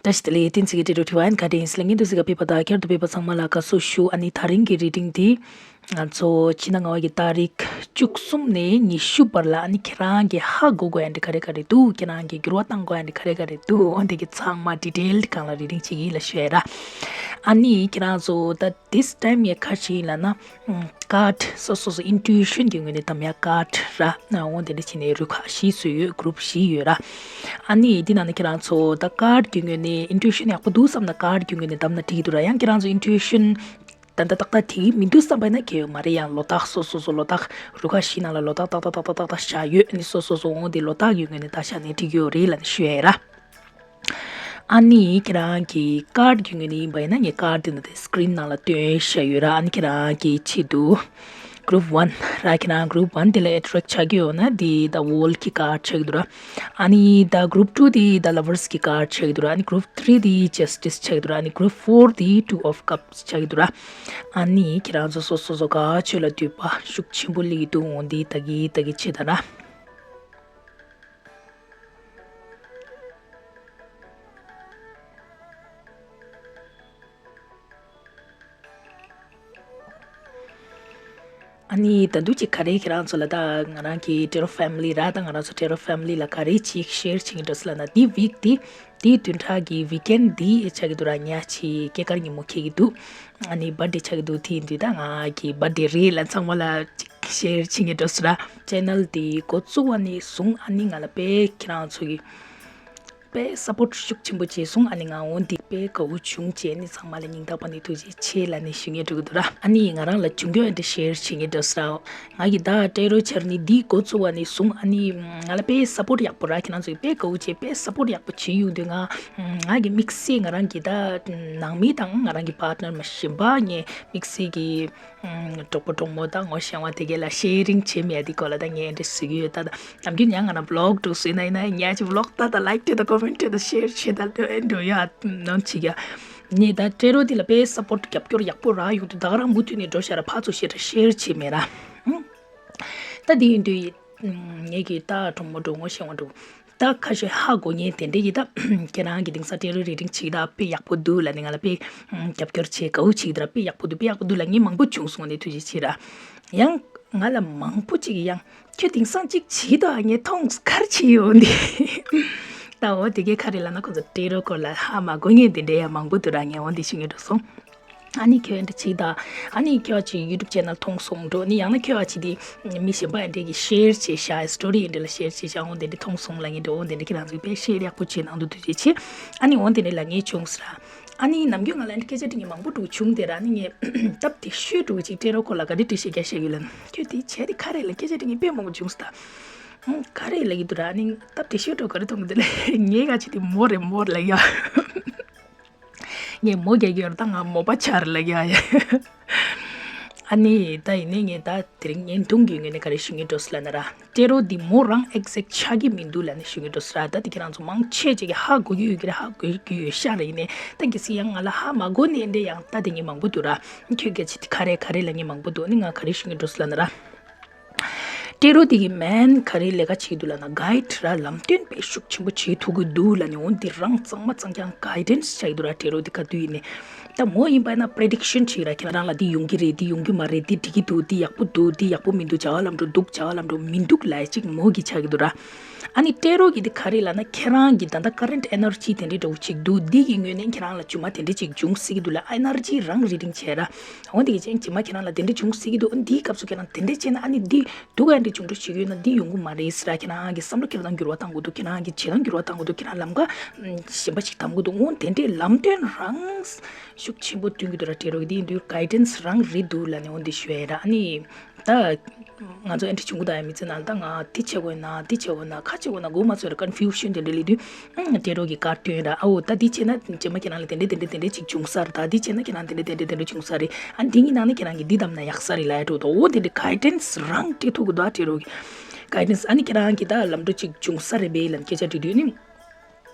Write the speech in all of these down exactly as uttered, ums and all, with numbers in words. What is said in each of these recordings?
བཀྲ་ཤིས་བདེ་ལེགས། བསྟན་འཛིན་གྱི་འབྲེལ་གྲོགས་དྲི་བ་ཡན་ག་དྲན་ཡིན་ཟེར་ལ། ངས་འདུག་ཟེར་ག་ཕེབས་པ་དང་བསྐྱར་དུ་ཕེབས་པ་ཚང་མ་ལ་དགའ་བསུ་ཞུ། ཨ་ནི་ད་རིང་གི་རི་ཌིང་འདི་ང་ཚོ་ཕྱི་ཟླ་ལྔ་པ་གི་ཏ་རིག་བཅུ་གསུམ་ནས་ཉི་ཤུ་བར་ལ། ཨ་ནི་ཁྱེད་རང་གིས་ཧ་གོ་དགོས་ཡ་འདི་ག་རེ་ག་རེ་འདུག་ཁྱེད་རང་གིས་འགྱུར་བ་གཏང་དགོས་ཡ་འདི་ག་རེ་ག་རེ་འདུག་འོ་འདི་གི་ཚང་མ་ཌི་ཊེལ་སྒང་ལ་རི་ཌིང་བྱེད་ཀྱི་ཡིན་ལབ་ཞུ་ཡ་ར། ཨ་ནི་ཁྱེད་རང་ཚོ་ད་this time ངས་ག་རེ་བྱེད་ཡིན་ལབ་ན། ཀར་ཌི་སོ་སོ་སོ་ཨིན་ཊུ་ཨི་ཤན་གྱི་ངོས་ནས་གདམ་ཡ་ཀར་ཌི་ར། འོ་དེ་འདྲ་བྱས་ནས་རུ་ཁག་བཞི་བཟོས་ཡོད། གུ་རུབ་བཞི་ཡོད་ར། ཨ་ནི་འདི་ནང་ནས་ཁྱེད་རང་ཚོ་ད་ཀར་ཌི་གི་ངོས་ནས་ཨིན་ཊུ་ཨི་ཤན་ཡག་པོ་འདུག་བསམ་ན་ཀར་ཌི་གི་ངོས་ནས་གདམ་ན་འགྲིག་གི་འདུག་ར། ཡང་ཁྱེད་རང་ཚོ་ཨིན་ཊུ་ཨི་ཤན་ད་ལྟ་ཏག་ཏག་དེ་མི་འདུག་བསམ་པ་ཡིན་ན་གལ་ཡོད་མ་རེད། ཡང་ལོ་རྟགས་སོ་སོ་སོ་ལོ་རྟགས་རུ་ཁག་བཞི་ནང་ལ་ལོ་རྟགས་ཏག་ཏག་ཏག་ཏག་ཏག་ཏག་བཞག་ཡོད། ཨ་ནི་སོ་སོ་སོ་འོ་དེ་ལོ་རྟགས་ཀྱི་ངོས་ནས་ད་བཞག་ནས་འགྲིག་གི་ཡོད་རེད་ལབ་ནས་ཞུ་ཡ་ཡིན་ར། ཨ་ནི་ཁྱེད་རང་གི་ཀར་ཌི་གི་ངོས་ནས་ཡིན་པ་ཡིན་ན་ངས་ཀར་ཌི་འདི་ནང་དེ་སི་ཀི་རིན་ནང་ལ་སྟོན་བཞག་ཡོད་ར། ཨ་ནི་ཁྱེད་རང་གི་ཆེད་དུ་གུ་རུབ་ཝན་ར། ཁྱེད་རང་གུ་རུབ་ཝན་དེ་ལ་ཨེ་ཊེག་ཆགས་ཀྱི་ཡོད་ན་དེ་ད་ཝོལ་གྱི་ཀར་ཌི་ཆགས་ཀྱི་འདུག་ར། ཨ་ནི་ད་གུ་རུབ་ཊུ་དེ་ད་ལ་ཝར་སི་གི་ཀར་ཌི་ཆགས་ཀྱི་འདུག་ར། ཨ་ནི་གུ་རུབ་ཐི་རི་དེ་ཇ་སི་ཊི་སི་ཆགས་ཀྱི་འདུག་ར། ཨ་ནི་གུ་རུབ་ཕོར་དེ་ཊུ་ཨོཕ་ཀབ་སི་ཆགས་ཀྱི་འདུག་ར། ཨ་ནི་ཁྱེད་རང་ཚོ་སོ་སོ་སོ་ག་ཆོད་ལ་འདོད་པ་ཤུགས་ཆེན་པོ་སླེབས་ཀྱི་འདུག་འོ་འདི་ད་གི་ད་གི་ཆེད་ད་ར། ཨ་ནི་ད་དུང་ཅིག་ག་རེ་ཁྱེད་རང་ཚོ་ལ་ད་ང་རང་གི་ཊེ་རོ་ཕེ་མི་ལི་ར། ད་ང་རང་ཚོ་ཊེ་རོ་ཕེ་མི་ལི་ལ་ག་རེ་ཅིག་ཤེར་བྱེད་ཀྱི་འདུག་ཟེར་ལབ་ན། འདི་ཝིག་འདི་འདི་བདུན་ཕྲག་གི་ཝིག་ཨེན་འདི་ཆགས་ཀྱི་འདུག་ར། ཉ་ཕྱི་སྐྱེས་སྐར་ཉིན་མོ་འཁེལ་གྱི་འདུག་ཨ་ནི་བར་ཐ་ཌེ་ཆགས་ཀྱི་འདུག་དེ་ཡིན་དུས་ད་ང་གི་བར་ཐ་ཌེ་རེད་ལབ་ཚང་མ་ལ་ཅིག་ཤེར་བྱེད་ཀྱི་འདུག་ཟེར་ར། ཆེ་ནལ་འདི་འགོ་བཙུགས་པ་ནས་བཟུང་ཨ་ནི་ང་ལ་དཔེ་ཁྱེད་རང་ཚོ་གི་དཔེ་སཔོརྚ་ཤུགས་ཆེན་པོ་བྱས་སོང་། ཨ་ནི་ང་འོ་འདི་དཔེ་དགའ་བོ་བྱུང་བྱས་ནི་ཚང་མ་ལ་སྙིང་ཐག་པ་ནས་ཐུགས་རྗེ་ཆེ་ལབ་ནས་ཞུ་སྙིང་འདོད་ཀྱི་འདུག་ར། ཨ་ནི་ང་རང་ལ་བྱུང་རྒྱུ་འདི་ཤེར་བྱེད་སྙིང་འདོད་ས། ང་གི་ད་ཊེ་རོ་འཆར་ནི་འདི་འགོ་བཙུགས་པ་ནས་བཟུང་ཨ་ནི་ང་ལ་དཔེ་སཔོརྚ་ཡག་པོ་ར། ཁྱེད་རང་ཚོས་དཔེ་དགའ་བོ་བྱས་དཔེ་སཔོརྚ་ཡག་པོ་བྱས་ཡོང་དུས་ང་ང་གི་དམིགས་བསལ་ང་རང་གི་ད་ནང་མི་དང་ང་རང་གི་པཱར་ཊི་ནར་མ་གཞན་པ་ངའི་དམིགས་བསལ་གྱི་གྲོགས་པོ་གྲོགས་མོ་དང་ངོ་ཤེས་པ་དེ་གས་ལ་ཤེ་རིང་བྱེད་མེད་དེ་སྐོར་ལ་ད་ངས་འདྲི་ཟེར་གྱི་ཡོད། ད་ད་ནམ་རྒྱུན་ཡང་ང་རང་བི་ལོག་འགྲོ་སྲིད་ན་ཡིན་ན་ཉ་ཅི་བི་ལོག་ལྟ་ད་ལའིཀ་སྤྲད་ད་ཀོ་མེན་ཊི་སྤྲད་ད་ཤེར་བྱེད་ད་འགྲོ་ཡ་ནང་ཅིག་ཡ། ངས་ད་ཊེ་རོ་དེ་ལ་དཔེ་སཔོརྚ་རྒྱབ་སྐྱོར་ཡག་པོ་རག་ཡོང་དུས་ད་ག་རང་མུ་མཐུད་ནས་འགྲོ་ཤ་ར་ཕར་ཚུར་ཤེར་ད་ཤེར་བྱེད་མེད་ར། ད་དེ་ཡིན་དུས་ངས་ཀྱི་ད་གྲོགས་མོ་འགྲོ་ངོ་ཤེས་པ་འགྲོ། ད་ཁ་ཤས་ཧ་གོ་མཁན་དེ་འདྲས་ཀྱིས་ད་ཁྱེད་རང་གི་དེང་སང་ཊེ་རོ་རི་ཌིང་བྱེད་ད་དཔེ་ཡག་པོ་འདུག་ལབ་ནས་ང་ལ་དཔེ་རྒྱབ་སྐྱོར་བྱེད་དགའ་བོ་བྱེད་ད་དཔེ་ཡག་པོ་འདུག་དཔེ་ཡག་པོ་འདུག་ལབ་མཁན་མང་པོ་བྱུང་སོང་ནས་ཐུགས་རྗེ་ཆེ་ར། ཡང་ང་ལ་མང་པོ་ཅིག་གིས་ཡང་ཁྱོད་དེང་སང་ཅིག་བྱེད་ད་ངས་མཐོང་ག་རེ་བྱེད་ཡོད་འདི། ད་འོ་དེ་གས་ག་རེ་ལབ་ན་ཁོ་ཚོ་ཊེ་རོ་སྐོར་ལ་ཧ་མ་གོ་མཁན་དེ་འདྲས་ཡང་མང་པོ་འདུག་ར། ངས་འོ་འདི་ཞུ་མཁན་འགྲོ་སོང་། ཨ་ནི་ཁྱོད་འདི་ཅིག་ད། ཨ་ནི་ཁྱོད་ཅིག་ཡུ་ཊུབ་ཆེ་ནལ་མཐོང་སོང་འགྲོ་ནི་ཡང་ན་ཁྱོད་ཅིག་དེ་མི་གཞན་པ་འདྲས་ཀྱིས་ཤེར་བྱས་ཤག་སི་ཊོ་རི་འདྲས་ལ་ཤེར་བྱས་ཤག་འོ་དེ་འདྲས་མཐོང་སོང་ལབ་མཁན་འགྲོ། འོ་དེ་འདྲས་ཁྱེད་རང་ཚོས་དཔེ་ཤེར་ཡག་པོ་བྱས་གནང་འདུག་ཐུགས་རྗེ་ཆེ། ཨ་ནི་འོ་དེ་འདྲས་ལབ་མཁན་བྱུང་སོང་ར། ཨ་ནི་ནམ་རྒྱུན་ང་ལ་འདི་སྐད་ཆ་དྲི་མཁན་མང་པོ་འདུག་བྱུང་དེ་ར། ཨ་ནི་ངས་སྟབས་བདེ་ཤོས་འདྲས་ཅིག་ཊེ་རོ་སྐོར་ལ་ག་རེ་འགྲེལ་བཤད་རྒྱག་ཤེས་ཡོད་ལབ་ན། ཁྱོད་དེ་བྱས་དེ་ག་རེ་ལབ་སྐད་ཆ་དྲི་མཁན་དཔེ་མང་པོ་བྱུང་སོང་ད། ཨང་ག་རེ་ལབ་ཀྱི་འདུག་ར། ཨ་ནི་སྟབས་བདེ་ཤོས་འདྲས་ག་རེ་མཐོང་གི་འདུག་ལབ་ངས་ག་ཅིག་དེ་མོ་རེད་མོ་ལབ་ཡ། ངས་མོ་རྒྱག་གི་ཡོད་རེད། ད་ང་མོ་པ་ཆགས་རེད་ལབ་ཡ། ཨ་ནི་ད་ཡིན་ནའི་ངས་ད་དེ་རིང་བརྙན་ཐུང་གི་ངོས་ནས་ག་རེ་ཞུ་མཁན་འགྲོ་སོང་ལབ་ན་ར། ཊེ་རོ་འདི་མོ་རང་ཨེག་ཟེག་ཆགས་ཀྱི་མི་འདུག་ལབ་ནས་ཞུ་མཁན་འགྲོ་སོང་ར། ད་དེ་ཁྱེད་རང་ཚོ་མང་ཆེ་ཅིག་གིས་ཧ་གོ་གི་ཡོད་ཀྱི་རེད། ཧ་གོ་གི་ཡོད་ཤག་ར། ཡིན་ནའི་ད་གལ་སྲིད་ཡང་ང་ལ་ཧ་མ་གོ་ནས་འདྲས་ཡང་ལྟ་དེ་མཁན་མང་པོ་འདུག་ར། ཁྱོད་སྐད་ཆ་དེ་ག་རེ་ག་རེ་ལབ་མཁན་མང་པོ་འདུག་ཨ་ནི་ང་ག་རེ་ཞུ་མཁན་འགྲོ་སོང་ལབ་ན་ར། ཊེ་རོ་དེ་གི་མེན་ག་རེ་ལས་ཀ་བྱེད་ཀྱི་འདུག་ལབ་ན་གའིཌ་ར་ལམ་སྟོན་དཔེ་ཤུགས་ཆེན་པོ་བྱེད་ཐུབ་ཀྱི་འདུག་ལབ་ནས། འོ་འདི་རང་གཙང་མ་གཙང་རྐྱང་གའི་ཌེན་སི་བྱ་གི་འདུག་ར། ཊེ་རོ་དེ་ག་དུས་ཡིན་ནའི་ད་མོ་ཡིན་པ་ན་པི་རེ་ཌིག་ཤན་བྱེད་ར། ཁྱེད་རང་ལ་འདི་ཡོང་གི་རེད། འདི་ཡོང་གི་མ་རེད། འདི་འགྲིག་གི་འདུག་འདི་ཡག་པོ་འདུག་འདི་ཡག་པོ་མི་འདུག་བྱ་བ་ལམ་འགྲོ་འདུག་བྱ་བ་ལམ་འགྲོ་མི་འདུག་ལབ་ཡ་ཅིག་མོ་གིས་བྱ་གི་འདུག་ར། ཨ་ནི་ཊེ་རོ་གི་འདི་ག་རེ་ལབ་ན་ཁྱེད་རང་གི་ད་ལྟ་ཀ་རེན་ཊི་ཨེ་ནར་ཇི་དེ་འདྲའི་འདྲ་བོ་ཅིག་འདུག་འདི་གི་ངོས་ནས་ཁྱེད་རང་ལ་རྗེས་མ་དེ་འདྲ་ཅིག་འབྱུང་སྲིད་ཀྱི་འདུག་ལབ་ཨེ་ནར་ཇི་རང་རི་ཌིང་བྱས་ར། འོ་འདི་གི་རྗེས་མ་ཁྱེད་རང་ལ་དེ་འདྲ་འབྱུང་སྲིད་ཀྱི་འདུག་འདིའི་སྐབས་སུ་ཁྱེད་རང་དེ་འདྲ་བྱས་ན་ཨ་ནི་འདི་སྡུག་ཡ་འདྲ་བྱུང་འགྲོ་ཞིག་ཡོད་ན་འདི་ཡོང་གི་མ་རེད་ཟེར་ར། ཁྱེད་རང་གི་བསམ་བློ་ཁྱེར་སྟངས་འགྱུར་བ་གཏང་དགོས་འདུག་ཁྱེད་རང་གི་བྱེད་སྟངས་འགྱུར་བ་གཏང་དགོས་འདུག་ཁྱེད་རང་ལམ་ཁ་གཞན་པ་ཞིག་གདམ་དགོས་འདུག་འོ་དེ་འདྲའི་ལམ་སྟོན་རང་ཤུགས་ཆེན་པོ་སྟོན་གྱི་འདུག་ར། ཊེ་རོ་གི་དེ་ཡིན་དུས་གའི་ཌེན་སི་རང་རེད་འདུག་ལབ་ནས་འོ་འདི་ཞུ་ཡ་ར། ཨ་ནི་ད་ང་ཚོ་ཨེ་འདྲ་བྱུང་གི་ད་ཡ་མི་ཚེ་ནང་ད་ང་འདི་བྱེད་དགོས་ན་འདི་བྱེད་དགོས་ན་ཁ་བྱེད་དགོས་ན་མགོ་མ་ཚོས་ར་ཀོན་ཕིའུ་ཤན་དེ་འདྲ་སླེབས་དུས་ཨང་ཊེ་རོ་གི་ཀར་སྟོན་ར། ཨའོ་ད་འདི་བྱས་ན་རྗེས་མ་ཁྱེད་རང་ལ་དེ་འདྲ་དེ་འདྲ་དེ་འདྲ་ཅིག་བྱུང་ས་རེད། ད་འདི་བྱས་ན་ཁྱེད་རང་དེ་འདྲ་དེ་འདྲ་དེ་འདྲ་བྱུང་ས་རེད། ཨ་འདི་གཉིས་ནང་ནས་ཁྱེད་རང་གིས་འདི་བདམས་ན་ཡག་ས་རེད་ལབ་ཡ་འགྲོ་འདུག་འོ་དེ་འདྲ་གའི་ཌེན་སི་རང་སྤྲད་ཐུབ་གི་འདུག་ཨ་ཊེ་རོ་གི་གའི་ཌེན་སི། ཨ་ནི་ཁྱེད་རང་གིས་ད་ལམ་འགྲོ་ཅིག་བྱུང་ས་རེད་པས་ལབ་སྐད་ཆ་དྲིས་དུས་ནི།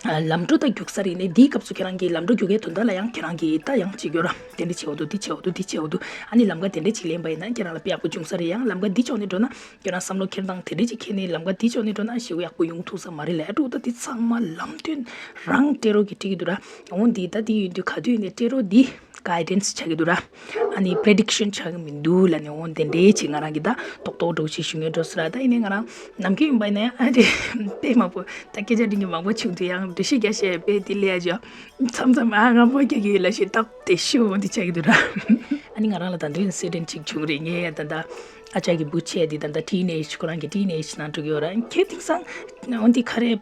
ལམ་འགྲོ་ད་རྒྱུག་ས་རེད་ནས། འདིའི་སྐབས་སུ་ཁྱེད་རང་གིས་ལམ་འགྲོ་རྒྱུག་གའི་དོན་དག་ལ་ཡང་ཁྱེད་རང་གིས་ད་ཡང་བྱེད་དགོས་ར། དེ་འདྲ་བྱེད་འོ་འདུག་འདི་བྱེད་འོ་འདུག་འདི་བྱེད་འོ་འདུག་ཨ་ནི་ལམ་ཁ་དེ་འདྲ་ཅིག་ལེན་པ་ཡིན་ན་ཁྱེད་རང་ལ་དཔེ་ཡག་པོ་བྱུང་ས་རེད། ཡང་ལམ་ཁ་འདི་ཕྱོགས་ནས་འགྲོ་ན་ཁྱེད་རང་བསམ་བློ་འཁྱེར་སྟངས་དེ་འདྲ་ཅིག་འཁྱེར་ནས་ལམ་ཁ་འདི་ཕྱོགས་ནས་འགྲོ་ན་ཞེ་པོ་ཡག་པོ་ཡོང་ཐུབ་ས་མ་རེད་ལ། ཨ་འགྲོ་ད་འདི་ཚང་མ་ལམ་སྟོན་རང་ཊེ་རོ་གིས་སྤྲད་ཀྱི་འདུག་ར། འོ་འདི་ད་འདི་ཡོད་དུས་ག་དུས་ཡིན་ནའི་ཊེ་རོ་འདི་གའི་ཌེན་སི་ཆགས་ཀྱི་འདུག་ར། ཨ་ནི་པི་རེ་ཌིག་ཤན་ཆགས་ཀྱི་མི་འདུག་ལབ་ནས། འོ་དེ་འདྲའི་ཅིག་ང་རང་གིས་ད་རྡོག་རྡོག་འདྲ་བོ་ཅིག་ཞུ་མཁན་འགྲོ་སོང་ར། ད་ཡིན་ནའི་ང་རང་ནམ་རྒྱུན་ཡིན་པ་ཡིན་ན་ཨ་འདྲ་དཔེ་མང་པོ་ད་སྐད་ཆ་འདྲི་མཁན་མང་པོ་བྱུང་དུས་ཡང་འགྲེལ་བཤད་རྒྱག་བྱས་དཔེ་དེ་ལས་ཡ་ཅོ་མཚམས་མཚམས་ཨ་ང་མོ་རྒྱག་གི་ཡོད་ལབ་བྱས་སྟབས་བདེ་ཤོས་འོ་འདི་ཆགས་ཀྱི་འདུག་ར། ཨ་ནི་ང་རང་ལ་ད་དུང་ཨིན་སི་ཌེན་ཊི་ཅིག་བྱུང་རེད། ངའི་ད་ལྟ་ཨ་ཅག་གི་བུ་ཆེ་འདི་ད་ལྟ་ཊིན་ཨེ་ཇི་ཁོ་རང་གི་ཊིན་ཨེ་ཇི་ནང་འགྲོ་གི་ཡོད་ར། ཁྱེད་དེང་སང་འོ་འདི་ག་རེ།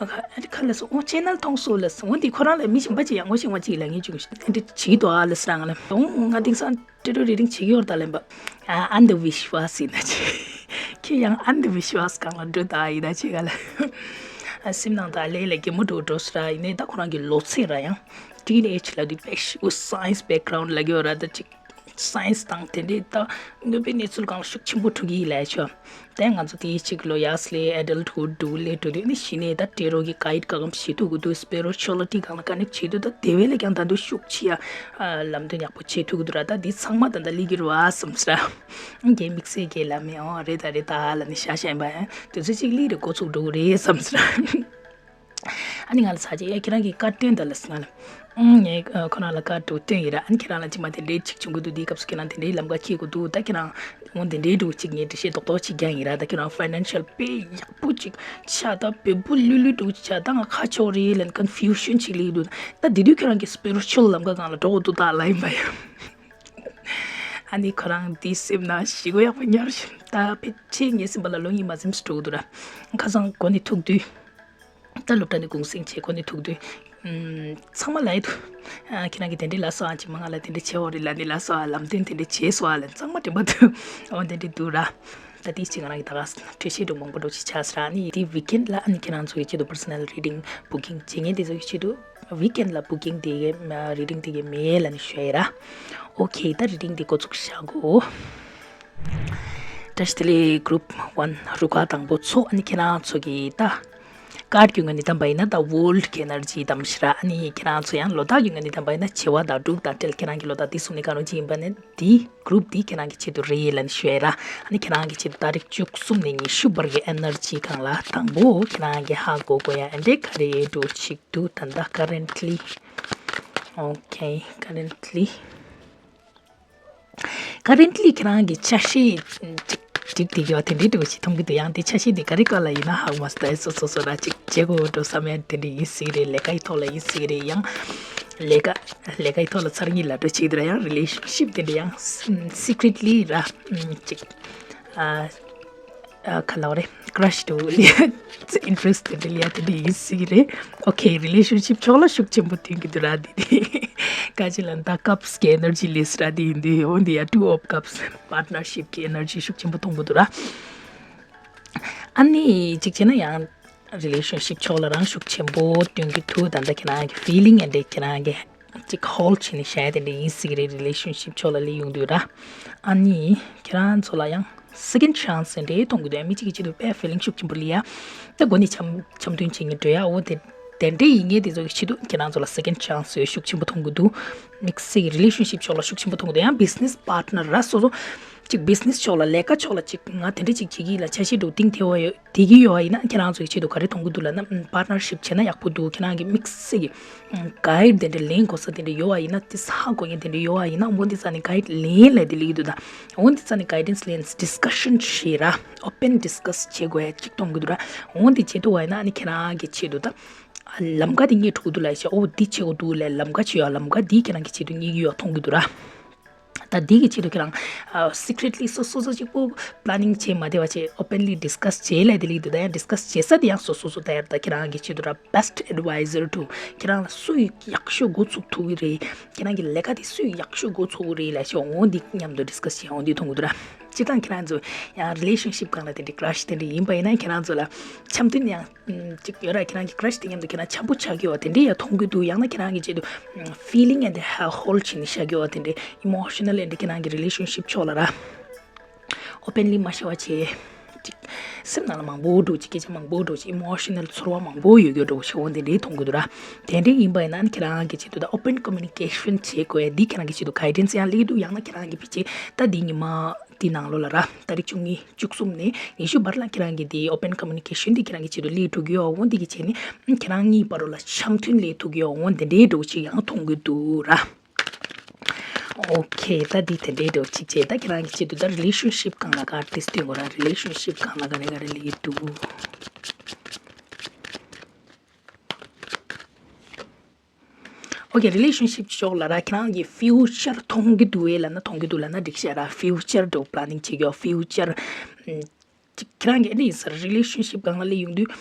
ཨ་ཁ་ཨ་ཁ་ལ་སོ་འོ་ཆེ་ནལ་མཐོང་སོང་ལ་སོ། འོ་འདི་ཁོ་རང་ལ་མི་གཞན་པ་ཅིག་ཡང་ངོ་ཤེས་པ་ཅིག་ལ་ངས་ཅུང་ཞིག་འདི་བྱེད་དོ་ཨ་ལ་སོ་རང་ལ། འོ་ང་དེང་སང་ཊེ་རོ་རི་ཌིང་བྱེད་ཀྱི་ཡོད་ད་ལན་པ། ཨ་ཨན་དི་བི་ཤི་ཝ་སི་ཡིན་ན་ཅི། ཁྱེད་ཡང་ཨན་དི་བི་ཤི་ཝ་སི་སྒང་ལ་འགྲོ་ད་ཡིན་ན་ཅི་ག་ལ། ཨ་སེམས་ནང་ད་ལས་ལ་གད་མོ་འགྲོ་འགྲོ་སོ་ར། ཡིན་ནའི་ད་ཁོ་རང་གི་ལོ་ཚད་ར་ཡང་ཊིན་ཨེ་ཇི་ལ་དུས་དཔེ་ཤུ་སའེན་སི་བེག་གྷ་རའུན་ཌི་ལ་གི་ཡོད་ར། ད་ཅིག་སའེན་སི་དང་དེ་འདྲའི་ད་གནོད་པའི་གནས་ཚུལ་སྒང་ལ་ཤུགས་ཆེན་པོ་འགྲོ་གི་ཡིན་ལབ་ཆོག་དེ་ང་ཚོ་དེའི་གཅིག་ལོ་ཡར་སླེབས་ཨེ་ཌལ་ཊི་ཧུཌ་འདྲ་བོ་སླེབས་འགྲོ་དུས་ནི་གཞི་ནས་ད་ཊེ་རོ་གི་གའིཌ་ག་གམ་བྱེད་ཐུབ་ཀྱི་འདུག་སི་པི་རི་ཅུ་ཨ་ལི་ཊི་སྒང་ལ་ཀ་ནེག་བྱེད་དུས་ད་དེ་བས་ལས་ཀྱང་ད་དུང་ཤུགས་ཆེ་ཡ་ལམ་སྟོན་ཡག་པོ་བྱེད་ཐུབ་ཀྱི་འདུག་ར། ད་འདི་ཚང་མ་ད་ད་ལི་གི་རུ་བ་བསམ་སི་ར། རྒན་དམིགས་བསལ་རྒན་ལ་མེ་ཨོ་རེད་ད་རེད་ད་ལ་ནི་ཤ་ཤ་ཡིན་པ་ཡང་དུས་ཚོད་གཅིག་ལི་རེ་འགོ་ཚུགས་འགྲོ་གི་རེད་བསམ་སི་ར། ཨ་ནི་ང་ལ་ཚ་ཅེ་ཡ་ཁྱེད་རང་གིས་བཀའ་སྟོན་ད་ལ་སི་ང་ལ། ཨང་ངས་ཁོ་རང་ལ་བཀའ་འགྲོ་སྟོན་ཡིན་ར། ཨ་ནི་ཁྱེད་རང་ལ་ཅི་མ་དེ་འདྲའི་ཅིག་བྱུང་གི་འདུག་དེའི་སྐབས་སུ་ཁྱེད་རང་དེ་འདྲའི་ལམ་ཁ་འཁྱེར་དགོས་འདུག་ད་ཁྱེད་རང་འོ་དེ་འདྲའི་འགྲོ་ཅིག་ངས་འགྲེལ་བཤད་རྡོག་རྡོག་ཅིག་རྒྱག་ཡིན་ར། ད་ཁྱེད་རང་ཕའི་ནན་ཤལ་དཔེ་ཡག་པོ་ཅིག་ཆགས། ད་བོད་པོ་ལུས་ལུས་འགྲོ་ཅིག་ཆགས། ད་ང་ཁ་ཕྱོགས་རེད་ལན་ཀོན་ཕིའུ་ཤན་ཅིག་ལི་འདུག་ད་དེ་དུས་ཁྱེད་རང་གི་སི་པི་རི་ཅུ་ཨལ་ལམ་ཁ་སྒང་ལ་འགྲོ་དགོས་འདུག་ད་ལ་ཡིན་པ་ཡ། ཨ་ནི་ཁོ་རང་དེའི་སེམས་ན་ཞི་གོ་ཡག་པོ་ཉར་བཞིན་ད་ཕལ་ཆེར་ངའི་སེམས་པ་ལ་ལོ་གཉིས་མ་ཟིན་ཙམ་འགྲོ་གི་འདུག་ར། ཁ་སང་གོ་ནས་ཐུག་དུས། ད་སློབ་གྲྭ་ནས་གུང་སེང་བྱས་གོ་ནས་ཐུག་དུས། ཨམ། ཚང་མ་ལབ་ཡི་འདུག་ཨ་ཁྱེད་རང་གིས་དེ་འདྲས་ལབ་སོང་ཨ། ཅིག་མ་ང་ལ་དེ་འདྲས་བྱས་འོ་རེད་ལབ་ནས་ལབ་སོང་ཨ། ལམ་སྟོན་དེ་འདྲས་བྱས་སོང་ཨ་ལབ་ཚང་མ་དྲན་པ་འདུག་འོ་དེ་འདྲས་འདུག་ར། ད་དེ་ཅིག་ང་རང་གིས་ད་ག་འགྲེལ་བཤད་འདྲ་མང་པོ་འདྲ་ཅིག་ཆགས་སོང་ར། ཨ་ནི་དེ་ཝིག་ཨེན་ཌི་ལ་ཨ་ནི་ཁྱེད་རང་ཚོ་གི་ཆེད་དུ་པར་སོ་ནལ་རི་ཌིང་བུ་ཀིང་བྱེད་མཁན་དེ་ཚོ་གི་ཆེད་དུ་ཝིག་ཨེན་ཌི་ལ་བུ་ཀིང་དེ་གའི་རི་ཌིང་དེ་གའི་མེད་ལབ་ནས་ཞུ་ཡ་ཡིན་ར། ཨོ་ཁེ། ད་རི་ཌིང་དེ་འགོ་ཚུགས་བཞག་གོ་བཀྲ་ཤིས་བདེ་ལེགས། གུ་རུབ་ཝན་རུ་ཁག་དང་པོ་ཚོ། ཨ་ནི་ཁྱེད་རང་ཚོ་གིས་ད་ཀར་གྱི་ངོས་ནས་བསྡམས་པ་ཡིན་ན་ད་ཝོལ་གྱི་ཨེ་ནར་ཇི་བསྡམས་ཤག་ར། ཨ་ནི་ཁྱེད་རང་ཚོ་ཡང་ལོ་རྟགས་ཀྱི་ངོས་ནས་བསྡམས་པ་ཡིན་ན་བྱེ་བ་དང་འབྲུག་དང་སྤྲེལ། ཁྱེད་རང་གི་ལོ་རྟགས་དེ་གསུམ་ནས་གང་རུང་ཅིག་ཡིན་པ་ནི་དེ་གུ་རུབ་དེ་ཁྱེད་རང་གི་ཆེད་དུ་རེད་ལབ་ནས་ཞུ་ཡ་ཡིན་ར། ཨ་ནི་ཁྱེད་རང་གི་ཆེད་དུ་ཏ་རིག་བཅུ་གསུམ་ནས་ཉི་ཤུ་བར་གྱི་ཨེ་ནར་ཇི་སྒང་ལ་དང་པོ་ཁྱེད་རང་གིས་ཧ་གོ་དགོས་ཡ་ཨེ་འདྲས་ག་རེ་འདྲ་བོ་ཅིག་འདུག་ད་ལྟ་ཀ་རེན་ཊི་ལི། ཨོ་ཁེ། ཀ་རེན་ཊི་ལི། ཀ་རེན་ཊི་ལི་ཁྱེད་རང་གི་ཆ་ཤས་ཅིག་སྒྲིག་བསྡད་ཡོད་དེ་འདྲའི་འདྲ་བོ་ཞིག་མཐོང་གི་འདུག་ཡང་དེ་ཆ་ཤས་དེ་ག་རེ་སྐོར་ལ་ཡིན་ན་ཧ་གོ་མ་སོང་། ད་སོ་སོ་སོ་ར་ཅིག་བྱེད་དགོས་འགྲོ་བསམ་ཡ་དེ་འདྲ་ཡིན་སྲིད་རེད། ལས་ཀ་ཡི་ཐོག་ལ་ཡིན་སྲིད་རེད། ཡང་ལས་ཀ་ལས་ཀ་ཡི་ཐོག་ལ་ཚར་གཉིས་ལ་འགྲོ་བྱེད་འདུག་ར། ཡང་རི་ལེ་ཤན་ཤིབ་དེ་འདྲ་ཡང་སི་ཀི་རེ་ཊི་ལི་ར་ཅིག་ཨ། ཨ་ག་ལབ་རེད། ཀྲ་ཤི་འདྲ་བོ་ལ་ཡ་ཨིན་ཊི་རེ་སི་ཊི་དེ་འདྲ་ལ་ཡ་དེ་འདྲ་ཡིན་སྲིད་རེད། ཨོ་ཁེ། རི་ལེ་ཤན་ཤིབ་ཕྱོགས་ལ་ཤུགས་ཆེན་པོ་ཐོན་གྱི་འདུག་ར། དེ་དེ་ག་ཅི་ལབ་ན་ད་ཀབ་སི་གི་ཨེ་ནར་ཇི་ལས་ར། དེ་ཡིན་དུས་འོ་འདི་ཡ་ཊུ་ཨོཕ་ཀབ་སི་པར་ཊི་ནར་ཤིབ་ཀྱི་ཨེ་ནར་ཇི་ཤུགས་ཆེན་པོ་མཐོང་གི་འདུག་ར། ཨ་ནི་གཅིག་བྱས་ན་ཡང་རི་ལེ་ཤན་ཤིབ་ཕྱོགས་ལ་རང་ཤུགས་ཆེན་པོ་སྟོན་གྱི་འདུག་ད་ལྟ་ཁྱེད་རང་གི་ཕི་ལིང་ཨེ་འདྲ་ཁྱེད་རང་གི་ཅིག་ཧོལ་ཌི་བྱས་ནས་བཤད་དེ་འདྲ་ཡིན་སྲིད་རེད། རི་ལེ་ཤན་ཤིབ་ཕྱོགས་ལ་སླེབས་ཡོང་དུས་ར། ཨ་ནི་ཁྱེད་རང་ཚོ་ལ་ཡང་སེ་ཀེན་ཌི་ཆན་སི་འདྲ་མཐོང་གི་འདུག་མི་གཅིག་གི་ཆེད་དུ་དཔེ་ཕི་ལིང་ཤུགས་ཆེན་པོ་སླེབས་ཡ། ད་འགོ་ནས་འཆམ་འཆམ་མཐུན་བྱེད་མཁན་འགྲོ་ཡ། འོ་དེ་དེ་འདྲ་ཡིན་མཁན་དེ་ཚོ་གི་ཆེད་དུ་ཁྱེད་རང་ཚོ་ལ་སེ་ཀེན་ཌི་ཆན་སི་ཤུགས་ཆེན་པོ་མཐོང་གི་འདུག་དམིགས་བསལ་གྱི་རི་ལེ་ཤན་ཤིབ་ཕྱོགས་ལ་ཤུགས་ཆེན་པོ་མཐོང་གི་འདུག་ཡང་བི་ཛི་ནེ་སི་པར་ཊི་ནར་ར་སོ་སོ་ཅིག་བི་ཛི་ནེ་སི་ཕྱོགས་ལ་ལས་ཀ་ཕྱོགས་ལ་ཅིག་ང་དེ་འདྲ་ཅིག་བྱེད་ཀྱི་ཡིན་ལབ་འཆར་གཞི་འདྲ་བོ་བཏིང་ཐེ་བ་ཡོད། བསྡད་ཀྱི་ཡོད་པ་ཡིན་ན་ཁྱེད་རང་ཚོ་གི་ཆེད་དུ་ག་རེ་མཐོང་གི་འདུག་ལབ་ན། པར་ཊི་ནར་ཤིབ་བྱས་ན་ཡག་པོ་འདུག་ཁྱེད་རང་གི་དམིགས་བསལ་གྱི་གའིཌ་དེ་འདྲ་ལེན་དགོས་ས་དེ་འདྲ་ཡོད་པ་ཡིན་ན། དེ་ཧ་གོ་མཁན་དེ་འདྲ་ཡོད་པ་ཡིན་ན། འོ་འདི་རྩ་ནས་གའིཌ་ལེན་ལབ་དེ་སླེབས་ཀྱི་འདུག་ད་འོ་འདི་རྩ་ནས་གའི་ཌན་སི་ལེན་ཌི་སི་ཀ་ཤན་བྱེད་ར། ཨོ་པན་ཌི་སི་ཀ་སི་བྱེད་དགོས་ཡ་གཅིག་མཐོང་གི་འདུག་ར། འོ་འདི་བྱེད་ཐུབ་པ་ཡིན་ན་ཨ་ནི་ཁྱེད་རང་གི་ཆེད་དུ་ད་ལམ་ཁ་དེ་རྙེད་ཐུབ་ཀྱི་འདུག་ལབ་བྱས། འོ་འདི་བྱེད་དགོས་འདུག་ལབ་ལམ་ཁ་ཅིག་ཡོད། ལམ་ཁ་འདི་ཁྱེད་རང་གི་ཆེད་དུ་རྙེད་ཀྱི་ཡོད་མཐོང་གི་འདུག་ར། ད་འདི་གི་ཆེད་དུ་ཁྱེད་རང་ཨ་སི་ཀི་རེ་ཊི་ལི་སོ་སོ་སོ་གཅིག་པོ་པི་ལེ་ནིང་བྱས་མ་བསྡད་པ་བྱས་ཨོ་པན་ལི་ཌི་སི་ཀ་སི་བྱས་ལབ་དེ་སླེབས་ཀྱི་འདུག་ད་ཡང་ཌི་སི་ཀ་སི་བྱེད་ས་དེ་ཡང་སོ་སོ་སོ་ད་ཡར་ད་ཁྱེད་རང་གི་ཆེད་དུ་ར། best advisor to ཁྱེད་རང་ལ་སུ་ཡག་ཤོས་འགོ་ཚུགས་ཐུབ་ཀྱི་རེད། ཁྱེད་རང་གི་ལས་ཀ་དེ་སུ་ཡག་ཤོས་འགོ་ཚུགས་ཀྱི་རེད་ལབ་བྱས། འོ་འདི་མཉམ་དུ་ཌི་སི་ཀ་སི་བྱས། འོ་འདི་མཐོང་གི་འདུག་ར། སྤྱིར་བཏང་ཁྱེད་རང་ཚོ་ཡང་རི་ལེ་ཤན་ཤིབ་སྒང་ལ་དེ་འདྲའི་ཀྲ་ཤི་དེ་འདྲ་ཡིན་པ་ཡིན་ན་ཁྱེད་རང་ཚོ་ལ་འཆམ་མཐུན་ཡང་ཅིག་ཡོད་ར། ཁྱེད་རང་གི་ཀྲ་ཤི་དེ་མཉམ་དུ་ཁྱེད་རང་འཆམ་པོ་ཆགས་ཀྱི་ཡོད་པ་དེ་འདྲ་ཡང་མཐོང་གི་འདུག་ཡང་ན་ཁྱེད་རང་གི་ཆེད་དུ་ཕི་ལིང་ཨེན་ཌི་ཧོལ་ཌི་བྱས་ནས་བཞག་གི་ཡོད་པ་དེ་འདྲ། ཨི་མོ་ཤ་ནལ་ཨེན་ཌི་ཁྱེད་རང་གི་རི་ལེ་ཤན་ཤིབ་ཕྱོགས་ལ་ར། ཨོ་པན་ལི་མ་བཤད་པ་བྱས། ཅིག་སེམས་ནང་ལ་མང་པོ་འགྲོ་ཅིག་སྐད་ཆ་མང་པོ་འགྲོ་ཅིག་ཨི་མོ་ཤི་ནལ་ཚོར་བ་མང་པོ་ཡོད་རྒྱུ་འགྲོ་ཞེ་འོ་དེ་འདྲའི་མཐོང་གི་འདུག་ར། དེ་འདྲའི་ཡིན་པ་ཡིན་ན་ཁྱེད་རང་གི་ཆེད་དུ་ད་ཨོ་པན་ཀོ་མུ་ནི་ཀེ་ཤན་བྱེད་དགོས་ཡ་འདི་ཁྱེད་རང་གི་ཆེད་དུ་གའི་ཌེན་སི་ཡང་སླེབས་འདུག་ཡང་ན་ཁྱེད་རང་གི་ཕི་ཅིག་ད་འདི་ཉི་མ་འདི་ནང་ལོགས་ལ་ར་ཏ་རིག་བཅུ་གཉིས་བཅུ་གསུམ་ནས་ཉི་ཤུ་བར་ལ་ཁྱེད་རང་གི་འདི་ཨོ་པན་ཀོ་མུ་ནི་ཀེ་ཤན་འདི་ཁྱེད་རང་གི་ཆེད་དུ་སླེབས་འགྲོ་གི་ཡོད་འོ་འདི་གི་ཆེད་ནས་ཁྱེད་རང་གཉིས་བར་ལ་འཆམ་མཐུན་སླེབས་ཐུབ་ཀྱི་ཡོད་འོ་དེ་འདྲའི་འགྲོ་ཅིག་ཡང་མཐོང་གི་འདུག་ར། ཨོ་ཁེ། ད་འདི་དེ་འདྲའི་འགྲོ་ཅིག་བྱས། ད་ཁྱེད་རང་གི་ཆེད་དུ་ད་རི་ལེ་ཤན་ཤིབ་སྒང་ལ་ག་རེ་སྟོན་དགོས་ར། རི་ལེ་ཤན་ཤིབ་སྒང་ལ་ག་རེ་ག་རེ་ལེགས་འདུག་ཨོ་ཁེ། རི་ལེ་ཤན་ཤིབ་ཕྱོགས་ལ་ར་ཁྱེད་རང་གི་ཕིའུ་ཅར་མཐོང་གི་འདུག་ཨེ་ལབ་ན་མཐོང་གི་འདུག་ལབ་ན་འགྲིག་ཤག་ར། ཕིའུ་ཅར་འགྲོ་པ་ལ་ནིང་བྱེད་ཀྱི་ཡོད། ཕིའུ་ཅར་ཅིག་ཁྱེད་རང་གི་ཨ་ནི་ཡིན་ས་རི་ལེ་ཤན་ཤིབ་སྒང་ལ་སླེབས་ཡོང་དུས།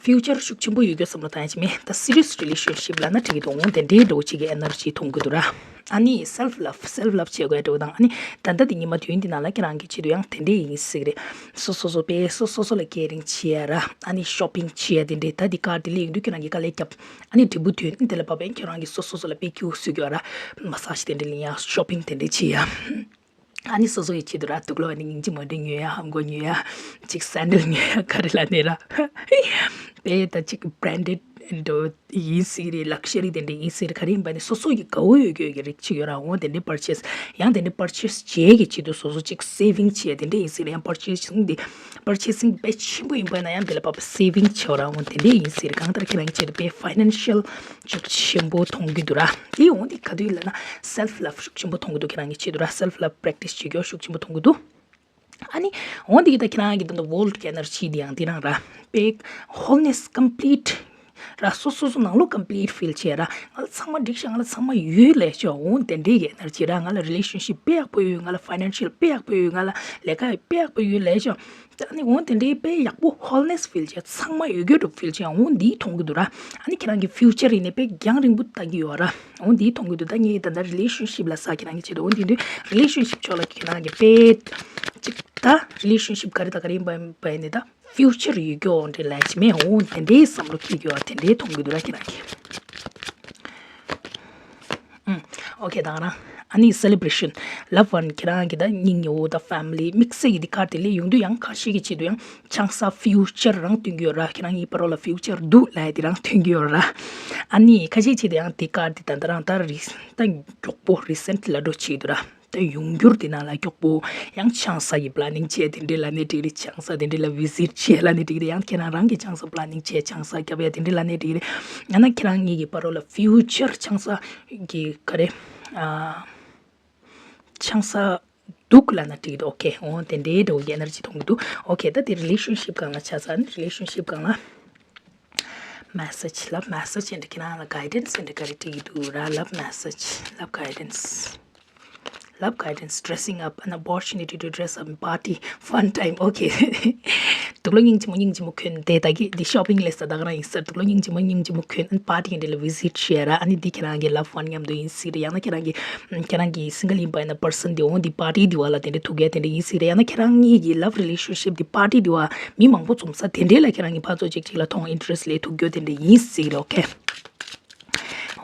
ཕིའུ་ཅར་ཤུགས་ཆེན་པོ་ཡོད་རྒྱུ་བསམ་བློ་བཏང་ཡ་ཅིག་མེད། ད་སི་རི་ཡས་རི་ལེ་ཤན་ཤིབ་ལབ་ན་འགྲིག་གི་འདུག་འོང་དེ་འདྲའི་འགྲོ་ཅིག་གི་ཨེ་ནར་ཇི་མཐོང་གི་འདུག་ར། ཨ་ནི་སེལ་ཕི་ལབ། སེལ་ཕི་ལབ་བྱེད་དགོས་འགྲོ་དང་ཨ་ནི་ད་ལྟ་དེ་ཉི་མ་དུས་ཡུན་འདི་ནང་ལ་ཁྱེད་རང་གི་ཆེད་དུ་ཡང་དེ་འདྲའི་ཡིན་སྲིད་རེད། སོ་སོ་སོ་པས་སོ་སོ་སོ་ལ་ཀེ་རིང་བྱེད་ཡ་ར། ཨ་ནི་ཤོ་པིང་བྱེད་ཡ་དེ་འདྲའི་ད་འདི་ཀར་དེ་སླེབས་ཡོང་དུས་ཁྱེད་རང་གི་དཀའ་ལས་རྒྱབ། ཨ་ནི་འབྲས་བུ་ཐོན་དེ་ལ་བབ་པས་ཁྱེད་རང་གི་སོ་སོ་སོ་ལ་དཔེ་ཁྱུ་བཟོས་དགོས་ར། མ་སཱ་ཇི་དེ་འདྲ་ལེན་ཡ། ཤོ་པིང་དེ་འདྲ་བྱེད་ཡ། ཨ་ནི་སོ་སོ་ཡི་ཆེད་དུ་ར་དུག་ལོག་ཨ་ནི་སྙིང་རྗེ་མོ་འདྲ་ཉོ་ཡ། ཧམ་གོ་ཉོ་ཡ། ཅིག་སན་ཌལ་ཉོ་ཡ། ག་རེ་ལབ་ནས་ར། དཔེ་ད་ཅིག་བྷི་རན་ཌེཌ་འདྲ་ཡིན་སྲིད་རེད། ལག་ཤ་རི་དེ་འདྲ་ཡིན་སྲིད་རེད། ག་རེ་ཡིན་པ་ནི་སོ་སོ་ཡི་དགའ་བོ་ཡོད་རྒྱུ་ཡི་རིགས་ཅིག་ཡོད་ར། འོ་དེ་འདྲའི་པར་ཆེས་ཡང་དེ་འདྲའི་པར་ཆེས་བྱེད་ཀྱི་ཆེད་དུ་སོ་སོ་ཅིག་སེ་ཝིང་བྱེད་དེ་འདྲ་ཡིན་སྲིད་རེད། ཡང་པར་ཆེས་སིང་འདི་པར་ཆེས་སིང་དཔེ་ཆེན་པོ་ཡིན་པ་ན་ཡང་དེ་ལ་བབ་པ་སེ་ཝིང་བྱེད་ར། འོ་དེ་འདྲ་ཡིན་སྲིད་རེད། གང་ལྟར་ཁྱེད་རང་གི་ཆེད་དུ་དཔེ་ཕའི་ནན་ཤལ་ཤུགས་ཆེན་པོ་མཐོང་གི་འདུག་ར། དེ་འོ་འདི་ག་དུས་ལབ་ན་སེལ་ཕི་ལབ་ཤུགས་ཆེན་པོ་མཐོང་གི་འདུག་ཁྱེད་རང་གི་ཆེད་དུ་ར་སེལ་ཕི་ལབ་པེ་རེག་ཊི་སི་བྱེད་རྒྱུ་ཤུགས་ཆེན་པོ་མཐོང་གི་འདུག་ཨ་ནི་འོ་འདི་གི་ད་ཁྱེད་རང་གི་ད་ད་ཝོལ་ཌི་གི་ཨེ་ནར་ཇི་འདི་ཡང་འདི་རང་ར། དཔེ་ཧོལ་ནེས་ཀམ་པི་ལིཊ་ར། སོ་སོ་སོ་ནང་ལོགས་ཀམ་པི་ལིཊ་ཕིལ་བྱེད་ར། ང་ལ་ཚང་མ་འགྲིག་ཤག་ང་ལ་ཚང་མ་ཡོད་ལབ་ཆོག་འོ་དེ་འདྲའི་གི་ཨེ་ནར་ཇི་ར། ང་ལ་རི་ལེ་ཤན་ཤིབ་དཔེ་ཡག་པོ་ཡོད། ང་ལ་ཕའི་ནན་ཤལ་དཔེ་ཡག་པོ་ཡོད། ང་ལ་ལས་ཀ་དཔེ་ཡག་པོ་ཡོད་ལབ་ཆོག་ད་ནི་འོ་དེ་འདྲའི་དཔེ་ཡག་པོ་ཧོལ་ནེས་ཕིལ་བྱས། ཚང་མ་ཡོད་རྒྱུ་འདྲ་ཕིལ་བྱས། འོ་འདི་མཐོང་གི་འདུག་ར། ཨ་ནི་ཁྱེད་རང་གི་ཕིའུ་ཅར་ཡིན་ནའི་དཔེ་རྒྱང་རིང་པོ་ལྟ་གི་ཡོད་ར། འོ་འདི་མཐོང་གི་འདུག་ད་ངས་ད་ལྟ་རི་ལེ་ཤན་ཤིབ་ལ་ས་ཁྱེད་རང་གི་ཆེད་དུ། འོ་འདི་འདི་རི་ལེ་ཤན་ཤིབ་ཕྱོགས་ལ་ཁྱེད་རང་གི་དཔེ་ཅིག་ད་རི་ལེ་ཤན་ཤིབ་ག་རེ་ད་ག་རེ་ཡིན་པ་ཡིན་ནའི་ད་ཕིའུ་ཅར་ཡོད་རྒྱུ་འདྲ་ལབ་ཀྱི་མེད། འོ་དེ་འདྲའི་བསམ་བློ་འཁྱེར་གྱི་ཡོད། དེ་འདྲའི་མཐོང་གི་འདུག་ར་ཁྱེད་རང་གི། ཨུམ། ཨོ་ཁེ། ད་ག་རང་ཨ་ནི་སེ་ལེ་བྷ་རེ་ཤན། ལབ་ཝན། ཁྱེད་རང་གི་ད་སྙིང་ཉེ་བོ་ད་ཕེ་མི་ལི་དམིགས་བསལ་གྱི་འདི་ཀར་དེ་སླེབས་ཡོང་དུས་ཡང་ཁ་ཤས་ཀྱི་ཆེད་དུ་ཡང་ཆང་ས་ཕིའུ་ཅར་རང་སྟོན་གྱི་ཡོད་ར། ཁྱེད་རང་གཉིས་བར་ལ་ཕིའུ་ཅར་འདུག་ལབ་ཡ་དེ་རང་སྟོན་གྱི་ཡོད་ར། ཨ་ནི་ཁ་ཤས་ཆེད་དུ་ཡང་འདི་ཀར་དེ་ད་ད་རང་ད་རི་ད་མགྱོགས་པོ་རི་སེན་ཊི་ལ་འགྲོ་ཆེད་དུ་ར། ད་ཡོང་རྒྱུར་དེ་ནང་ལ་མགྱོགས་པོ་ཡང་ཆང་ས་ཡི་པ་ལ་ནིང་བྱས་དེ་འདྲ་ལབ་ནའི་འགྲིག་རེད། ཆང་ས་དེ་འདྲ་ལ་བི་ཟིཊ་བྱས་ལབ་ནའི་འགྲིག་རེད། ཡང་ཁྱེད་རང་རང་གི་ཆང་ས་པ་ལ་ནིང་བྱས་ཆང་ས་རྒྱབ་ཡ་དེ་འདྲ་ལབ་ནའི་འགྲིག་རེད། ཡང་ན་ཁྱེད་རང་གཉིས་ཀྱི་བར་ལ་ཕིའུ་ཅར་ཆང་ས་གི་ག་རེ། ཨ། ཆང་ས་འདུག་ལབ་ན་འགྲིག་འདུག་ཨོ་ཁེ། འོ་དེ་འདྲའི་འདྲ་བོ་གི་ཨེ་ནར་ཇི་མཐོང་གི་འདུག་ཨོ་ཁེ། ད་དེ་རི་ལེ་ཤན་ཤིབ་སྒང་ལ་ཆ་ཚང་། རི་ལེ་ཤན་ཤིབ་སྒང་ལ་མེ་སེ་ཇི། ལབ་མེ་སེ་ཇི་ཨེ་འདྲ་ཁྱེད་རང་ལ་གའི་ཌེན་སི་ཨེ་འདྲ་ག་རེ་སྤྲད་ཀྱི་འདུག་ར། ལབ་མེ་སེ་ཇི། ལབ་གའི་ཌེན་སི། ལབ་གའི་ཌེན་སི། Dressing up, an opportunity to dress up, party, fun time. ཨོ་ཁེ། དུག་ལོག་སྙིང་རྗེ་མོ། སྙིང་རྗེ་མོ་གྱོན་དེ་ད་གི་འདི་ཤོ་པིང་ལས་ས་ད་ག་རང་ཡིན་ས། དུག་ལོག་སྙིང་རྗེ་མོ། སྙིང་རྗེ་མོ་གྱོན། ཨན་པར་ཊི་དེ་འདྲ་ལ་བི་ཟིཊ་བྱས་ར། ཨ་ནི་འདི་ཁྱེད་རང་གི་ལབ་ཝན་མཉམ་དུ་ཡིན་སྲིད་རེད། ཡང་ན་ཁྱེད་རང་གི་ཁྱེད་རང་གི་སིང་གལ་ཡིན་པ་ཡིན་ན་པར་སན་དེ་འོ་འདི་པར་ཊི་འདི་བ་ལ་དེ་འདྲ་ཐུག་ཡ་དེ་འདྲ་ཡིན་སྲིད་རེད། ཡང་ན་ཁྱེད་རང་གཉིས་ཀྱི་ལབ་རི་ལེ་ཤན་ཤིབ་འདི་པར་ཊི་འདི་བ་མི་མང་པོ་འཛོམས་ས་དེ་འདྲ་ལ་ཁྱེད་རང་གི་ཕར་ཚུར་གཅིག་གཅིག་ལ་མཐོང་ཨིན་ཊི་རེ་སི་ཊི་ལས་ཐུག་རྒྱུ་དེ་འདྲ་ཡིན་སྲིད་རེད། ཨོ་ཁེ།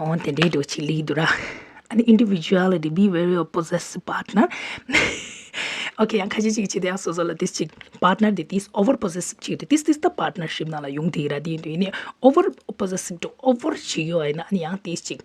འོ་དེ་འདྲའི་འདྲ་བོ་ཅིག་སླེབས་འདུག་ར། ཨ་ནི་individuality, beware of possessive partner. ཨོ་ཁེ། ཡང་ཁ་ཤས་ཅིག་གི་ཆེད་དུ་ཡང་སོ་སོ་ལ་ཏིས་ཅིག་པར་ཊི་ནར་དེ་ཏིས་ཨོ་ཝར་པོ་སེ་སིབ་ཅིག་དེ་ཏིས་ཏིས་ད་པར་ཊི་ནར་ཤིབ་ནང་ལ་ཡོང་དེ་ཡིན་ར། དེ་ཡིན་དུས་ཡིན་ནི་ཨོ་ཝར་པོ་སེ་སིབ་དུ་ཨོ་ཝར་བྱེད་ཡོད་ཡིན་ན། ཨ་ནི་ཡང་ཏིས་ཅིག་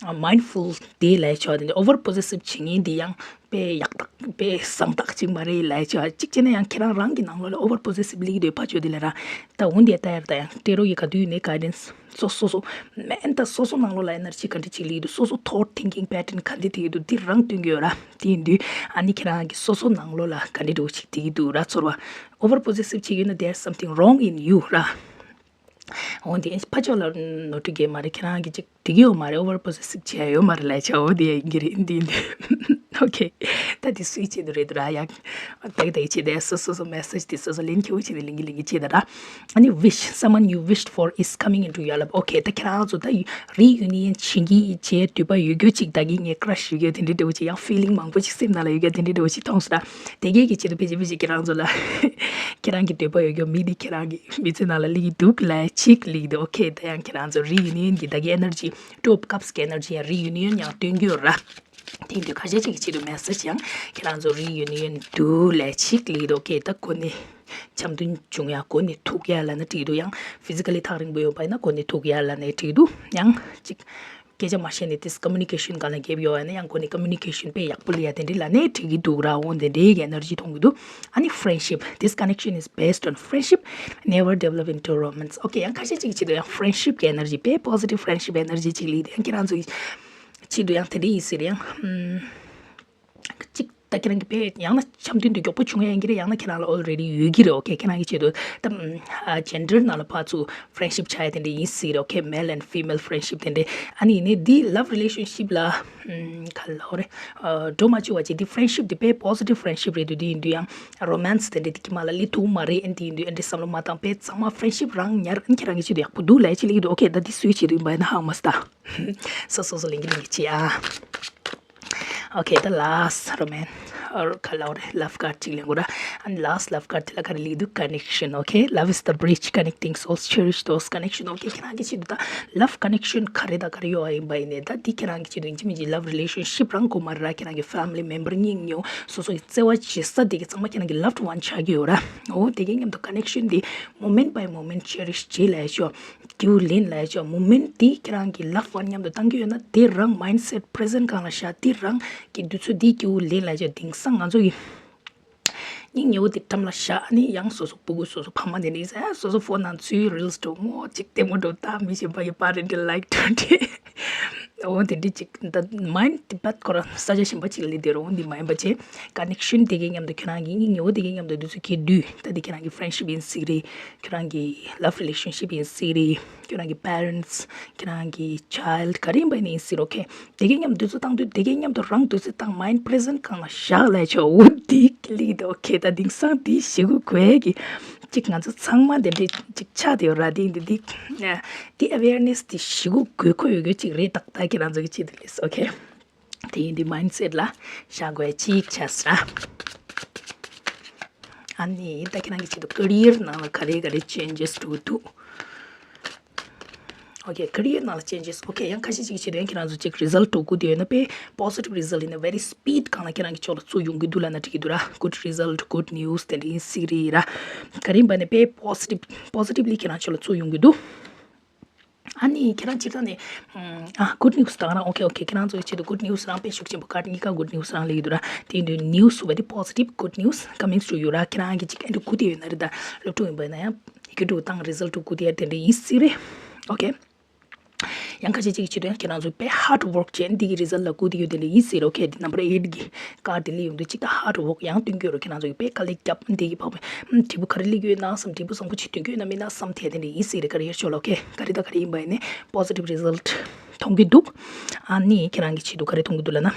མའིན་ཌ་ཕུལ་དེ་ལས་ཆོག་དེ་འདྲ་ཨོ་ཝར་པོ་སེ་སིབ་བྱེད་མཁན་དེ་ཡང་དཔེ་ཡག་རྟགས་དཔེ་བཟང་རྟགས་ཅིག་མ་རེད་ལས་ཆོག་ཅིག་བྱས་ན་ཡང་ཁྱེད་རང་རང་གི་ནང་ལོགས་ལ་ཨོ་ཝར་པོ་སེ་སིབ་སླེབས་དུས་ཕར་ཕྱོགས་དེ་ལ་ར། ད་འོ་འདི་ལྟ་ཡར་ད་ཡང་སྤྲད་རོགས་ཡིན། ག་དུས་ནས་གའི་ཌེན་སི་སོ་སོ་སོ་མེན་ད་སོ་སོ་ནང་ལོགས་ལ་ཨེ་ནར་ཇི་ག་འདྲ་ཅིག་སླེབས་འདུག་སོ་སོ་ཐོཊ་ཐིང་ཀིང་པེ་ཊརན་ག་འདྲ་དེ་འདུག་འདི་རང་སྟོན་གྱི་ཡོད་ར། དེ་ཡིན་དུས་ཨ་ནི་ཁྱེད་རང་གི་སོ་སོ་ནང་ལོགས་ལ་ག་འདྲ་འདྲ་ཅིག་དེ་འདུག་ར། ཚོར་བ་ཨོ་ཝར་པོ་སེ་སིབ་ཅིག་ཡོད་ན་there's something wrong in you ར། འོ་འདི་ཕར་ཕྱོགས་ལ་ནོར་འཁྲུལ་གྱི་མ་རེད། ཁྱེད་རང་གི་ཅིག་འགྲིག་གི་ཡོད་མ་རེད། ཨོ་ཝར་པོ་སེ་སིབ་བྱས་ཡོད་མ་རེད་ལས་ཆ་འོ་དེ་ཡིན་གྱི་རེད། འདི་འདི་ཨོ་ཁེ། ད་དེ་སུའི་ཆེད་དུ་རེད་འདུག་ར། ཡག་ཏག་ཏག་བྱས་ཏེ་སོ་སོ་སོ་མེ་སེ་ཇི་དེ་སོ་སོ་ལེན་ཁྱེར་བྱས་ཏེ་ལེན་གྱི་ལེན་གྱི་བྱས་ད་ར། ཨ་ནི་wish, someone you wished for is coming into your life. ཨོ་ཁེ། ད་ཁྱེད་རང་ཚོ་ད་རི་ཡུ་ནི་ཡན་བྱེད་ཀྱི་བྱས་འདོད་པ་ཡོད་རྒྱུ་ཅིག་ད་གི་ངས་ཀྲ་ཤི་ཡོད་རྒྱུ་དེ་འདྲའི་འདྲ་བོ་ཅིག་ཡང་ཕི་ལིང་མང་པོ་ཅིག་སེམས་ནང་ལ་ཡོད་རྒྱུ་དེ་འདྲའི་འདྲ་བོ་ཅིག་མཐོང་སོང་ད། དེ་གས་ཀྱི་ཆེད་དུ་ཕལ་ཆེར་ཕལ་ཆེར་ཁྱེད་རང་ཚོ་ལ་ཁྱེད་རང་གི་འདོད་པ་ཡོད་རྒྱུ་མི་དེ་ཁྱེད་རང་གི་མི་ཚེ་ནང་ལ་སླེབས་ཀྱི་འདུག་ལབ་ཅིག་ལེན་གྱི་འདུག་ཨོ་ཁེ། ད་ཡང་ཁྱེད་རང་ཚོ་རི་ཡུ་ནི་ཡན་གྱི་ད་གི་ཨེ་ནར་ཇི། Two of Cups གི་ཨེ་ནར་ཇི་ཡང་རི་ཡུ་ནི་ཡན་ཡང་སྟོན་གྱི་ཡོད་ར། དེ་ཡིན་དུས་ཁ་ཤས་ཅིག་གི་ཆེད་དུ་message ཡང་ཁྱེད་རང་ཚོ་reunion do ལས་ཅིག་ལི་རོ་ཁེ་ད་གོ་ནི་འཆམ་མཐུན་བྱུང་ཡ་གོ་ནི་ཐུག་ཡ་ལ་ན་འགྲིག་འདུག་ཡང་physically ཐག་རིང་པོ་ཡོད་པ་ཡིན་ན་གོ་ནི་ཐུག་ཡ་ལ་ནས་འགྲིག་འདུག་ཡང་ཅིག་སྐད་ཆ་མ་བཤད་ནས་དེས་communication ག་ལ་འགེབ་ཡོད་ཡ་ན་ཡང་གོ་ནི་communication དཔེ་ཡག་པོ་ལི་ཡ་དེ་འདྲི་ལ་ནས་འགྲིག་གི་འདུག་ར། འོ་དེ་འདྲའི་གི་energy མཐོང་གི་འདུག་ཨ་ནི་friendship, this connection is based on friendship, never develop into romance. Okay, ཡང་ཁ་ཤས་ཅིག་གི་ཆེད་དུ་ཡང་friendship གི་energy དཔེ་positive friendship energy ཅིག་ལི་དེ་ཡང་ཁྱེད་རང་ཚོ་གི་ཆེད་དུ་ཡང་དེ་འདྲ་ཡིན་ཟེར་ཡང་ཨམ། གཅིག་ད་ཁྱེད་རང་གི་དཔེ་ཡང་ན་འཆམ་མཐུན་དུ་མགྱོགས་པོ་བྱུང་ཡ་ཡིན་གྱི་རེད། ཡང་ན་ཁྱེད་རང་ལ་already ཡོད་ཀྱི་རེད། Okay, ཁྱེད་རང་གི་ཆེད་དུ་ད་ཨ་gender ནང་ལ་ཕར་ཚུར་friendship བྱ་ཡ་དེ་འདྲ་ཡིན་སྲིད་རེད། Okay, male and female friendship དེ་འདྲ། ཨ་ནི་ཡིན་ནའི་འདི་love relationship ལ་ཨམ་ག་ལ་རེད། འགྲོ་མ་བཅུག་པ་བྱས་འདི་friendship འདི་དཔེ་positive friendship རེད་འདུག་འདི་ཡིན་དུས་ཡང་romance དེ་འདྲ་འདི་ཀྱི་མ་ལ་ལི་ཐུག་མ་རེད། ཨ་ནི་འདི་ཡིན་དུས་ཨ་འདྲ་བསམ་བློ་མ་བཏང་། དཔེ་ཚང་མ་friendship རང་ཉར། ཨ་ནི་ཁྱེད་རང་གི་ཆེད་དུ་ཡག་པོ་འདུག་ལབ་ཡ་ཅིག་ལི་ཀྱི་འདུག Okay, ད་འདི་སུའི་ཆེད་དུ་ཡིན་པ་ཡིན་ན་ཧ་མ་སྟ། སོ་སོ་སོ་ལེན་གི་ལེན་གི་ཅི་ཨ། Okay, the last romance or ག་ལ་རེད། Love card ཅིག་ལེན་དགོས་ར། And last love card དེ་ལ་ག་རེ་ལེགས་འདུག connection. Okay, love is the bridge connecting souls, cherish those connection. Okay, ཁྱེད་རང་གི་ཆེད་དུ་ད་love connection ག་རེ་ད་ག་རེ་ཡོད་ཨ་ཡིན་པ་ཡིན་ནས་ད་འདི་ཁྱེད་རང་གི་ཆེད་དུ་ཡིན་གཅིག་མིན་གཅིག་love relationship རང་དགོས་མ་རེད་ར། ཁྱེད་རང་གི་family member སྙིང་ཉེ་བོ་སོ་སོ་གི་བརྩེ་བ་བྱེད་ས་དེ་གི་ཚང་མ་ཁྱེད་རང་གི་loved one ཆགས་ཀྱི་ཡོད་ར། འོ་དེ་གི་མཉམ་དུ་connection དེ་moment by moment cherish བྱེད་ལ་ཡ་ཆོག་དེའུ་ལེན་ལ་ཡ་ཆོག moment དེ་ཁྱེད་རང་གི་loved one མཉམ་དུ་བཏང་གི་ཡོད་ན་དེ་རང་mindset present སྒང་ལ་བཞག་དེ་རང་གི་དུས་ཚོད་དེ་དེའུ་ལེན་ལ་ཡ་ཆོག་དེང་སང་ང་ཚོ་གི་སྙིང་ཉེ་བོ་དེ་འགྲམ་ལ་བཞག་ནི་ཡང་སོ་སོ་སྤུ་གུ་སོ་སོ་ཕ་མ་དེ་ནི་ཟ་སོ་སོ་ཕོན་ནང་ཚུད་reels འགྲོ་མོ་གཅིག་ལྟད་མོ་འགྲོ་ད་མི་གཞན་པ་གི་parental like འགྲོ་དེ། འོ་དེ་འདྲི་གཅིག་ད་mind དེ་བད་ཁོ་རང་ས་ཆ་གཞན་པ་གཅིག་ལ་ལི་དེ་རོ་འདི་མ་ཡིན་པ་བྱས་connection དེ་གའི་མཉམ་དུ་ཁྱོད་རང་གི་སྙིང་ཉེ་བོ་དེ་གའི་མཉམ་དུ་དུས་ཚོད་ཁྱེད་དུས་ད་དེ་ཁྱེད་རང་གི་friendship ཡིན་སྲིད་རེད། ཁྱོད་རང་གི་love relationship ཡིན་སྲིད་རེད། ཁྱོད་རང་གི་parents ཁྱོད་རང་གི་child ག་རེ་ཡིན་པ་ཡིན་ན་ཡིན་སྲིད་རོ། Okay, དེ་གའི་མཉམ་དུ་དུས་ཚོད་བཏང་དུས་དེ་གའི་མཉམ་དུ་རང་དུས་ཚོད་བཏང་mind present སྒང་ལ་བཞག་ལས་ཆོག་འོ་འདི་ལི་དོ། Okay, ད་དེང་སང་དེ་ཞི་གུ་གོས་གི་གཅིག་ང་ཚོ་ཚང་མ་དེ་འདྲས་གཅིག་ཆགས་དེ་ཡོད་ར། དེ་འདི་འདི་དེ་awareness དེ་ཞི་གུ་གོས་ཁོ་ཡོད་གི་གཅིག་རེད། ཏག་ཏག་གི་རང་ཚོ་གི་ཆེད་དུ་ལས་okay དེ་ཡིན་དེ་mindset ལ་བཞག་དགོས་གཅིག་ཆགས་སྲ། ཨ་ནི་ད་ཁྱེད་རང་གི་ཆེད་དུ་career ནང་ལ་ག་རེ་ག་རེ་changes འགྲོ་གི་འདུག Okay, career ནང་ལ་changes okay ཡང་ཁ་ཤས་ཅིག་གི་ཆེད་དུ་ཡང་ཁྱེད་རང་ཚོ་ཅིག་result འགྲོ་དགོས་དེ་ཡོད་ན་དཔེ་positive result in a very speed སྒང་ལ་ཁྱེད་རང་གི་ཕྱོགས་ལ་ཚུར་ཡོང་གི་འདུག་ལབ་ན་འགྲིག་གི་འདུག་ར། Good result, good news དེ་འདྲ་ཡིན་སྲིད་རེད་ར། ག་རེ་ཡིན་པ་ནི་དཔེ་positive positively ཁྱེད་རང་ཕྱོགས་ལ་ཚུར་ཡོང་གི་འདུག་ཨ་ནི་ཁྱེད་རང་སྤྱིར་བཏང་ནས་ཨ་good news དང་རང་okay okay ཁྱེད་རང་ཚོ་ཡི་ཆེད་དུ་good news རང་དཔེ་ཤུགས་ཆེན་པོ་card གཉིས་ཀ་good news རང་ལ་ཡོད་འདུག་ར། དེ་ཡིན་དུས་news very positive good news coming to you ར། ཁྱེད་རང་གི་ཅིག་ཨེ་འདྲ་གུ་དེ་ཡོད་ན་རེད། ད་སློབ་ཕྲུག་ཡིན་པ་ཡིན་ན་ཡང་ཡི་གེ་འགྲོ་དང་result འགྲོ་གུ་དེ་ཡ་དེ་འདྲ་ཡིན་སྲིད་རེད། Okay ཡང་ཁ་ཤས་ཅིག་གི་ཆེད་དུ་ཡང་ཁྱེད་རང་ཚོ་དཔེ་hard work བྱས་འདི་གི་result ལ་སྒུག་བསྡད་ཡོད་དེ་འདྲ་ཡིན་སྲིད་རེད། Okay འདི་number eight གི་card འདི་ལ་ཡོང་དུས་གཅིག་ད་hard work ཡང་སྟོན་གྱི་ཡོད་རེད། ཁྱེད་རང་ཚོ་གི་དཔེ་དཀའ་ལས་བརྒྱབ་འདི་གི་བག་མེད་དྲིལ་བུ་ག་རེ་སླེབས་ཡོད་ན་བསམ་དྲིལ་བུ་བཟང་པོ་ཅིག་སྟོན་གྱི་ཡོད་ན་མིན་ན་བསམ་དེ་དེ་འདྲ་ཡིན་སྲིད་རེད། career ཕྱོགས་ལ་okay ག་རེ་དང་ག་རེ་ཡིན་པ་ཡིན་ནའི་positive result མཐོང་གི་འདུག་ཨ་ནི་ཁྱེད་རང་གི་ཆེད་དུ་ག་རེ་མཐོང་གི་འདུག་ལབ་ན།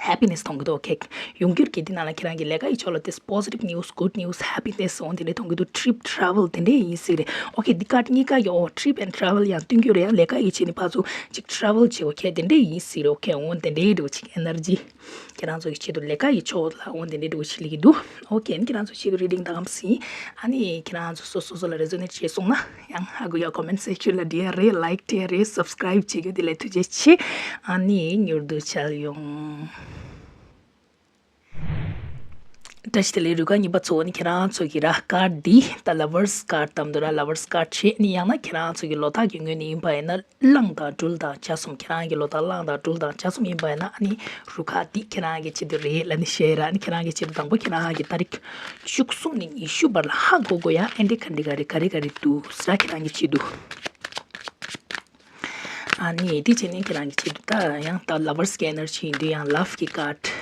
Happiness མཐོང་གི་འདུག Okay ཡོང་འགྱུར་གྱི་འདི་ནང་ལ་ཁྱེད་རང་གི་ལས་ཀ་ཡི་ཕྱོགས་ལ་དེ་positive news, good news, happiness འོ་དེ་འདྲའི་མཐོང་གི་འདུག trip, travel དེ་འདྲའི་ཡིན་སྲིད་རེད། Okay འདི་card གཉིས་ཀ་ཡོད། Trip and travel ཡང་སྟོན་གྱི་རེད། ཡང་ལས་ཀ་ཡི་ཆེད་ནི་ཕར་ཚུར་ཅིག་travel བྱེད་འོ་okay དེ་འདྲའི་ཡིན་སྲིད་རེད། Okay འོ་དེ་འདྲའི་འདྲ་བོ་ཅིག་energy ཁྱེད་རང་ཚོ་གི་ཆེད་དུ་ལས་ཀ་ཡི་ཕྱོགས་ལ་འོ་དེ་འདྲའི་འདྲ་བོ་ཅིག་སླེབས་ཀྱི་འདུག Okay ཁྱེད་རང་ཚོ་ཆེད་དུ་reading ད་གམ་སྲིད། ཨ་ནི་ཁྱེད་རང་ཚོ་སོ་སོ་སོ་ལ་resonate བྱས་སོང་ན་ཡང་ཧ་གོ་ཡ་comment section ལ་འབྲི་ཡ་རེད། like བྲིས་ཡ་རེད། subscribe བྱེད་རྒྱུ་དེ་ལས་ཐུགས་རྗེ་ཆེ། ཨ་ནི་མྱུར་དུ་མཇལ་ཡོང་། བཀྲ་ཤིས་བདེ་ལེགས། རུས་ཁག་གཉིས་པ་ཚོ་ནི་ཁྱེད་རང་ཚོ་གི་ར་card འདི་ད་lovers card བཏབ་འདུག་ར། lovers card བྱས་ནི་ཡང་ན་ཁྱེད་རང་ཚོ་གི་ལོ་རྟགས་ཀྱི་ངོས་ནས་ཡིན་པ་ཡིན་ན་གླང་དང་སྦྲུལ་དང་བྱ་གསུམ། ཁྱེད་རང་གི་ལོ་རྟགས་གླང་དང་སྦྲུལ་དང་བྱ་གསུམ་ཡིན་པ་ཡིན་ན་ཨ་ནི་རུས་ཁག་འདི་ཁྱེད་རང་གི་ཆེད་དུ་རེད་ལབ་ནི་བཤད་ར། ཨ་ནི་ཁྱེད་རང་གི་ཆེད་དུ་དང་པོ་ཁྱེད་རང་གི་ཏ་རིག་བཅུ་གསུམ་ནས་ཉི་ཤུ་བར་ལ་ཧ་གོ་དགོས་ཡ། ཨེ་འདྲ་ག་འདྲ་ག་རེ་ག་རེ་ག་རེ་འདུག་ཟེར་ཁྱེད་རང་གི་ཆེད་དུ། ཨ་ནི་དེ་བྱས་ནས་ཁྱེད་རང་གི་ཆེད་དུ་ད་ཡང་ད་lovers གི་energy ཡིན་དུས་ཡང་love གི་card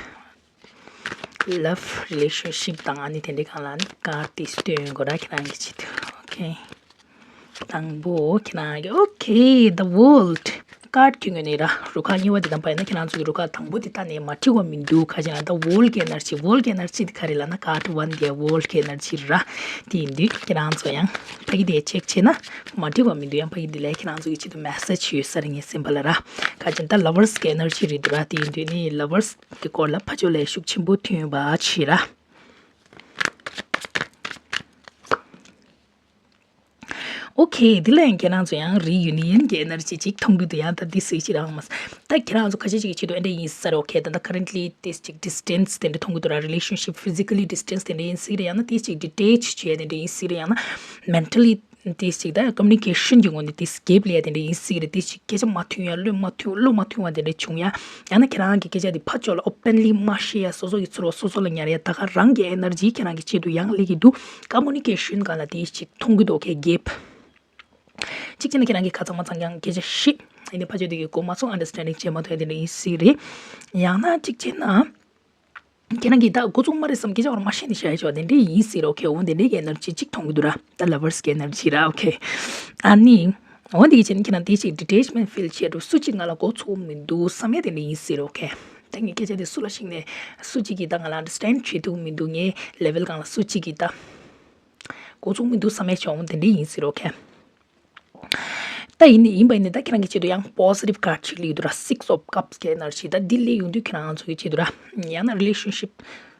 love relationship དང་ཨ་ནི་དེ་འདྲའི་སྒང་ལ་ནི་card དེ་སྟོན་དགོས་ར་ཁྱེད་རང་གི་ཆེད་དུ། Okay དང་པོ་ཁྱེད་རང་གི་okay the world card གི་ངོས་ནས་ར་རུས་ཁག་གཉིས་པ་དེ་དང་པ་ཡིན་ན་ཁྱེད་རང་ཚོ་གི་རུས་ཁག་དང་པོ་དེ་ད་ནས་མ་འཁྲིག་པ་མི་འདུག་ཁ་ཅིག་ན་ད་world གི་energy world གི་energy དེ་ག་རེ་ལབ་ན་card one དེ་world གི་energy ར། དེ་ཡིན་དུས་ཁྱེད་རང་ཚོ་ཡང་ཕ་གི་དེ་check བྱས་ན་མ་འཁྲིག་པ་མི་འདུག་ཡང་ཕ་གི་དེ་ལས་ཁྱེད་རང་ཚོ་གི་ཆེད་དུ་message ཡོད་ས་རེད། ངའི་སེམས་པ་ལ་ར་ཁ་ཅིག་ད་lovers གི་energy རེད་འདུག་ར། དེ་ཡིན་དུས་ནི་lovers གི་སྐོར་ལ་ཕ་ཆོས་ལས་ཤུགས་ཆེན་པོ་ཐོན་པ་ཆེ་ར། ཨོ་ཁེ། འདི་ལ་ཡང་ཁྱེད་རང་ཚོ་ཡང་reunion གི་energy ཅིག་མཐོང་གི་འདུག་ཡང་ད་འདི་སུས་ཅིག་རང་མ་ཟད། ད་ཁྱེད་རང་ཚོ་ཁ་ཤས་ཅིག་གི་ཆེད་དུ་ཨེ་འདྲ་ཡིན་ས་རེད། ཨོ་ཁེ། ད་ད་currently this ཅིག་distance དེ་འདྲ་མཐོང་གི་འདུག་ར། relationship physically distance དེ་འདྲ་ཡིན་སྲིད་རེད། ཡང་ན་དེ་ཅིག་detach བྱས་དེ་འདྲ་ཡིན་སྲིད་རེད། ཡང་ན་mentally དེ་ཅིག་ད་communication གི་ངོས་ནས་དེ་gap སླེབས་དེ་འདྲ་ཡིན་སྲིད་རེད། དེ་ཅིག་སྐད་ཆ་མ་མཐུན་ཡ། བློ་མ་མཐུན། བློ་མ་མཐུན་པ་དེ་འདྲ་བྱུང་ཡ། ཡང་ན་ཁྱེད་རང་གི་སྐད་ཆ་དེ་ཕར་ཕྱོགས་ལ་openly མ་བཤད་ཡ། སོ་སོ་གི་ཚོར་བ་སོ་སོ་ལ་ཉར་ཡ། ད་ག་རང་གི་energy ཁྱེད་རང་གི་ཆེད་དུ་ཡང་སླེབས་ཀྱི་འདུག communication སྒང་ལ་དེ་ཅིག་མཐོང་གི་འདུག་ཨོ་ཁེ། gap གཅིག་བྱས་ན་ཁྱེད་རང་གིས་ཁ་ཚང་མ་ཚང་ཀྱང་སྐད་ཆ་བཤད། ཡིན་ནའི་ཕར་ཕྱོགས་དེ་གིས་གོ་མ་སོང་། understanding བྱེད་མ་ཐུབ་ཡ་དེ་འདྲ་ཡིན་སྲིད་རེད། ཡང་ན་གཅིག་བྱས་ན་ཁྱེད་རང་གིས་ད་འགོ་བཙུགས་མ་རེད་བསམ་སྐད་ཆ་བར་མ་བཤད་ནས་བཞག་ཡ་ཆོག་དེ་འདྲ་ཡིན་སྲིད་རེད། ཨོ་ཁེ། འོ་དེ་འདྲའི་གི་energy གཅིག་མཐོང་གི་འདུག་ར། ད་lovers གི་energy ར། ཨོ་ཁེ། ཨ་ནི་འོ་དེ་གི་བྱས་ན་ཁྱེད་རང་དེ་ཅིག་detachment feel བྱེད་འགྲོ། སུ་གཅིག་ང་ལ་མགོ་ཚོས་མི་འདུག་བསམ་ཡ་དེ་འདྲ་ཡིན་སྲིད་རེད། ཨོ་ཁེ། ད་ངའི་སྐད་ཆ་དེ་སུ་ལ་གཞིགས་ནས་སུ་གཅིག་གིས་ད་ང་ལ་understand བྱེད་ཐུབ་མི་འདུག་ངའི་level སྒང་ལ་སུ་གཅིག་གིས་ད་མགོ་ཚོས་མི་འདུག་བསམ་ཡ་ཆོག་འོ་དེ་འདྲ་ཡིན་སྲིད་རེད། ཨོ་ཁེ། ད་ཡིན་ནི་ཡིན་པ་ཡིན་ནི་ད་ཁྱེད་རང་གི་ཆེད་དུ་ཡང་positive card ཅིག་སླེབས་འདུག་ར། six of cups གི་energy ད་འདི་སླེབས་ཡོང་དུས་ཁྱེད་རང་ཚོ་གི་ཆེད་དུ་ར། ཡང་ན་relationship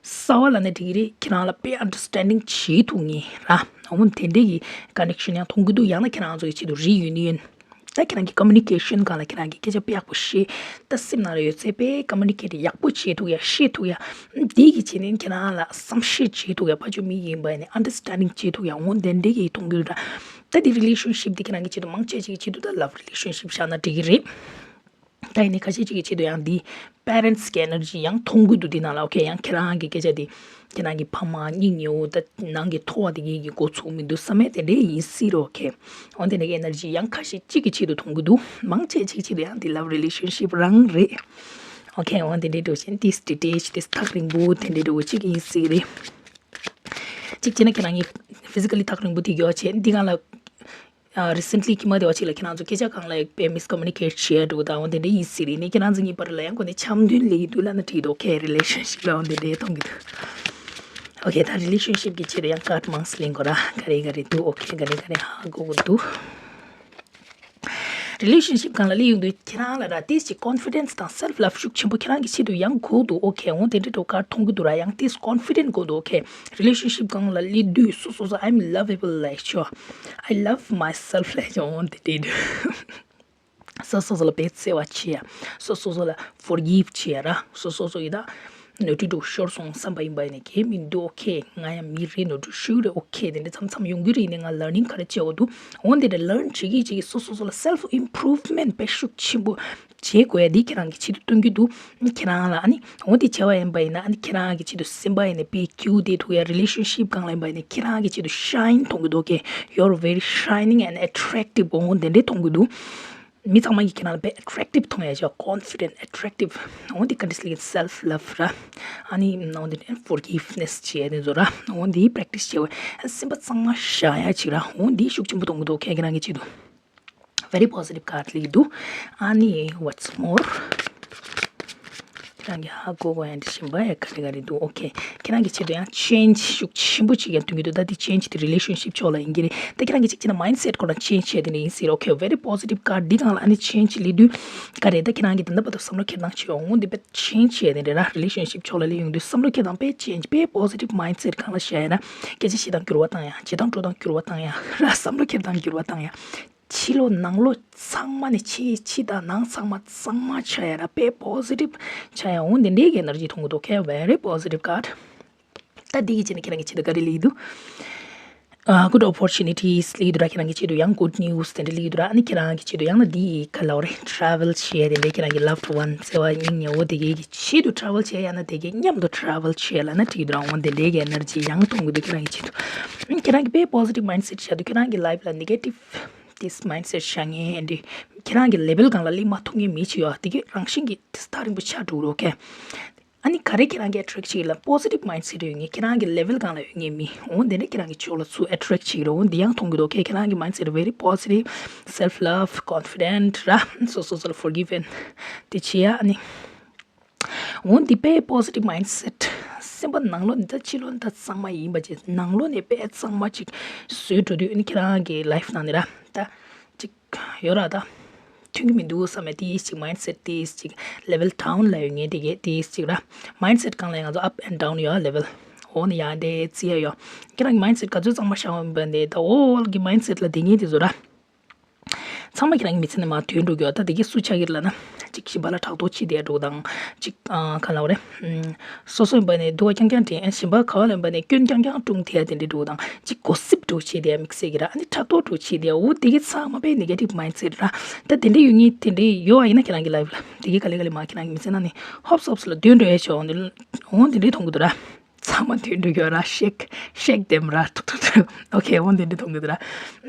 གསར་བ་ལབ་ན་འགྲིག་གི་རེད། ཁྱེད་རང་ལ་དཔེ་understanding བྱེད་ཐུབ་ངེས་ར། འོ་དེ་འདྲའི་གི་connection ཡང་མཐོང་གི་འདུག་ཡང་ན་ཁྱེད་རང་ཚོ་གི་ཆེད་དུ་reunion ད་ཁྱེད་རང་གི་communication སྒང་ལ་ཁྱེད་རང་གི་སྐད་ཆ་དཔེ་ཡག་པོ་བཤད། ད་སེམས་ནང་ལ་ཡོད་ཚད་དཔེ་communicate ཡག་པོ་བྱེད་ཐུབ་ཡ། བཤད་ཐུབ་ཡ། འདི་གི་བྱས་ནས་ཁྱེད་རང་ལ་བསམ་ཤེས་བྱེད་ཐུབ་ཡ། ཕར་ཕྱོགས་མི་ཡིན་པ་ཡིན་ནི་understanding བྱེད་ཐུབ་ཡ། འོ་དེ་འདྲའི་གི་མཐོང་གི་འདུག་ར། ད་འདི་relationship འདི་ཁྱེད་རང་གི་ཆེད་དུ་མང་ཆེ་ཅིག་གི་ཆེད་དུ་ད་love relationship བཞག་ན་འགྲིག་གི་རེད། ད་ཡིན་ནའི་ཁ་ཤས་ཅིག་གི་ཆེད་དུ་ཡང་འདི་parents གི་energy ཡང་མཐོང་གི་འདུག་འདི་ནང་ལ། ཨོ་ཁེ། ཡང་ཁྱེད་རང་གི་སྐད་ཆ་འདི་ཁྱེད་རང་གི་ཕ་མ་སྙིང་ཉེ་བོ་ད་ནང་གི་ཐོ་བ་དེ་གས་ཀྱི་མགོ་ཚོས་མི་འདུག་བསམ་ཡ་དེ་འདྲ་ཡིན་སྲིད་རེད། ཨོ་ཁེ། འོ་དེ་འདྲ་གི་energy ཡང་ཁ་ཤས་ཅིག་གི་ཆེད་དུ་མཐོང་གི་འདུག་མང་ཆེ་ཅིག་གི་ཆེད་དུ་ཡང་འདི་love relationship རང་རེད། ཨོ་ཁེ། འོ་དེ་འདྲའི་འགྲོ་བཞིན་དེ་detach དེ་ཐག་རིང་པོ་དེ་འདྲའི་འགྲོ་བོ་ཅིག་ཡིན་སྲིད་རེད། གཅིག་བྱས་ན་ཁྱེད་རང་གི་physically ཐག་རིང་པོ་དེ་གི་ཡོད་བྱས་འདི་གང་ལ་ཨ། recently ཁྱི་མ་དེ་བ་ཅིག་ལ་ཁྱེད་རང་ཚོ་སྐད་ཆ་གང་ལ་དཔེ་miscommunicate བྱས་འགྲོ་དང་འོ་དེ་འདྲ་ཡིན་སྲིད་རེད། ནས་ཁྱེད་རང་ཚོ་གཉིས་བར་ལ་ཡང་གོ་ནས་འཆམ་མཐུན་ལས་ཀྱི་འདུག་ལབ་ན་འགྲིག་འདུག་ཨོ་ཁེ། relationship ལ་འོ་དེ་འདྲའི་མཐོང་གི་འདུག་ཨོ་ཁེ། ད་relationship གི་ཆེད་དུ་ཡང་card མང་སེ་ལེན་དགོས་ར། ག་རེ་ག་རེ་འདུག་ཨོ་ཁེ། ག་རེ་ག་རེ་ཧ་གོ་གི་འདུག relationship སྒང་ལ་སླེབས་ཡོང་དུས་ཁྱེད་རང་ལ་ར་ཏིས་ཅིག་confidence དང་self love ཤུགས་ཆེན་པོ་ཁྱེད་རང་གི་ཆེད་དུ་ཡང་དགོས་འདུག་ཨོ་ཁེ། འོ་དེ་འདྲའི་འགྲོ་གར་མཐོང་གི་འདུག་ར། ཡང་ཏིས་confident དགོས་འདུག་ཨོ་ཁེ། relationship སྒང་ལ་སླེབས་དུས་སོ་སོ་སོ་I'm lovable like sure I love myself like འོ་དེ་འདྲའི་འདུག་སོ་སོ་སོ་ལ་དཔེ་བརྩེ་བ་བྱེད་ཡ། སོ་སོ་སོ་ལ་forgive བྱེད་ཡ་ར། སོ་སོ་སོ་ཡི་ད་ནོར་འཁྲུལ་འདྲ་བོ་ཤོར་སོང་བསམ་པ་ཡིན་པ་ཡིན་ན་གལ་མི་འདུག་ཨོ་ཁེ། ང་ཡང་མི་རེད། ནོར་འཁྲུལ་ཤོར་རེད། ཨོ་ཁེ། དེ་འདྲ་མཚམས་མཚམས་ཡོང་གི་རེད། ཡིན་ནའི་ང་learning ག་རེ་བྱེད་དགོས་འདུག་འོ་འདི་འདྲ་learn བྱེད་ཀྱི་བྱེད་ཀྱི་སོ་སོ་སོ་ལ་self improvement དཔེ་ཤུགས་ཆེན་པོ་བྱེད་དགོས་ཡ་འདི་ཁྱེད་རང་གི་ཆེད་དུ་སྟོན་གྱི་འདུག་ཁྱེད་རང་ལ་ཨ་ནི་འོ་འདི་བྱས་པ་ཡིན་པ་ཡིན་ན་ཨ་ནི་ཁྱེད་རང་གི་ཆེད་དུ་སེམས་པ་ཡིན་ནའི་དཔེ་སྐྱིད་པོ་བསྡད་ཐུབ་ཡ། relationship སྒང་ལ་ཡིན་པ་ཡིན་ནའི་ཁྱེད་རང་གི་ཆེད་དུ་shine མཐོང་གི་འདུག་ཨོ་ཁེ། you're very shining and attractive འོ་འདི་འདྲའི་མཐོང་གི་འདུག་མི་ཚང་མ་གིས་ཁྱེད་རང་ལ་དཔེ་attractive མཐོང་ཡ་ཅིག confident attractive འོ་འདི་ག་འདྲ་ཟེར་ན་self love ར། ཨ་ནི་འོ་འདི་forgiveness བྱེད་ཡ་དེ་ཚོ་ར། འོ་འདི་practice བྱེད་དགོས། སེམས་པ་གཙང་མ་བཞག་ཡ་ཅིག་ར། འོ་འདི་ཤུགས་ཆེན་པོ་གཏོང་གི་འདུག་ཁྱེད་ཁྱེད་རང་གི་ཆེད་དུ། very positive card སླེབས་འདུག་ཨ་ནི་what's more ཁྱེད་རང་གིས་ཧ་གོ་གོ་ཡ་འདི་བཞིན་པ་ཡ་ག་རེ་ག་རེ་འདུག་ཨོ་ཁེ། ཁྱེད་རང་གི་ཆེད་དུ་ཡང་change ཤུགས་ཆེན་པོ་ཅིག་ཡང་སྟོན་གྱི་འདུག་ད་འདི་change དེ་relationship ཕྱོགས་ལ་ཡིན་གྱི་རེད། ད་ཁྱེད་རང་གི་ཅིག་བྱས་ན་mindset ཁོ་རང་change བྱས་དེ་འདྲ་ཡིན་སྲིད་རོ། ཨོ་ཁེ། very positive card འདི་སྒང་ལ་ཨ་ནི་change སླེབས་དུས་ག་རེ་ད་ཁྱེད་རང་གི་ད་ལྟ་བར་དུ་བསམ་བློ་འཁྱེར་སྟངས་བྱས་འོང་འདི་དཔེ་change བྱས་དེ་འདྲ་ར། relationship ཕྱོགས་ལ་སླེབས་ཡོང་དུས་བསམ་བློ་འཁྱེར་སྟངས་དཔེ་change དཔེ་positive mindset སྒང་ལ་བཞག་ཡ་ན་སྐད་ཆ་བཤད་སྟངས་འགྱུར་བ་བཏང་ཡ། བྱེད་སྟངས་འགྲོ་སྟངས་འགྱུར་བ་བཏང་ཡ་ར། བསམ་བློ་འཁྱེར་སྟངས་འགྱུར་བ་བཏང་ཡ། ཕྱི་ལོགས་ནང་ལོགས་ཚང་མ་ནས་ཕྱི་ཕྱི་དང་ནང་ཚང་མ་གཙང་མ་ཆགས་ཡ་ར། དཔེ་positive ཆགས་ཡ་འོང་དེ་འདྲའི་གི་energy མཐོང་གི་འདུག་ཁེ། very positive card ད་འདི་གི་ཆེད་ནས་ཁྱེད་རང་གི་ཆེད་དུ་ག་རེ་ལེགས་འདུག་ཨ། good opportunities ལེགས་འདུག་ར། ཁྱེད་རང་གི་ཆེད་དུ་ཡང་good news དེ་འདྲ་ལེགས་འདུག་ར། ཨ་ནི་ཁྱེད་རང་གི་ཆེད་དུ་ཡང་ན་འདི་ག་ལབ་རེད། travel བྱས་དེ་འདྲའི་ཁྱེད་རང་གི་loved one བརྩེ་བ་སྙིང་ཉེ་བོ་དེ་གའི་གི་ཆེད་དུ་travel བྱས་ཡང་ན་དེ་གའི་མཉམ་དུ་travel བྱས་ལབ་ན་འགྲིག་འདུག་ར། འོང་དེ་འདྲའི་གི་energy ཡང་མཐོང་གི་འདུག་ཁྱེད་རང་གི་ཆེད་དུ། ཁྱེད་རང་གི་དཔེ་positive mindset བཞག་འདུག་ཁྱེད་རང་གི་life ལ་negative this mindset བཞག་མཁན་འདི་ཁྱེད་རང་གི་level སྒང་ལ་སླེབས་མ་ཐུབ་མཁན་མི་ཅིག་ཡོད། དེ་གི་རང་བཞིན་གྱིས་ཐག་རིང་པོ་ཆགས་འགྲོ་གི་རེད། ཨོ་ཁེ། ཨ་ནི་ག་རེ་ཁྱེད་རང་གི་attract བྱེད་ཀྱི་ལ་positive mindset ཡོད་མཁན། ཁྱེད་རང་གི་level སྒང་ལ་ཡོད་མཁན་མི་འོ་དེ་འདྲ་ཁྱེད་རང་གི་ཕྱོགས་ལ་ཚུར་attract བྱེད་ཀྱི་རེད། འོ་འདི་ཡང་མཐོང་གི་འདུག་ཁེ། ཁྱེད་རང་གི་mindset very positive, self love, confident ར། སོ་སོ་སོ་ལ་forgiven དེ་བྱེད་ཡ་ཨ་ནི། འོ་འདི་དཔེ་positive mindset སེམས་པ་ནང་ལོགས་ནས་ད་ཕྱི་ལོགས་ནས་ད་གཙང་མ་ཡིན་པ་བྱས། ནང་ལོགས་ནས་དཔེ་གཙང་མ་ཅིག་བཟོས་འགྲོ་དུས་ཨ་ནི་ཁྱེད་རང་གི་life ནང་ནས་ར་ད་ཅིག་ཡོད་ར། ད་མཐུན་གྱི་མི་འདུག་བསམ་ཡ་དེ་ཅིག་mindset དེ་ཅིག་level down ལ་ཡོད་མཁན་དེ་གས་དེ་ཅིག་ར། mindset སྒང་ལ་ང་ཚོ་up and down ཡོད་level། འོ་ནི་ཡང་དེ་རྩི་ཡ་ཡོད། ཁྱེད་རང་གི་མའིན་སེཊ་ག་ཚོད་གཙང་མ་བཞག་ཡོད་པ་འདི་ད་ཨོལ་གི་མའིན་སེཊ་ལ་དེ་ངེས་དེ་བཟོ་ར། ཚང་མ་ཁྱེད་རང་གི་མི་ཚེ་ནང་མར་དོན་འགྲོ་གི་ཡོད། ད་དེ་གི་སུ་ཆགས་ཀྱི་རེད་ལབ་ན། གཅིག་གཞན་པ་ལ་ཕྲག་དོག་བྱེད་བསྡད་འགྲོ་དང་། གཅིག་ཨ་ག་ལབ་རེད། ཨམ། སོ་སོ་ཡིན་པ་ནས་སྡུག་པ་རྐྱང་རྐྱང་དྲན། གཞན་པ་ག་བ་ལ་ཡིན་པ་ནས་སྐྱོན་རྐྱང་རྐྱང་སྤྲུགས་ཐལ་དེ་འདྲ་འགྲོ་དང་། གཅིག་གོ་སིབ་འགྲོ་བྱེད་བསྡད་མི་ཚེ་གི་ར། ཨ་ནི་ཕྲག་དོག་འགྲོ་བྱེད་བསྡད། འོ་དེ་གི་ཚང་མ་པའི་ནེ་གེ་ཊིབ་མའིན་སེཊ་ར། ད་དེ་འདྲ་ཡོད་ངེས་དེ་འདྲ་ཡོད་པ་ཡིན་ན་ཁྱེད་རང་གི་ལའིཕ་ལ་དེ་གི་ག་ལེ་ག་ལེ་མར་ཁྱེད་རང་གི་མི་ཚེ་ནང་ནས་ཧོབ་ཧོབ་སུ་ལ་དོན་འགྲོ་ཡ་ཆོག་འོ་དེ་འདྲ་མཐོང་གི་འདུག་ར། ཚང་མ་དོན་འགྲོ་ཡོད་ར། ཤེག་ཤེག་དེམ་ར། ཐུག་ཐུག་ཐུག་ཨོ་ཁེ། འོ་འདི་འདྲ་མཐོང་གི་འདུག་ར།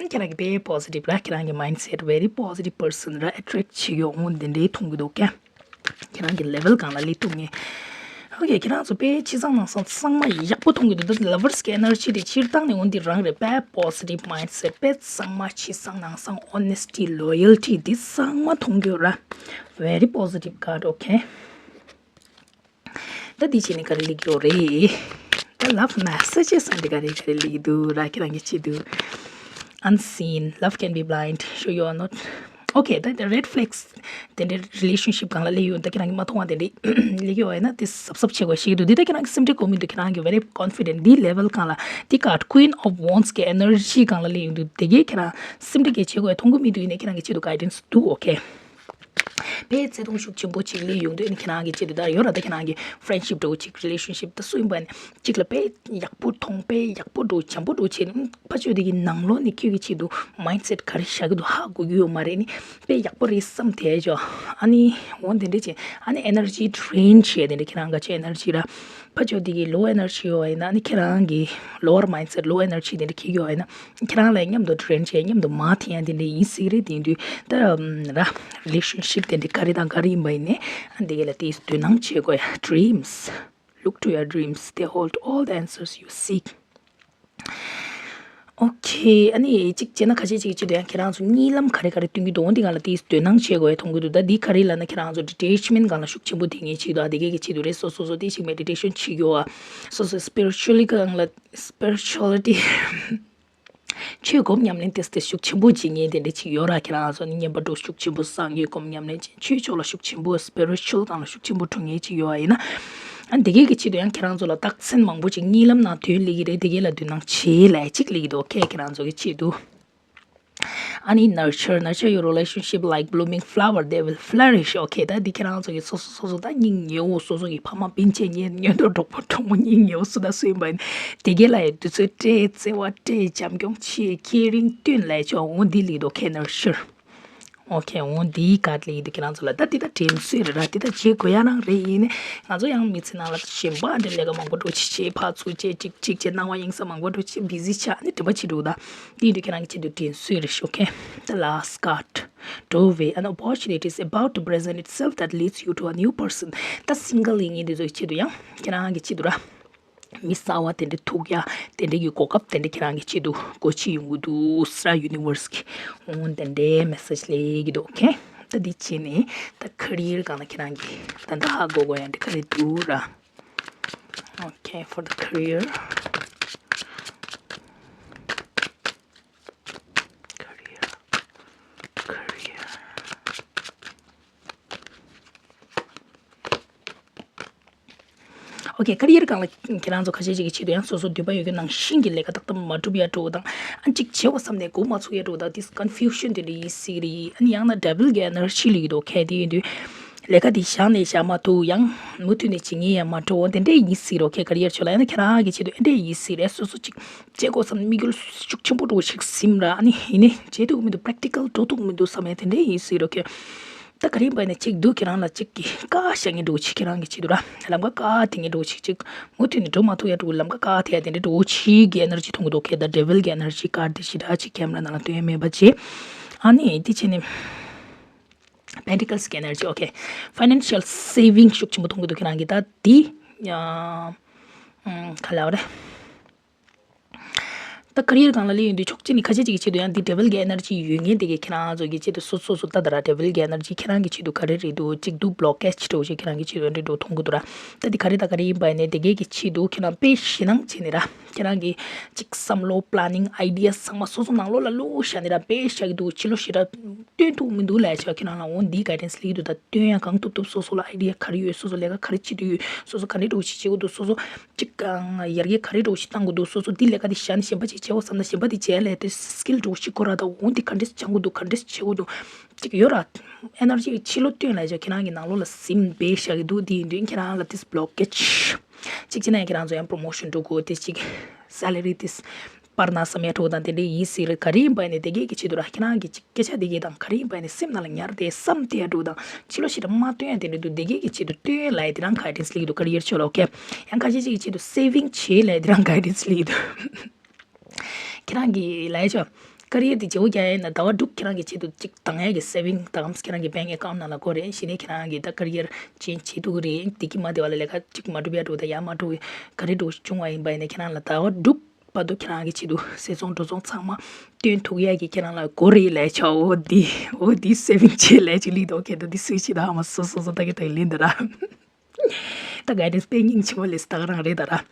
ཁྱེད་རང་གི་very positive ར། ཁྱེད་རང་གི་མའིན་སེཊ་very positive person ར། ཨེ་ཊེག་བྱེད་ཡོད། འོ་འདི་འདྲ་མཐོང་གི་འདུག་ཁྱེད་རང་གི་ལེ་ཝལ་གང་ལ་སླེབས་ཐུབ་ངེས། ཨོ་ཁེ། ཁྱེད་རང་ཚོ་དཔེ་ཕྱི་གཙང་ནང་གཙང་ཚང་མ་ཡག་པོ་མཐོང་གི་འདུག་ད་ལ་ཝར་སི་གི་ཨེ་ནར་ཇི་དེ་སྤྱིར་བཏང་ནས་འོ་འདི་རང་རེད། དཔེ་positive mindset དཔེ་གཙང་མ་ཕྱི་གཙང་ནང་གཙང་ཨོ་ནེ་སི་ཊི་ལོ་ཡལ་ཊི་འདི་གཙང་མ་མཐོང་གི་ཡོད་ར། Very positive card. ཨོ་ཁེ། ད་འདི་བྱས་ནས་ག་རེ་ལེགས་ཡོད་རེད། ད་love messages འདི་ག་རེ་ག་རེ་ལེགས་འདུག་ར། ཁྱེད་རང་གི་བྱེད་དུས། Unseen, love can be blind, show you are not okay. ད་ད་red flags དེ་འདྲའི་རི་ལེ་ཤན་ཤིབ་སྒང་ལ་སླེབས་ཡོང་ད་ཁྱེད་རང་གི་མ་མཐོང་བ་དེ་འདྲའི་ལེགས་ཡོད་ཡིན་ན་དེ་གཟབ་གཟབ་བྱེད་དགོས་ཤེས་ཀྱི་འདུག་འདི་ད་ཁྱེད་རང་གི་སེམས་ཁྲལ་དགོས་མི་འདུག་ཁྱེད་རང་གི་very confident འདི་level སྒང་ལ་འདི་card Queen of Wands གི་ཨེ་ནར་ཇི་སྒང་ལ་སླེབས་ཡོང་དུས་དེ་གས་ཁྱེད་རང་སེམས་ཁྲལ་གས་བྱེད་དགོས་མཐོང་གི་མི་འདུག་ཡིན་ནའི་ཁྱེད་རང་གི་ཆེད་དུ་guidance འདུག okay. དཔེ་བརྩེ་དུང་ཤུགས་ཆེན་པོ་ཅིག་སླེབས་ཡོང་དུས་ཨ་ནི་ཁྱེད་རང་གི་ཆེད་དུ་ད་ཡོད་ར། ད་ཁྱེད་རང་གི་friendship འདྲ་བོ་ཅིག་relationship ད་སུ་ཡིན་པ་ནི་གཅིག་ལ་དཔེ་ཡག་པོ་མཐོང་། དཔེ་ཡག་པོ་འདྲ་བོ་འཇམ་པོ་འདྲ་བོ་བྱས་ནས་ཕར་ཕྱོགས་དེ་གི་ནང་ལོགས་ནས་ཁྱོད་ཀྱི་ཆེད་དུ་mindset ག་རེ་བཞག་གི་འདུག་ཧ་གོ་གི་ཡོད་མ་རེད། ནི་དཔེ་ཡག་པོ་རེད་བསམ་བསྡད་ཅོག་ཨ་ནི་འོ་དེ་འདྲ་བྱས་ཨ་ནི་energy drain བྱས་དེ་འདྲ་ཁྱེད་རང་ག་ཆེ་energy ར་ཕར་ཕྱོགས་དེ་གི་low energy ཡོད་པ་ཡིན་ན་ཨ་ནི་ཁྱེད་རང་གི་lower mindset low energy དེ་འདྲ་ཁྱེད་ཡོད་པ་ཡིན་ན། ཁྱེད་རང་ལ་མཉམ་དུ་drain བྱས་མཉམ་དུ་མར་འཐེན་ཡ་དེ་འདྲ་ཡིན་སྲིད་རེད། དེ་དུས་ད་ར་relationship དེ་འདྲ་ག་རེ་དང་ག་རེ་ཡིན་པ་ཡིན་ནའི་ཨ་འདི་ག་ལ་དེ་དོ་སྣང་བྱེད་དགོས་ཡ། Dreams, look to your dreams, they hold all the answers you seek. Okay. ཨ་ནི་གཅིག་བྱས་ན་ཁ་ཤས་ཅིག་གི་ཆེད་དུ་ཡང་ཁྱེད་རང་ཚོ་གཉིད་ལམ་ག་རེ་ག་རེ་སྟོན་གྱི་འདུག་འོ་འདི་ག་ལ་དེ་དོ་སྣང་བྱེད་དགོས་ཡ་མཐོང་གི་འདུག་ད་འདི་ག་རེ་ལབ་ན་ཁྱེད་རང་ཚོ་detachment སྒང་ལ་ཤུགས་ཆེན་པོ་དེ་ངེས་བྱེད་འདུག་ཨ་འདི་གས་ཀྱི་ཆེད་དུ་རེད། སོ་སོ་སོ་དེ་ཞིག་meditation བྱེད་དགོས་པ། སོ་སོ་spiritually སྒང་ལ་spirituality ཆོས་སྒོམ་ཉམས་ལེན་ཏོག་ཙམ་ཤུགས་ཆེན་པོ་བྱེད་མཁན་དེ་འདྲ་ཅིག་ཡོད་ར། ཁྱེད་རང་ཚོ་ནི་བསྙེན་པ་འགྲོ་ཤུགས་ཆེན་པོ་བསགས་མཁན་སྒོམ་ཉམས་ལེན་བྱེད་ཆོས་ཕྱོགས་ལ་ཤུགས་ཆེན་པོ་spiritual སྒང་ལ་ཤུགས་ཆེན་པོ་འགྲོ་མཁན་ཅིག་ཡོད་པ་ཡིན་ན། ཨ་འདི་གས་ཀྱི་ཆེད་དུ་ཡང་ཁྱེད་རང་ཚོ་ལ་རྟགས་མཚན་མང་པོ་ཅིག་གཉིད་ལམ་ནང་ཐོན་སླེབས་ཀྱི་རེད། དེ་གས་ལ་དོ་སྣང་བྱེད་ལབ་ཅིག་སླེབས་ཀྱི་འདུག okay ཁྱེད་རང་ཚོ་གི་ཆེད་དུ། ཨ་ནི་nurture, nurture your relationship like blooming flower, they will flourish. Okay. ད་འདི་ཁྱེད་རང་ཚོ་གི་སོ་སོ་སོ་སོ་ད་སྙིང་ཉེ་བོ་སོ་སོ་གི་ཕ་མ་སྤུན་མཆེད་གཉེན་ཉེ་དོ་གྲོགས་པོ་གྲོགས་མོ་སྙིང་ཉེ་བོ་སུ་ད་སུ་ཡིན་པ་ཡིན། དེ་གས་ལ་ཡང་དུས་ཚོད་སྤྲད། བརྩེ་བ་སྤྲད། བྱམས་སྐྱོང་བྱེད། caring སྟོན་ལབ་ཆོག་འོ་འདི་སླེབས་འདུག okay, nurture. Okay. འོ་འདི་ག་སླེབས་འདུག་ཁྱེད་རང་ཚོ་ལ་ད་འདི་ད་དྲན་གསོ་རེད་ར། འདི་ད་བྱེད་དགོས་ཡ་རང་རེད། ཡིན་ནའི་ང་ཚོ་ཡང་མི་ཚེ་ནང་ལ་གཞན་པ་འདི་ལས་ཀ་མང་པོ་འགྲོ་ཆེ་ཆེ་ཕར་ཚུར་བྱེད་ཅིག་ཅིག་བྱེད་སྣང་བ་གཡེང་ས་མང་པོ་འགྲོ་ཆེ་busy ཆགས་ནི་དྲན་པ་བྱེད་འགྲོ་ད། དེ་ཡིན་དུས་ཁྱེད་རང་གི་ཆེད་དུ་དྲན་གསོ་རེད། Okay. The last card. Doorway. An opportunity is about to present itself that leads you to a new person. ད་single ཡིན་མཁན་དེ་ཚོའི་ཆེད་དུ་ཡང་ཁྱེད་རང་གི་ཆེད་དུ་ར། མི་གསར་བ་དེ་འདྲ་ཐུག་ཡ་དེ་འདྲ་གི་གོ་སྐབས་དེ་འདྲ་ཁྱེད་རང་གི་ཆེད་དུ་སྒོ་ཕྱེ་ཡོང་གི་འདུག་ཟེར་universe གི་འོ་དེ་འདྲའི་message སླེབས་ཀྱི་འདུག Okay. ད་འདི་བྱས་ནས་ད་career སྒང་ལ་ཁྱེད་རང་གི་ད་ད་ཧ་གོ་དགོས་ཡ་འདི་ག་རེ་འདུག་ར། Okay, for the career. Career. Career. Okay, career སྒང་ལ་ཁྱེད་རང་ཚོ་ཁ་ཤས་ཅིག་གི་ཆེད་དུ་ཡང་སོ་སོ་འདོད་པ་ཡོད་རྒྱུ་ནང་བཞིན་གྱི་ལས་ཀ་ཏག་ཏག་མ་འགྲུབ་ཡ་འགྲོ་དང་། ཨ་གཅིག་བྱེད་དགོས་བསམ་ནས་འགོ་མ་ཚུགས་ཡ་འགྲོ་དང་། this confusion དེ་འདྲ་ཡིན་སྲིད་རེད། ཨ་ནི་ཡང་ན་devil གི་energy སླེབས་ཀྱི་འདུག Okay. དེ་ཡིན་དུས་ལས་ཀ་དེ་བཞག་ནས་བཞག་མ་ཐུབ་ཡང་མུ་མཐུད་ནས་བྱེད་ངེས་ཡང་མ་འགྲོ་འོ་དེ་འདྲ་ཡིན་སྲིད་རོགས་Okay. career ཕྱོགས་ལ་ཡང་ན་ཁྱེད་རང་གི་ཆེད་དུ་ཨེ་འདྲ་ཡིན་སྲིད་རེད། སོ་སོ་གཅིག་བྱེད་དགོས་བསམ་དམིགས་ཡུལ་ཤུགས་ཆེན་པོ་འགྲོ་ཞིག་ཟིན་ར། ཨ་ནི་ཡིན་ནི་བྱེད་ཐུབ་མི་འདུག practical འགྲོ་ཐུབ་མི་འདུག་བསམ་ཡ་དེ་འདྲ་ཡིན་སྲིད་རོགས་Okay. ད་ག་རེ་ཡིན་པ་ཡིན་ན་གཅིག་འདུག་ཁྱེད་རང་ལ་གཅིག་གི་བཀག་བཞག་མཁན་འདྲ་བོ་ཅིག་ཁྱེད་རང་གི་ཆེད་དུ་ར་ལམ་ཁ་བཀག་དེ་མཁན་འདྲ་བོ་ཅིག་གཅིག་མུ་མཐུད་ནས་འགྲོ་མ་ཐུབ་ཡ་འདྲ་བོ་ལམ་ཁ་བཀག་དེ་ཡ་དེ་འདྲ་འདྲ་བོ་ཅིག་གི་energy མཐོང་གི་འདུག Okay. ད་devil གི་energy card དེ་ཞེ་དྲག་ཅིག་camera ནང་ལ་སྟོན་ཡ་མེད་པ་བྱས། ཨ་ནི་དེ་བྱས་ནས་pentacles གི་energy Okay. financial saving ཤུགས་ཆེན་པོ་མཐོང་གི་འདུག་ཁྱེད་རང་གི་ད་དེ་ཡ་ཨམ་ག་ལབ་རེད། ད་ཀ་རི་ཡར་སྒང་ལ་སླེབས་ཡོང་དུས་ཕྱོགས་གཅིག་ནས་ཁ་ཤས་ཅིག་གི་ཆེད་དུ་ཡང་འདི་ཌེ་བིལ་གྱི་ཨེ་ནར་ཇི་ཡོད་མཁན་དེ་གས་ཁྱེད་རང་ཚོ་གི་ཆེད་དུ་སོ་སོ་སོ་ལྟ་ད་ར། ཌེ་བིལ་གྱི་ཨེ་ནར་ཇི་ཁྱེད་རང་གི་ཆེད་དུ་ག་རེ་རེད་འདུག་གཅིག་འདུག་བྷི་ལོ་ཀེ་ཇི་འདྲ་བོ་ཞིག་ཁྱེད་རང་གི་ཆེད་དུ་འདྲ་འདྲ་མཐོང་གི་འདུག་ར། ད་འདི་ག་རེ་ད་ག་རེ་ཡིན་པ་ཡིན་ནའི་དེ་གས་ཀྱི་ཆེད་དུ་ཁྱེད་རང་དཔེ་ཞེད་སྣང་བྱས་ནས་ར། ཁྱེད་རང་གི་གཅིག་བསམ་བློ་པི་ལེ་ནིང་ཨའི་ཌི་ཡ་ཚང་མ་སོ་སོ་ནང་ལོགས་ལ་བླུགས་བཞག་ནས་ར། དཔེ་བཞག་གི་འདུག་ཕྱི་ལོགས་ཞེ་དྲག་སྟོན་ཐུབ་མི་འདུག་ལབ་བྱས་ཁྱེད་རང་ལ་འོ་འདིའི་གའི་ཌེན་སི་སླེབས་ཀྱི་འདུག་ད་སྟོན་ཡ་གང་ཐུབ་ཐུབ་སོ་སོ་ལ་ཨའི་ཌི་ཡ་ག་རེ་ཡོད། སོ་སོ་ལས་ཀ་ག་རེ་བྱེད་འདོད་ཡོད། སོ་སོ་ག་འདྲའི་འདྲ་བོ་ཞིག་བྱེད་དགོས་འདུག་སོ་སོ་གཅིག་གང་ཡར་རྒྱས་ག་རེ་འདྲ་བོ་ཞིག་གཏང་དགོས་འདུག་སོ་སོ་འདི་ལས་ཀ་འདི་བཞག་ནས་གཞན་པ་ཅིག་བྱེད་དགོས་བསམ་ན་གཞན་པ་འདི་བྱས་ལས་དེ་སི་ཀིལ་འདྲ་བོ་ཞིག་ཁོ་ར་དང་འོ་འདི་ག་འདྲས་སྦྱང་དགོས་འདུག་ག་འདྲས་བྱེད་དགོས་འདུག་ཅིག་ཡོད་ར། ཨེ་ནར་ཇི་ཕྱི་ལོགས་སྟོན་ལབ་བྱས་ཁྱེད་རང་གི་ནང་ལོགས་ལ་ཟིན་སྦས་བཞག་གི་འདུག་དེ་ཡིན་དུས་ཁྱེད་རང་ལ་དེ་བྷི་ལོ་ཀེ་ཇི་ཅིག་བྱས་ན་ཁྱེད་རང་ཚོ་ཡང་པོ་རོ་མོ་ཤོན་འགྲོ་དགོས་དེ་ཅིག་སེ་ལ་རི་དེ་སྤར་ན་བསམ་ཡ་འདྲ་བོ་དང་དེ་འདྲས་ཡིན་སྲིད་རེད། ག་རེ་ཡིན་པ་ཡིན་ནའི་དེ་གས་ཀྱི་ཆེད་དུ་ར། ཁྱེད་རང་གི་ཅིག་སྐད་ཆ་དེ་གས་དང་ག་རེ་ཡིན་པ་ཡིན་ནའི་སེམས་ནང་ལ་ཉར་ཏེ་བསམ་སྟེ་ཡ་འདྲ་བོ་དང་ཕྱི་ལོགས་ཞེ་དྲག་མ་སྟོན་ཡ་དེ་འདྲས་འདུག་དེ་གས་ཀྱི་ཆེད་དུ་སྟོན་ལབ་ཡ་དེ་རང་གའི་ཌེན་སི་སླེབས་ཀྱི་འདུག་ཀ་རི་ཡར་ཕྱོགས་ལ། ཨོ་ཁེ། ཡང་ཁ་ཤས་ཅིག་གི་ཆེད་དུ་སེ་བིང་བྱེད་ལབ་ཡ་དེ་རང་གའི་ཌེན་སི་སླེབས་ཀྱི་འདུག་ཁྱེད་རང་གི་ལབ་ཡ་ཆོ། ཀ་རི་ཡར་དེ་བརྗེ་པོ་རྒྱག་ཡ་ཡིན་ན་ཟླ་བ་དྲུག་ཁྱེད་རང་གི་ཆེད་དུ་གཅིག་བཏང་ཡ་གི་སེ་བིང་དང་ཁྱེད་རང་གི་བེང་ཨེ་ཀའུན་ཊི་ནང་ལ་དགོས་རེད། གཞི་ནས་ཁྱེད་རང་གི་ད་ཀ་རི་ཡར་ཅེན་ཇི་བྱེད་ཐུབ་ཀྱི་རེད། དེ་གི་མ་དེ་བ་ལ་ལས་ཀ་གཅིག་མ་འགྲུབ་ཡ་འདྲ་བོ་དང་ཡ་མ་འགྲུབ་ག་རེ་འདྲ་བོ་བྱུང་བ་ཡིན་པ་ཡིན་ན་ཁྱེད་རང་ལ་ཟླ་བ་དྲུག་བར་དུ་ཁྱེད་རང་གི་ཆེད་དུ་ཟད་འགྲོ་སོང་ཚང་མ་བཏོན་ཐུབ་ཡ་གི་ཁྱེད་རང་ལ་དགོས་རེད་ལབ་ཡ་ཆོ། འོ་འདི་འོ་འདི་སེ་བིང་བྱེད་ལབ་ཡ་ཅིག་སླེབས་འདུག་ཨོ་ཁེ། ད་འདི་སུའི་ཆེད་དུ་ཨ་མ་སོ་སོ་སོ་ད་གི་ད་གི་ལེན་འདི་ར། ད་གའི་ཌེན་སི་དཔེ་སྙིང་རྗེ་པོ་ལས་སུ་ད་ག་རང་རེད་ད་ར།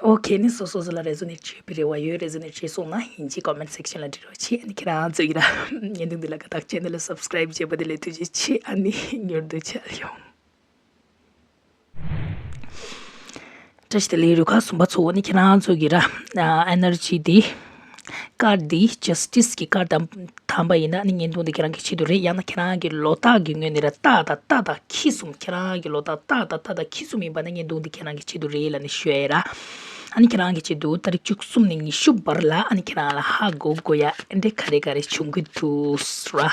ཨོ་ཁེ། ནི་སོ་སོ་སོ་ལ་རེ་ཛོ་ནེ་ཊི་བྱེད་པའི་རེ་བ་ཡོད། རེ་ཛོ་ནེ་ཊི་བྱས་སོང་ན་ཡིན་གཅིག་ཀོ་མེན་ཊི་སེག་ཤན་ལ་འབྲི་རོགས་བྱེད། ཨ་ནི་ཁྱེད་རང་ཚོ་གི་ར་བརྙན་ཐུང་འདི་ལ་དགའ་རྟགས་ཅེ་ནལ་ལ་སབ་སི་ཀ་རེབ་བྱས་པ་དེ་ལ་ཐུགས་རྗེ་ཆེ། ཨ་ནི་མྱུར་དུ་མཇལ་ཡོང་། བཀྲ་ཤིས་བདེ་ལེགས་རུ་ཁག་གསུམ་པ་ཚོ། ནི་ཁྱེད་རང་ཚོ་གི་ར་ཨེ་ནར་ཇི་འདི་ཀར་འདི་ཇ་སི་ཊི་སི་གི་ཀར་དམ་དམ་པ་ཡིན་ན་ནི་བརྙན་ཐུང་འདི་ཁྱེད་རང་གི་ཆེད་དུ་རེད། ཡང་ན་ཁྱེད་རང་གི་ལོ་རྟགས་ཀྱི་ངོས་ནས་ར་རྟ་དང་རྟ་དང་ཁྱི་གསུམ། ཁྱེད་རང་གི་ལོ་རྟགས་རྟ་དང་རྟ་དང་ཁྱི་གསུམ་ཡིན་པ་ན་བརྙན་ཐུང་འདི་ཁྱེད་རང་གི་ཆེད་དུ་རེད་ལབ་ནས་ཞུ་ཡ་ཡིན་ར། ཨ་ནི་ཁྱེད་རང་གི་ཆེད་དུ་ཏ་རིག་བཅུ་གསུམ་ནས་ཉི་ཤུ་བར་ལ་ཨ་ནི་ཁྱེད་རང་ལ་ཧ་གོ་དགོས་ཡ་ཨེ་འདྲས་ག་རེ་ག་རེ་བྱུང་གི་འདུག་ར།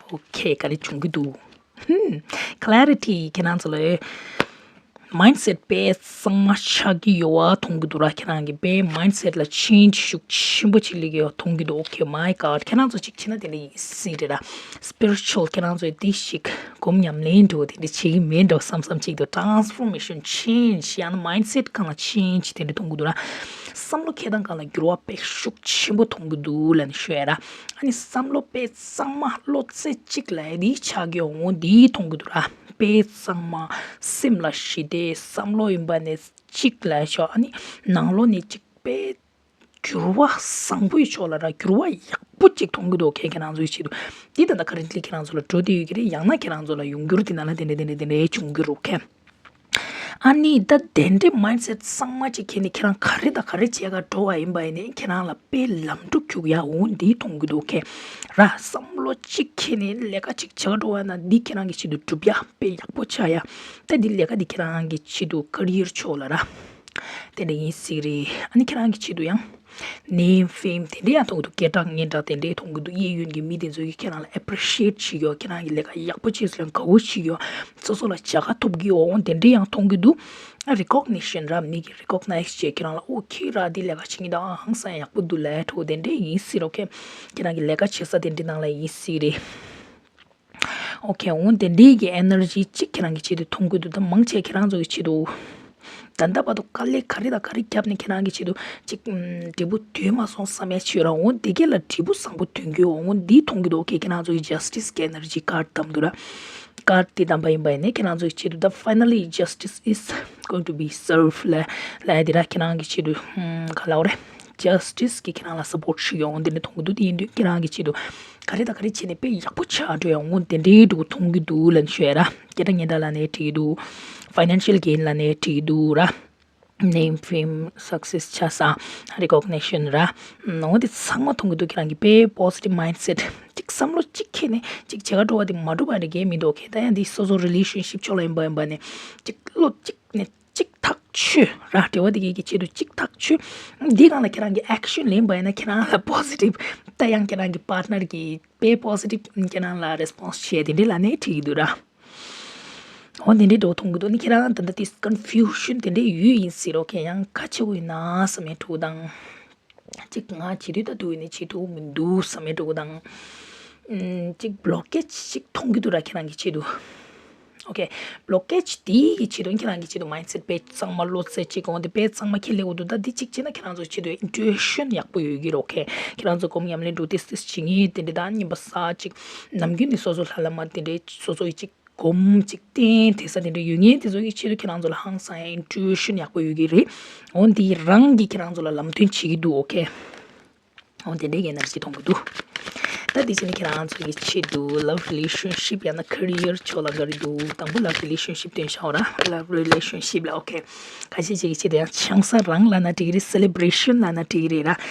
ཨོ་ཁེ། ག་རེ་བྱུང་གི་འདུག་ཧུམ། ཀ་ལེ་རི་ཊི་ཁྱེད་རང་ཚོ་ལ་མའིན་སེཊ་དཔེ་གཙང་མ་ཆགས་ཀྱི་ཡོད་པ་མཐོང་གི་འདུག་ར། ཁྱེད་རང་གི་དཔེ་མའིན་སེཊ་ལ་ཆེན་ཇི་ཤུགས་ཆེན་པོ་ཅིག་སླེབས་ཀྱི་ཡོད་མཐོང་གི་འདུག་ཨོ་ཁེ། མའི་གོཌ། ཁྱེད་རང་ཚོ་ཅིག་བྱས་ན་དེ་འདྲ་ཡིན་སྲིད་རེད་ར། སི་པི་རི་ཅུ་ཨལ་ཁྱེད་རང་ཚོས་དེ་ཞིག་སྒོམ་ཉམས་ལེན་འདྲ་བོ་དེ་འདྲ་བྱེད་ཀྱི་མེད་འགྲོ་བསམ་བསམ་ཅིག་འདུག་ཊ་རན་སི་ཕོར་མེ་ཤན་ཆེན་ཇི་ཡང་ན་མའིན་སེཊ་སྒང་ལ་ཆེན་ཇི་དེ་འདྲ་མཐོང་གི་འདུག་ར། བསམ་བློ་འཁྱེར་སྟངས་སྒང་ལ་འགྱུར་བ་དཔེ་ཤུགས་ཆེན་པོ་མཐོང་གི་འདུག་ལབ་ནས་ཞུ་ཡ་ར། ཨ་ནི་བསམ་བློ་དཔེ་གཙང་མ་བློ་རྩེ་གཅིག་ལ་ཡ་དེ་ཆགས་ཀྱི་འོང་འདི་མཐོང་གི་འདུག་ར། དཔེ་གཙང་མ་སེམས་ལ་ཞི་བདེ་བསམ་བློ་ཡིན་པ་ནས་གཅིག་ལ་ཤོག་ཨ་ནི་ནང་ལོགས་ནས་གཅིག་དཔེ་འགྱུར་བ་བཟང་པོའི་ཕྱོགས་ལ་ར་འགྱུར་བ་ཡག་པོ་ཅིག་མཐོང་གི་འདུག་ཁྱེད་ཁྱེད་རང་ཚོའི་ཆེད་དུ། འདི་ད་ལྟ་ཁ་རེན་ཊི་ལི་ཁྱེད་རང་ཚོ་ལ་འགྲོ་བསྡད་ཡོད་ཀྱི་རེད། ཡང་ན་ཁྱེད་རང་ཚོ་ལ་ཡོང་རྒྱུར་འདི་ནང་ལ་དེ་འདྲ་དེ་འདྲ་དེ་འདྲ་བྱུང་གི་རུ་ཁེ། ཨ་ནི་ད་དེ་འདྲའི་མའིན་སེཊ་གཙང་མ་ཅིག་ཁྱེར་ནས་ཁྱེད་རང་ག་རེ་དང་ག་རེ་བྱེད་ག་འགྲོ་བ་ཡིན་པ་ཡིན་ནའི་ཁྱེད་རང་ལ་དཔེ་ལམ་འགྲོ་རྒྱུག་ཡ་འོང་འདི་མཐོང་གི་འདུག་ཁེ། ར་བསམ་བློ་ཅིག་ཁྱེར་ནས་ལས་ཀ་ཅིག་བྱེད་ག་འགྲོ་བ་ན་འདི་ཁྱེད་རང་གི་ཆེད་དུ་སྒྲུབ་ཡ་དཔེ་ཡག་པོ་ཆགས་ཡ། ད་འདི་ལས་ཀ་འདི་ཁྱེད་རང་གི་ཆེད་དུ་ཀ་རི་ཡར་ཕྱོགས་ལ་ར། དེ་འདྲ་ཡིན་སྲིད་རེད། ཨ་ནི་ཁྱེད་རང་གི་ཆེད་དུ་ཡང་ནེམ་ཕེམ་དེ་འདྲ་ཡང་མཐོང་གི་འདུག་སྐད་གྲགས་སྙན་གྲགས་དེ་འདྲ་མཐོང་གི་འདུག་གཡས་གཡོན་གྱི་མི་དེ་ཚོ་གིས་ཁྱེད་རང་ལ་ཨེ་པི་རི་ཤི་ཨེཊ་བྱེད་ཀྱི་ཡོད། ཁྱེད་རང་གི་ལས་ཀ་ཡག་པོ་བྱས་སོང་ལ་དགའ་བོ་བྱེད་ཀྱི་ཡོད། སོ་སོ་ལ་བྱ་དགའ་ཐོབ་ཀྱི་ཡོད་འོང་དེ་འདྲ་ཡང་མཐོང་གི་འདུག་ཨ་རི་ཀོག་ནི་ཤན་ར་མི་གིས་རི་ཀོག་ནའིཛ་བྱས་ཁྱེད་རང་ལ་ཨོ་ཁེ་ར་འདི་ལས་ཀ་བྱེད་ཀྱི་འདུག་ཨ་ཧང་སང་ཡག་པོ་འདུག་ལབ་འགྲོ་དེ་འདྲ་ཡིན་སྲིད་རོ་ཁེ། ཁྱེད་རང་གི་ལས་ཀ་བྱེད་ས་དེ་འདྲ་ནང་ལ་ཡིན་སྲིད་རེད། ཨོ་ཁེ། འོ་དེ་འདྲའི་གི་ཨེ་ནར་ཇི་གཅིག་ཁྱེད་རང་གི་ཆེད་དུ་མཐོང་གི་འདུག་ད་མང་ཆེ་ཁྱེད་རང་ཚོ་གི་ཆེད་དུ་ད་ལྟ་བར་དུ་དཀའ་ལས་ག་རེ་དང་ག་རེ་བརྒྱབ་ནས་ཁྱེད་རང་གི་ཆེད་དུ་གཅིག་ཨམ་འབྲས་བུ་ཐོན་མ་སོང་བསམ་ཡ་ཆོད་ར། འོ་དེ་གས་ལ་འབྲས་བུ་བཟང་པོ་ཐོན་གྱི་འོ་འདི་མཐོང་གི་འདུག་ཨོ་ཁེ། ཁྱེད་རང་ཚོ་གི་ཇ་སི་ཊི་སི་གི་ཨེ་ནར་ཇི་ཀཱཌ་བདམས་འདུག་ར། ཀཱཌ་དེ་བདམས་པ་ཡིན་པ་ཡིན་ནའི་ཁྱེད་རང་ཚོ་གི་ཆེད་དུ་ད་finally justice is going to be served ལ་ལ་ཡ་དེ་ར་ཁྱེད་རང་གི་ཆེད་དུ་ཨམ་ག་ལབ་དགོས་རེད། ཇ་སི་ཊི་སི་གིས་ཁྱེད་རང་ལ་སབ་པོརཊ་ཞུ་ཡོང་འདི་འདྲ་མཐོང་གི་འདུག་དེ་ཡིན་དུས་ཁྱེད་རང་གི་ཆེད་དུ་ག་རེ་དང་ག་རེ་བྱས་ནས་དཔེ་ཡག་པོ་ཆགས་འགྲོ་ཡོང་འོ་དེ་འདྲའི་འདྲ་བོ་མཐོང་གི་འདུག་ལབ་ནས་ཞུ་ཡ་ར། སྐད་གྲགས་སྙན་གྲགས་ལབ་ནའི་འགྲིག་གི་འདུག་ཕའི་ནན་ཤལ་གེན་ལབ་ནའི་འགྲིག་གི་འདུག་ར། ནེམ་ཕེམ་སག་སེ་སི་ཆགས་ས་རི་ཀོག་ནི་ཤན་ར། འོ་དེ་ཚང་མ་མཐོང་གི་འདུག་ཁྱེད་རང་གི་དཔེ་པོ་སི་ཊིབ་མའིན་སེཊ་ཅིག་བསམ་བློ་གཅིག་ཁྱེར་ནས་ཅིག་བྱེད་ག་འགྲོ་བ་དེ་མ་འགྲུབ་པ་རེད་གས་མི་འདུག་ཁེ། ད་ཡང་འདི་སོ་སོ་རི་ལེ་ཤན་ཤིབ་ཕྱོགས་ལ་ཡིན་པ་ཡིན་པ་ནས་ཅིག་བློ་གཅིག་ནས་གཅིག་ཐག་ཆོད་ར། འབྲེལ་བ་དེ་གས་ཀྱི་ཆེད་དུ་གཅིག་ཐག་ཆོད། འདི་སྒང་ལ་ཁྱེད་རང་གིས་ཨེག་ཤན་ལེན་པ་ཡིན་ན་ཁྱེད་རང་ལ་པོ་སི་ཊིབ་ད་ཡང་ཁྱེད་རང་གི་པཱར་ཊི་ནར་གྱིས་དཔེ་པོ་སི་ཊིབ་ཁྱེད་རང་ལ་རེ་སི་པོན་སི་བྱས་དེ་འདྲས་ལབ་ནའི་འགྲིག་གི་འདུག་ར། འོ་དེ་འདྲས་འདྲ་བོ་མཐོང་གི་འདུག་ནི་ཁྱེད་རང་ད་ལྟ་དེ་ཀོན་ཕིའུ་ཤན་དེ་འདྲས་ཡོད་ཡིན་སྲིད་རོ་ཁེ། ཡང་ག་བྱེད་དགོས་ཡིན་ན་བསམ་ཡས་འདྲ་བོ་དང་། གཅིག་ང་བྱེད་དུས་ད་དུ་ཡིན་ནའི་བྱེད་ཐུབ་མི་འདུག་བསམ་ཡས་འདྲ་བོ་དང་། ཨམ་གཅིག་བྷི་ལོག་ཀེ་ཇི་ཅིག་མཐོང་གི་འདུག་ར་ཁྱེད་རང་གི་ཆེད་དུ། ཨོ་ཁེ། བློ་ཀེ་ཆི་དེ་གི་ཆེད་དུ་ཁྱེད་རང་གི་ཆེད་དུ་མའིན་སེཊ་དཔེ་གཙང་མ་བློ་རྩེ་གཅིག་འོང་དེ་དཔེ་གཙང་མ་ཁྱེད་ལས་འོ་དུ་ད་དེ་གཅིག་བྱས་ན་ཁྱེད་རང་ཚོ་ཆེད་དུ་ཨིན་ཊུ་ཨི་ཤན་ཡག་པོ་ཡོད་ཀྱི་རེད། ཨོ་ཁེ། ཁྱེད་རང་ཚོ་སྒོམ་ཉམས་ལེན་འགྲོ་ཏིས་ཏིས་བྱེད་ངེས་དེ་འདྲ་ད་ཉིན་པ་ས་གཅིག་ནམ་རྒྱུན་ནས་སོ་སོ་ལྷ་ལ་མ་དེ་འདྲའི་སོ་སོ་ཡི་གཅིག་སྒོམ་གཅིག་བསྟེན་དེ་ས་དེ་འདྲ་ཡོད་ངེས་དེ་ཚོ་ཡི་ཆེད་དུ་ཁྱེད་རང་ཚོ་ལ་ཧང་སང་ཡ་ཨིན་ཊུ་ཨི་ཤན་ཡག་པོ་ཡོད་ཀྱི་རེད། འོ་འདི་རང་གིས་ཁྱེད་རང་ཚོ་ལ་ལམ་སྟོན་བྱེད་ཀྱི་འདུག་ཨོ་ཁེ། འོ་དེ་འདྲའི་ཨེ་ནར་ཇི་མཐོང་གི་འདུག་ད་དེ་བྱས་ནས་ཁྱེད་རང་ཚོ་གི་ཆེད་དུ་ལབ་རི་ལེ་ཤན་ཤིབ་ཡང་ན་ཁེ་རི་ཡར་ཕྱོགས་ལ་ག་རེ་འདུག་དང་པོ་ལབ་རི་ལེ་ཤན་ཤིབ་སྟོན་ཤོག་ར། ལབ་རི་ལེ་ཤན་ཤིབ་ལ་ཨོ་ཁེ། ཁ་ཤས་ཅིག་གི་ཆེད་དུ་ཡང་ཆང་ས་རང་ལབ་ན་འགྲིག་གི་རེད། སེ་ལེ་བྷི་རེ་ཤན་ལབ་ན་འགྲིག་གི་རེད་ར།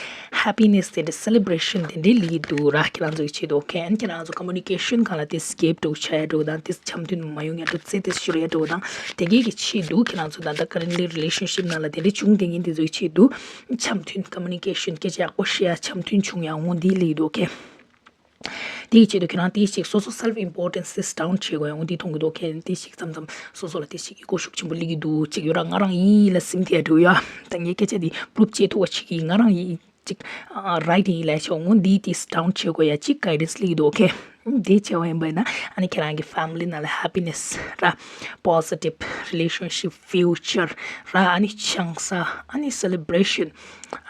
ཧེ་པི་ནེས་དེ་འདྲའི་སེ་ལེ་བྷི་རེ་ཤན་དེ་འདྲའི་ལབ་ཀྱི་འདུག་ར། ཁྱེད་རང་ཚོ་གི་ཆེད་དུ་ཨོ་ཁེ། ཨན་ཁྱེད་རང་ཚོ་ཀོ་མུ་ནི་ཀེ་ཤན་སྒང་ལ་དེ་སི་ཀིབ་འགྲོ་བྱ་ཡ་འགྲོ་དང་དེ་འཆམ་མཐུན་མ་ཡོང་ཡ་འགྲོ་ཚེ་དེ་ཤོར་ཡ་འགྲོ་དང་དེ་གའི་གི་ཆེད་དུ་ཁྱེད་རང་ཚོ་ད་ལྟ་ཀ་རེན་ལི་རི་ལེ་ཤན་ཤིབ་ནང་ལ་དེ་འདྲའི་བྱུང་བསྡད་མཁན་དེ་ཚོ་གི་ཆེད་དུ། འཆམ་མཐུན་ཀོ་མུ་ནི་ཀེ་ཤན་སྐད་ཆ་ཡག་པོ་བཤད་ཡ་འཆམ་མཐུན་བྱུང་ཡ་འོང་འདི་ལེགས་འདུག་ཨོ་ཁེ། དེའི་ཆེད་དུ་ཁྱེད་རང་དེའི་ཞིག་སོ་སོ་སེལ་ཕི་ཨིམ་པོར་ཊན་སི་དེ་ཌའུན་བྱེད་དགོས་ཡ་འོང་འདི་མཐོང་གི་འདུག་ཨོ་ཁེ། དེའི་ཞིག་མཚམས་མཚམས་སོ་སོ་ལ་དེ་ཞིག་ཨི་གོ་ཤུགས་ཆེན་པོ་སླེབས་ཀྱི་འདུག་ཅིག་ཡོད་ར་ང་རང་ཡིན་ལ་སེམས་ཐད་འགྲོ་ཡ། ད་ངའི་སྐད་ཆ་འདི་པུ་རུབ་བྱེད་ཐུབ་པ་ཞིག་ཡིན། ང་རང་ཡིན་ཅིག་རའིཊ་ཡིན་ལབ་ཆོག་འོང་འདི་དེ་དེ་དེ་ཌའུན་བྱེད་དགོས་ཡ་ཅིག་གའི་ཌན་སི་སླེབས་ཀྱི་འདུག་ཨོ་ཁེ། འདི་བྱས་པ་ཡིན་པ་ཡིན་ན་ཨ་ནི་ཁྱེད་རང་གི་ཕེ་མི་ལི་ནང་ལ་ཧེ་པི་ནེས་ར། པོ་ཟི་ཊིབ་རི་ལེ་ཤན་ཤིབ་ཕིའུ་ཅར་ར། ཨ་ནི་ཆང་ས་ཨ་ནི་སེ་ལེ་བྷི་རེ་ཤན་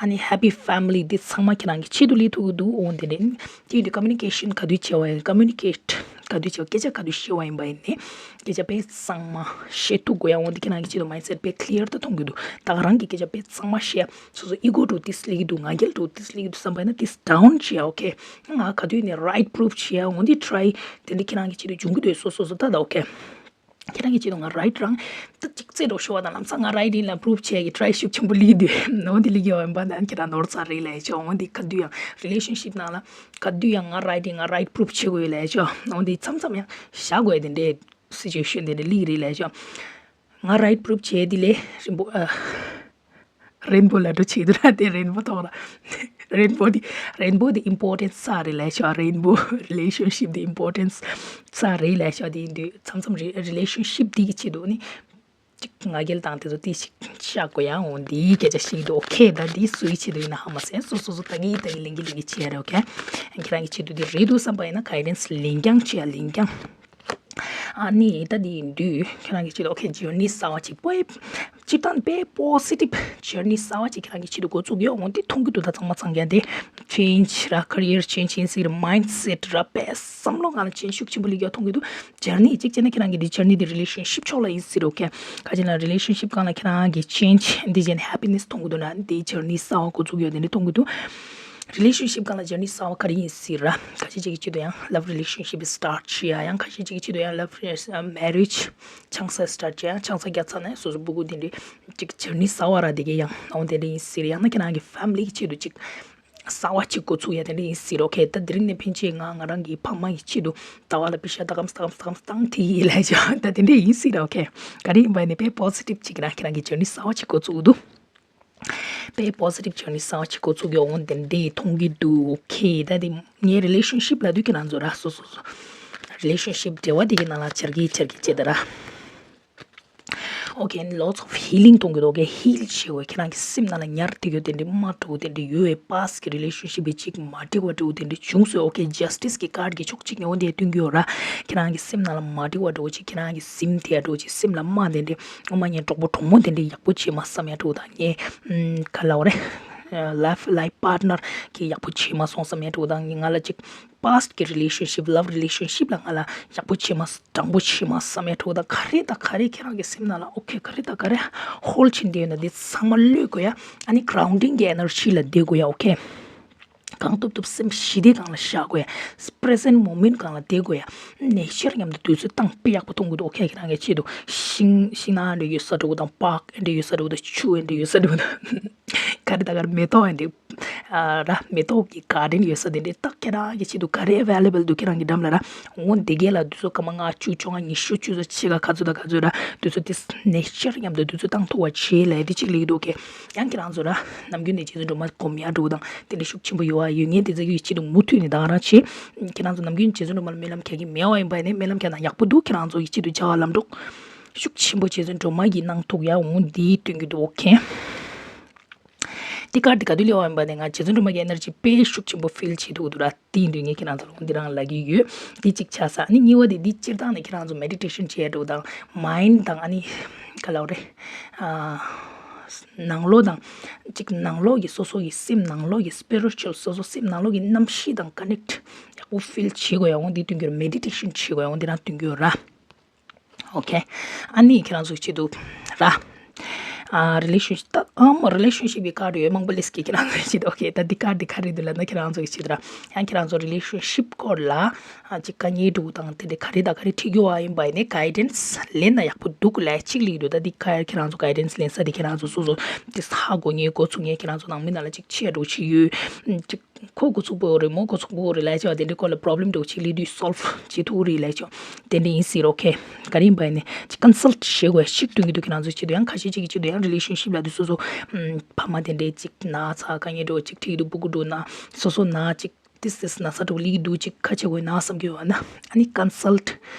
ཨ་ནི་ཧེ་པི་ཕེ་མི་ལི་འདི་ཚང་མ་ཁྱེད་རང་གི་ཆེད་དུ་སླེབས་ཐུབ་ཀྱི་འདུག་འོང་དེ་ནས་དེ་ཡིན་དུས་ཀོ་མུ་ནི་ཀེ་ཤན་ག་དུས་བྱས་པ་ཡིན། ཀོ་མུ་ནི་ཀེ་ཊི་ག་དུས་བྱས་པ། སྐད་ཆ་ག་དུས་བཤད་པ་ཡིན་པ་ཡིན་ནས་སྐད་ཆ་དཔེ་གཙང་མ་བཤད་ཐུབ་དགོས་ཡ་འོང་དེ་ཁྱེད་རང་གི་ཆེད་དུ་མའིན་སེཊ་དཔེ་ཀླི་ཡར་དུ་མཐོང་གི་འདུག་ད་ག་རང་གི་སྐད་ཆ་དཔེ་གཙང་མ་བཤད་ཡ། སོ་སོ་ཨི་གོ་འགྲོ་ཏིས་སླེབས་ཀྱི་འདུག་ང་རྒྱལ་འགྲོ་ཏིས་སླེབས་ཀྱི་འདུག་བསམ་པ་ཡིན་ན་ཏིས་ཌའུན་བྱེད་ཡ་ཨོ་ཁེ། ང་ག་དུས་ནས་རའིཊ་པུ་རུབ་བྱེད་ཡ་འོང་འདི་ཊ་རའི་དེ་འདྲ་ཁྱེད་རང་གི་ཆེད་དུ་འབྱུང་གི་འདུག་སོ་སོ་སོ་ད་ད་ཨོ་ཁེ། ཁྱེད་རང་གི་ཆེད་དུ་ང་རའིཊ་རང་ཏིག་ཅིག་རྩེ་འགྲོ་ཤོར་བ་དང་ལམ་སང་ང་རའིཊ་ཡིན་ལ་པུ་རུབ་བྱེད་ཡ་གི་ཊ་རའི་ཤུགས་ཆེན་པོ་སླེབས་འདུག་འོང་འདི་སླེབས་ཀྱི་ཡོད་ཡིན་པ་ན་ཁྱེད་རང་ནོར་ཚར་རེད་ལབ་ཡ་ཆོག་འོང་འདི་ག་དུས་ཡང་རི་ལེ་ཤན་ཤིབ་ནང་ལ་ག་དུས་ཡང་ང་རའིཊ་ཡིན་ང་རའིཊ་པུ་རུབ་བྱེད་དགོས་ཡོད་ལབ་ཡ་ཆོག་འོང་འདི་མཚམས་མཚམས་ཡང་བཞག་དགོས་ཡ་དེ་འདྲའི་སི་ཅུ་ཨེ་ཤན་དེ་འདྲ་སླེབས་རེད་ལབ་ཡ་ཆོག་ང་རའིཊ་པུ་རུབ་བྱས་དེ་ལས་རིན་པོ་ཨ། རེན་བོ་ལ་འགྲོ་བྱེད་དུ་ར་དེ་རེན་བོ་ཐོག་ར། རེན་བོ་དེ་རེན་བོ་དེ་ཨིམ་པོར་ཊན་སི་རེད་ལབ་ཤག་རེན་བོ་རི་ལེ་ཤན་ཤིབ་དེ་ཨིམ་པོར་ཊན་སི་རེད་ལབ་ཤག་དེ་ཡིན་དུས་མཚམས་མཚམས་རི་ལེ་ཤན་ཤིབ་དེ་གི་ཆེད་དུ་ནི་ཅིག་ང་རྒྱལ་དང་དེ་ཚོ་དེ་ཞིག་བཤགས་དགོས་ཡ་འོང་དེའི་སྐད་ཆ་ཞིག་འདུག་ཨོ་ཁེ། ད་དེ་སུའི་ཆེད་དུ་ཡིན་ན་ཧ་མ་སེ་སོ་སོ་སོ་ད་གི་ད་གི་ལེན་གི་ལེན་གི་བྱེད་ཡ་རེད། ཨོ་ཁེ། ཁྱེད་རང་གི་ཆེད་དུ་དེ་རེད་འདུག་བསམ་པ་ཡིན་ན་གའི་ཌན་སི་ལེན་རྐྱང་བྱེད་ཡ་ལེན་རྐྱང་། ཨ་ནི་ད་འདི་ཡིན་དུས་ཁྱེད་རང་གི་ཆེད་དུ་ཨོ་ཁེ་ཇར་ནི་གསར་བ་ཅིག་པོ་ཨེ་སྤྱིར་བཏང་དཔེ་པོ་སི་ཊིབ་ཇར་ནི་གསར་བ་ཅིག་ཁྱེད་རང་གི་ཆེད་དུ་འགོ་བཙུགས་ཡོད་འོང་འདི་མཐོང་གི་འདུག་ད་ཚང་མ་ཚང་རྐྱང་དེ་ཆེན་ཇི་ར་ཁེ་རི་ཡར་ཆེན་ཇི་ཡིན་སྲིད་ར་མའིན་སེ་ཊི་ར་དཔེ་བསམ་བློ་སྒང་ལ་ཆེན་ཤུགས་ཆེན་པོ་སླེབས་ཡོད་མཐོང་གི་འདུག་ཇར་ནི་གཅིག་བྱས་ན་ཁྱེད་རང་གི་འདི་ཇར་ནི་འདི་རི་ལེ་ཤན་ཤིབ་ཕྱོགས་ལ་ཡིན་སྲིད་ར་ཨོ་ཁེ། ག་ཅི་ན་རི་ལེ་ཤན་ཤིབ་སྒང་ལ་ཁྱེད་རང་གི་ཆེན་ཇི་འདི་བྱས་ནས་ཧེ་པི་ནེ་སི་མཐོང་གི་འདུག་ན་འདི་ཇར་ནི་གསར་བ་འགོ་བཙུགས་ཡོད་དེ་འདྲ་མཐོང་གི་འདུག་རི་ལེ་ཤན་ཤིབ་སྒང་ལ་ཇར་ནི་གསར་བ་ག་རེ་ཡིན་སྲིད་ར། ཁ་ཤས་ཅིག་གི་ཆེད་དུ་ཡང་ལབ་རི་ལེ་ཤན་ཤིབ་སི་ཊར་ཊི་བྱེད་ཡ། ཡང་ཁ་ཤས་ཅིག་གི་ཆེད་དུ་ཡང་ལབ་མེ་རེཇ་ཆང་ས་སི་ཊར་ཊི་བྱེད་ཡ། ཡང་ཆང་ས་བརྒྱབ་ཚར་ནས་སོ་སོ་སྤུ་གུ་དེ་འདྲའི་ཅིག་ཇར་ནི་གསར་བ་ར་དེ་གའི་ཡང་འོང་དེ་འདྲ་ཡིན་སྲིད་ར། ཡང་ན་ཁྱེད་རང་གི་ཕེ་མི་ལི་གི་ཆེད་དུ་ཅིག་གསར་བ་ཅིག་འགོ་ཚུགས་ཡ་དེ་འདྲ་ཡིན་སྲིད་ར་ཨོ་ཁེ། ད་དེ་རིང་ནས་ཕན་ཆད་ང་ང་རང་གི་ཕ་མ་གི་ཆེད་དུ་ཟླ་བ་ལ་པེ་ཤ་ད་གམ་ད་གམ་ད་གམ་བཏང་དེ་ཡིན་ལབ་ཅག་ད་དེ་འདྲ་ཡིན་སྲིད་ར་ཨོ་ཁེ། ག་རེ་ཡིན་པ་ཡིན་ནས་དཔེ་པོ་སི་ཊིབ་ཅིག་ར་ཁྱེད་རང་གི་ཇར་ནི་གསར་བ་ཅིག་འགོ་བཙུགས་འདུག་དཔེ་པོ་སི་ཊིབ་ཇར་ནི་གསར་བ་ཅིག་འགོ་ཚུགས་ཡོང་འོང་དེ་འདྲའི་མཐོང་གི་འདུག་ཨོ་ཁེ། ད་དེ་ངའི་རི་ལེ་ཤན་ཤིབ་ལབ་དུས་ཁྱེད་རང་ཚོ་ར་སོ་སོ་སོ་རི་ལེ་ཤན་ཤིབ་འབྲེལ་བ་དེ་གི་ནང་ལ་འཆར་གི་འཆར་གི་བྱེད་ད་ར། ཨོ་ཁེ། ལོ་ཊི་ཨོཕ་ཧི་ལིང་གཏོང་གི་འདུག་ཨོ་ཁེ། ཧིལ་བྱེད་དགོས། ཁྱེད་རང་གི་སེམས་ནང་ལ་ཉར་བསྡད་ཡོད་དེ་འདྲའི་མ་འགྲོ་དེ་འདྲའི་ཡོད་པའི་པཱ་སི་ཊི་གི་རི་ལེ་ཤན་ཤིབ་པའི་ཅིག་མ་འགྲིག་པ་འགྲོ་དེ་འདྲའི་བྱུང་སོང་། ཨོ་ཁེ། ཇ་སི་ཊིས་ཀྱི་ཀཱཌ་གི་ཕྱོགས་གཅིག་ནས་འོ་དེ་སྟོན་གྱི་ཡོད་ར། ཁྱེད་རང་གི་སེམས་ནང་ལ་མ་འགྲིག་པ་འགྲོ་ཅིག་ཁྱེད་རང་གི་སེམས་དེ་འགྲོ་ཅིག་སེམས་ལ་མ་དེ་འདྲའི་ཨོ་མ་ངས་གྲོགས་པོ་གྲོགས་མོ་དེ་འདྲའི་ཡག་པོ་བྱེད་མ་བསམ་ཡ་འགྲོ་དང་ངས་ག་ལབ་རེད། ལའིཕ་ལའིཕ་པཱར་ཊི་ནར་གི་ཡག་པོ་བྱེད་མ་སོང་བསམ་ཡ་འགྲོ་དང་ང་ལ་ཅིག་པཱ་སི་ཊི་གི་རི་ལེ་ཤན་ཤིབ་ལབ་རི་ལེ་ཤན་ཤིབ་ལ་ང་ལ་ཡག་པོ་བྱེད་མ་དྲང་པོ་བྱེད་མ་བསམ་ཡ་འགྲོ་དང་ག་རེ་དང་ག་རེ་ཁྱེད་རང་གི་སེམས་ནང་ལ་ཨོ་ཁེ་ག་རེ་དང་ག་རེ་ཧོལ་ཌི་བྱས་བསྡད་ཡོད་ན་དེ་ཚང་མ་གློད་དགོས་ཡ། ཨ་ནི་གྷ་རའུན་ཌིང་གི་ཨེ་ནར་ཇི་ལ་བསྡད་དགོས་ཡ། ཨོ་ཁེ། གང་ཐུབ་ཐུབ་སེམས་ཞི་བདེ་སྒང་ལ་བཞག་དགོས་ཡ། པི་རེ་ཟེན་ཊི་མོ་མེན་ཊི་སྒང་ལ་བསྡད་དགོས་ཡ། ནེ་ཅར་མཉམ་དུ་དུས་ཚོད་བཏང་དཔེ་ཡག་པོ་མཐོང་གི་འདུག་ཨོ་ཁེ། ཁྱེད་རང་གི་ཆེད་དུ་ཤིང་ཤིང་ནགས་འདྲ་ཡོད་ས་འགྲོ་དང་པཱརྐ་འདྲ་ཡོད་ས་འགྲོ་དང་ཆུ་འདྲ་ཡོད་ས་འགྲོ་དང་ག་རེ་དང་ག་རེ་མེ་ཏོག་འདྲ་ཨ་ར་མེ་ཏོག་གི་གྷར་ཌེན་ཡོད་ས་དེ་འདྲའི་ཏག་ཁྱེད་རང་གི་ཆེད་དུ་ག་རེ་ཨ་ཝེ་ལེ་བལ་འདུག་ཁྱེད་རང་གི་འགྲམ་ལ་ར། འོ་དེ་གས་ལ་དུས་ཚོད་སྐར་མ་ལྔ་བཅུ་བཅོ་ལྔ་ཉི་ཤུ་བཅུ་ཚོད་ཕྱེད་ཀ་ག་ཚོད་དང་ག་ཚོད་ར་དུས་ཚོད་དེ་ནེ་ཅར་མཉམ་དུ་དུས་ཚོད་བཏང་ཐུབ་པ་བྱེད་ལས་དེ་གཅིག་ལེགས་འདུག་གས། ཡང་ཁྱེད་རང་ཚོ་ར་ནམ་རྒྱུན་ནས་རྗེ་བཙུན་སྒྲོལ་མ་སྒོམ་ཡ་འགྲོ་དང་དེ་འདྲ་ཤུགས་ཆེན་པོ་ཡོད་ཨ་ཡོད་ངས་དེ་ཚོ་གི་ཆེད་དུ་མུ་མཐུད་ནས་ད་ག་རང་བྱེད། ཁྱེད་རང་ཚོ་ནམ་རྒྱུན་རྗེ་བཙུན་སྒྲོལ་མ་ལ་སྨོན་ལམ་རྒྱག་གི་མེད་པ་ཡིན་པ་ནས་སྨོན་ལམ་རྒྱག་ན་ཡག་པོ་འདུག་ཁྱེད་རང་ཚོ་གི་ཆེད་དུ་བྱ་བ་ལམ་འགྲོ་ཤུགས་ཆེན་པོ་རྗེ་བཙུན་སྒྲོལ་མ་གིས་གནང་ཐུབ་ཡ་འོང་དེ་སྟོན་གྱི་འདུག་ཨོ་ཁེ། འདི་ཀར་འདི་ག་དུས་སླེབས་པ་ཡིན་པ་ནས་ང་རྗེ་བཙུན་སྒྲོལ་མ་གི་ཨེ་ནར་ཇི་དཔེ་ཤུགས་ཆེན་པོ་ཕིལ་བྱེད་ཐུབ་འདུག་ར། དེ་ཡིན་དུས་ངས་ཁྱེད་རང་ཚོ་ལ་འདི་རང་ལབ་ཀྱི་ཡོད། འདི་གཅིག་ཆགས་ས། ཨ་ནི་གཉིས་པ་དེ་འདི་སྤྱིར་བཏང་ནས་ཁྱེད་རང་ཚོ་མེ་ཌི་ཊེ་ཤན་བྱེད་འགྲོ་དང་མའིན་ཌི་དང་ཨ་ནི་ག་ལབ་རེད། ཨ། ནང་ལོགས་དང་གཅིག་ནང་ལོགས་ཀྱི་སོ་སོ་ཡི་སེམས་ནང་ལོགས་ཀྱི་སི་པི་རི་ཅུ་ཨལ་སོ་སོ་སེམས་ནང་ལོགས་ཀྱི་རྣམ་ཤེས་དང་ཀ་ནེག་ཊི་ཡག་པོ་ཕིལ་བྱེད་དགོས་ཡ་འོང་འདི་སྟོན་གྱི་ཡོད། མེ་ཌི་ཊེ་ཤན་བྱེད་དགོས་ཡ་འོང་འདི་རང་སྟོན་གྱི་ཡོད་ར། ཨོ་ཁེ། ཨ་ནི་ཁྱེད་རང་ཚོ་ཆེད་དུ་ར། ཨ། རི་ལེ་ཤན་ཤིབ་ད་ཨམ་རི་ལེ་ཤན་ཤིབ་ཀྱི་ཀར་ཡོད་མང་པོ་ལེས་ཀྱི་ཁྱེད་རང་ཚོ་ཆེད་དུ། ཨོ་ཁེ། ད་འདི་ཀར་འདི་ག་རེ་འདུག་ལབ་ན་ཁྱེད་རང་ཚོ་ཆེད་དུ་ར། ཡང་ཁྱེད་རང་ཚོ་རི་ལེ་ཤན་ཤིབ་སྐོར་ལ་ཨ་ཅིག་དཀའ་ངལ་འདུག་དང་དེ་འདྲ་ག་རེ་དང་ག་རེ་འཕྲད་ཀྱི་ཡོད་ཨ་ཡིན་པ་ཡིན་ནའི་གའི་ཌེན་སི་ལེན་ན་ཡག་པོ་འདུག་ལབ་ཅིག་ལབ་ཀྱི་འདུག་ད་འདི་ཀར་ཁྱེད་རང་ཚོ་གའི་ཌེན་སི་ལེན་ས་དེ་ཁྱེད་རང་ཚོ་སོ་སོ་དེ་ཧ་གོ་ངེས་གོ་ཚུགས་ངེས་ཁྱེད་རང་ཚོ་ནང་མི་ནང་ལ་ཅིག་ཆེ་འགྲོ་ཆེ་ཡོད་ཅིག་ཁོ་འགོ་ཚུགས་པོ་རེད་མོ་འགོ་ཚུགས་པོ་རེད་ལབ་ཅོག་དེ་འདྲའི་སྐོར་ལ་པོ་རོབ་ལེམ་འདྲ་བོ་ཅིག་སླེབས་དུས་སོལ་བ་བྱེད་ཐུབ་རེད་ལབ་ཅོག་དེ་འདྲ་ཡིན་སྲིད་རོ། ཨོ་ཁེ། ག་རེ་ཡིན་པ་ཡིན་ནའི་ཅིག་ཀོན་སལ་བྱེད་དགོས་ཤིག་སྟོན་གྱི་འདུག་ཁྱེད་རང་ཚོ་ཆེད་དུ། ཡང་ཁ་ཤས་ཅིག་གི་ཆེད་དུ་ཡང་རི་ལེ་ཤན་ཤིབ་ལབ་དུས་སོ་སོ་ཕ་མ་དེ་འདྲའི་ཅིག་ན་ཚ་དཀའ་ངལ་འདྲ་བོ་ཅིག་འཕྲད་ཀྱི་འདུག་སྤུ་གུ་འདྲ་བོ་ན་སོ་སོ་ན་ཅིག་ཏིས་ཏིས་ན་ཚ་འདྲ་བོ་སླེབས་ཀྱི་འདུག་ཅིག་ཁ་ཆེ་བོ་ན་བསམ་གྱི་ཡོད་ན་ཨ་ནི་ཀོན་སལ་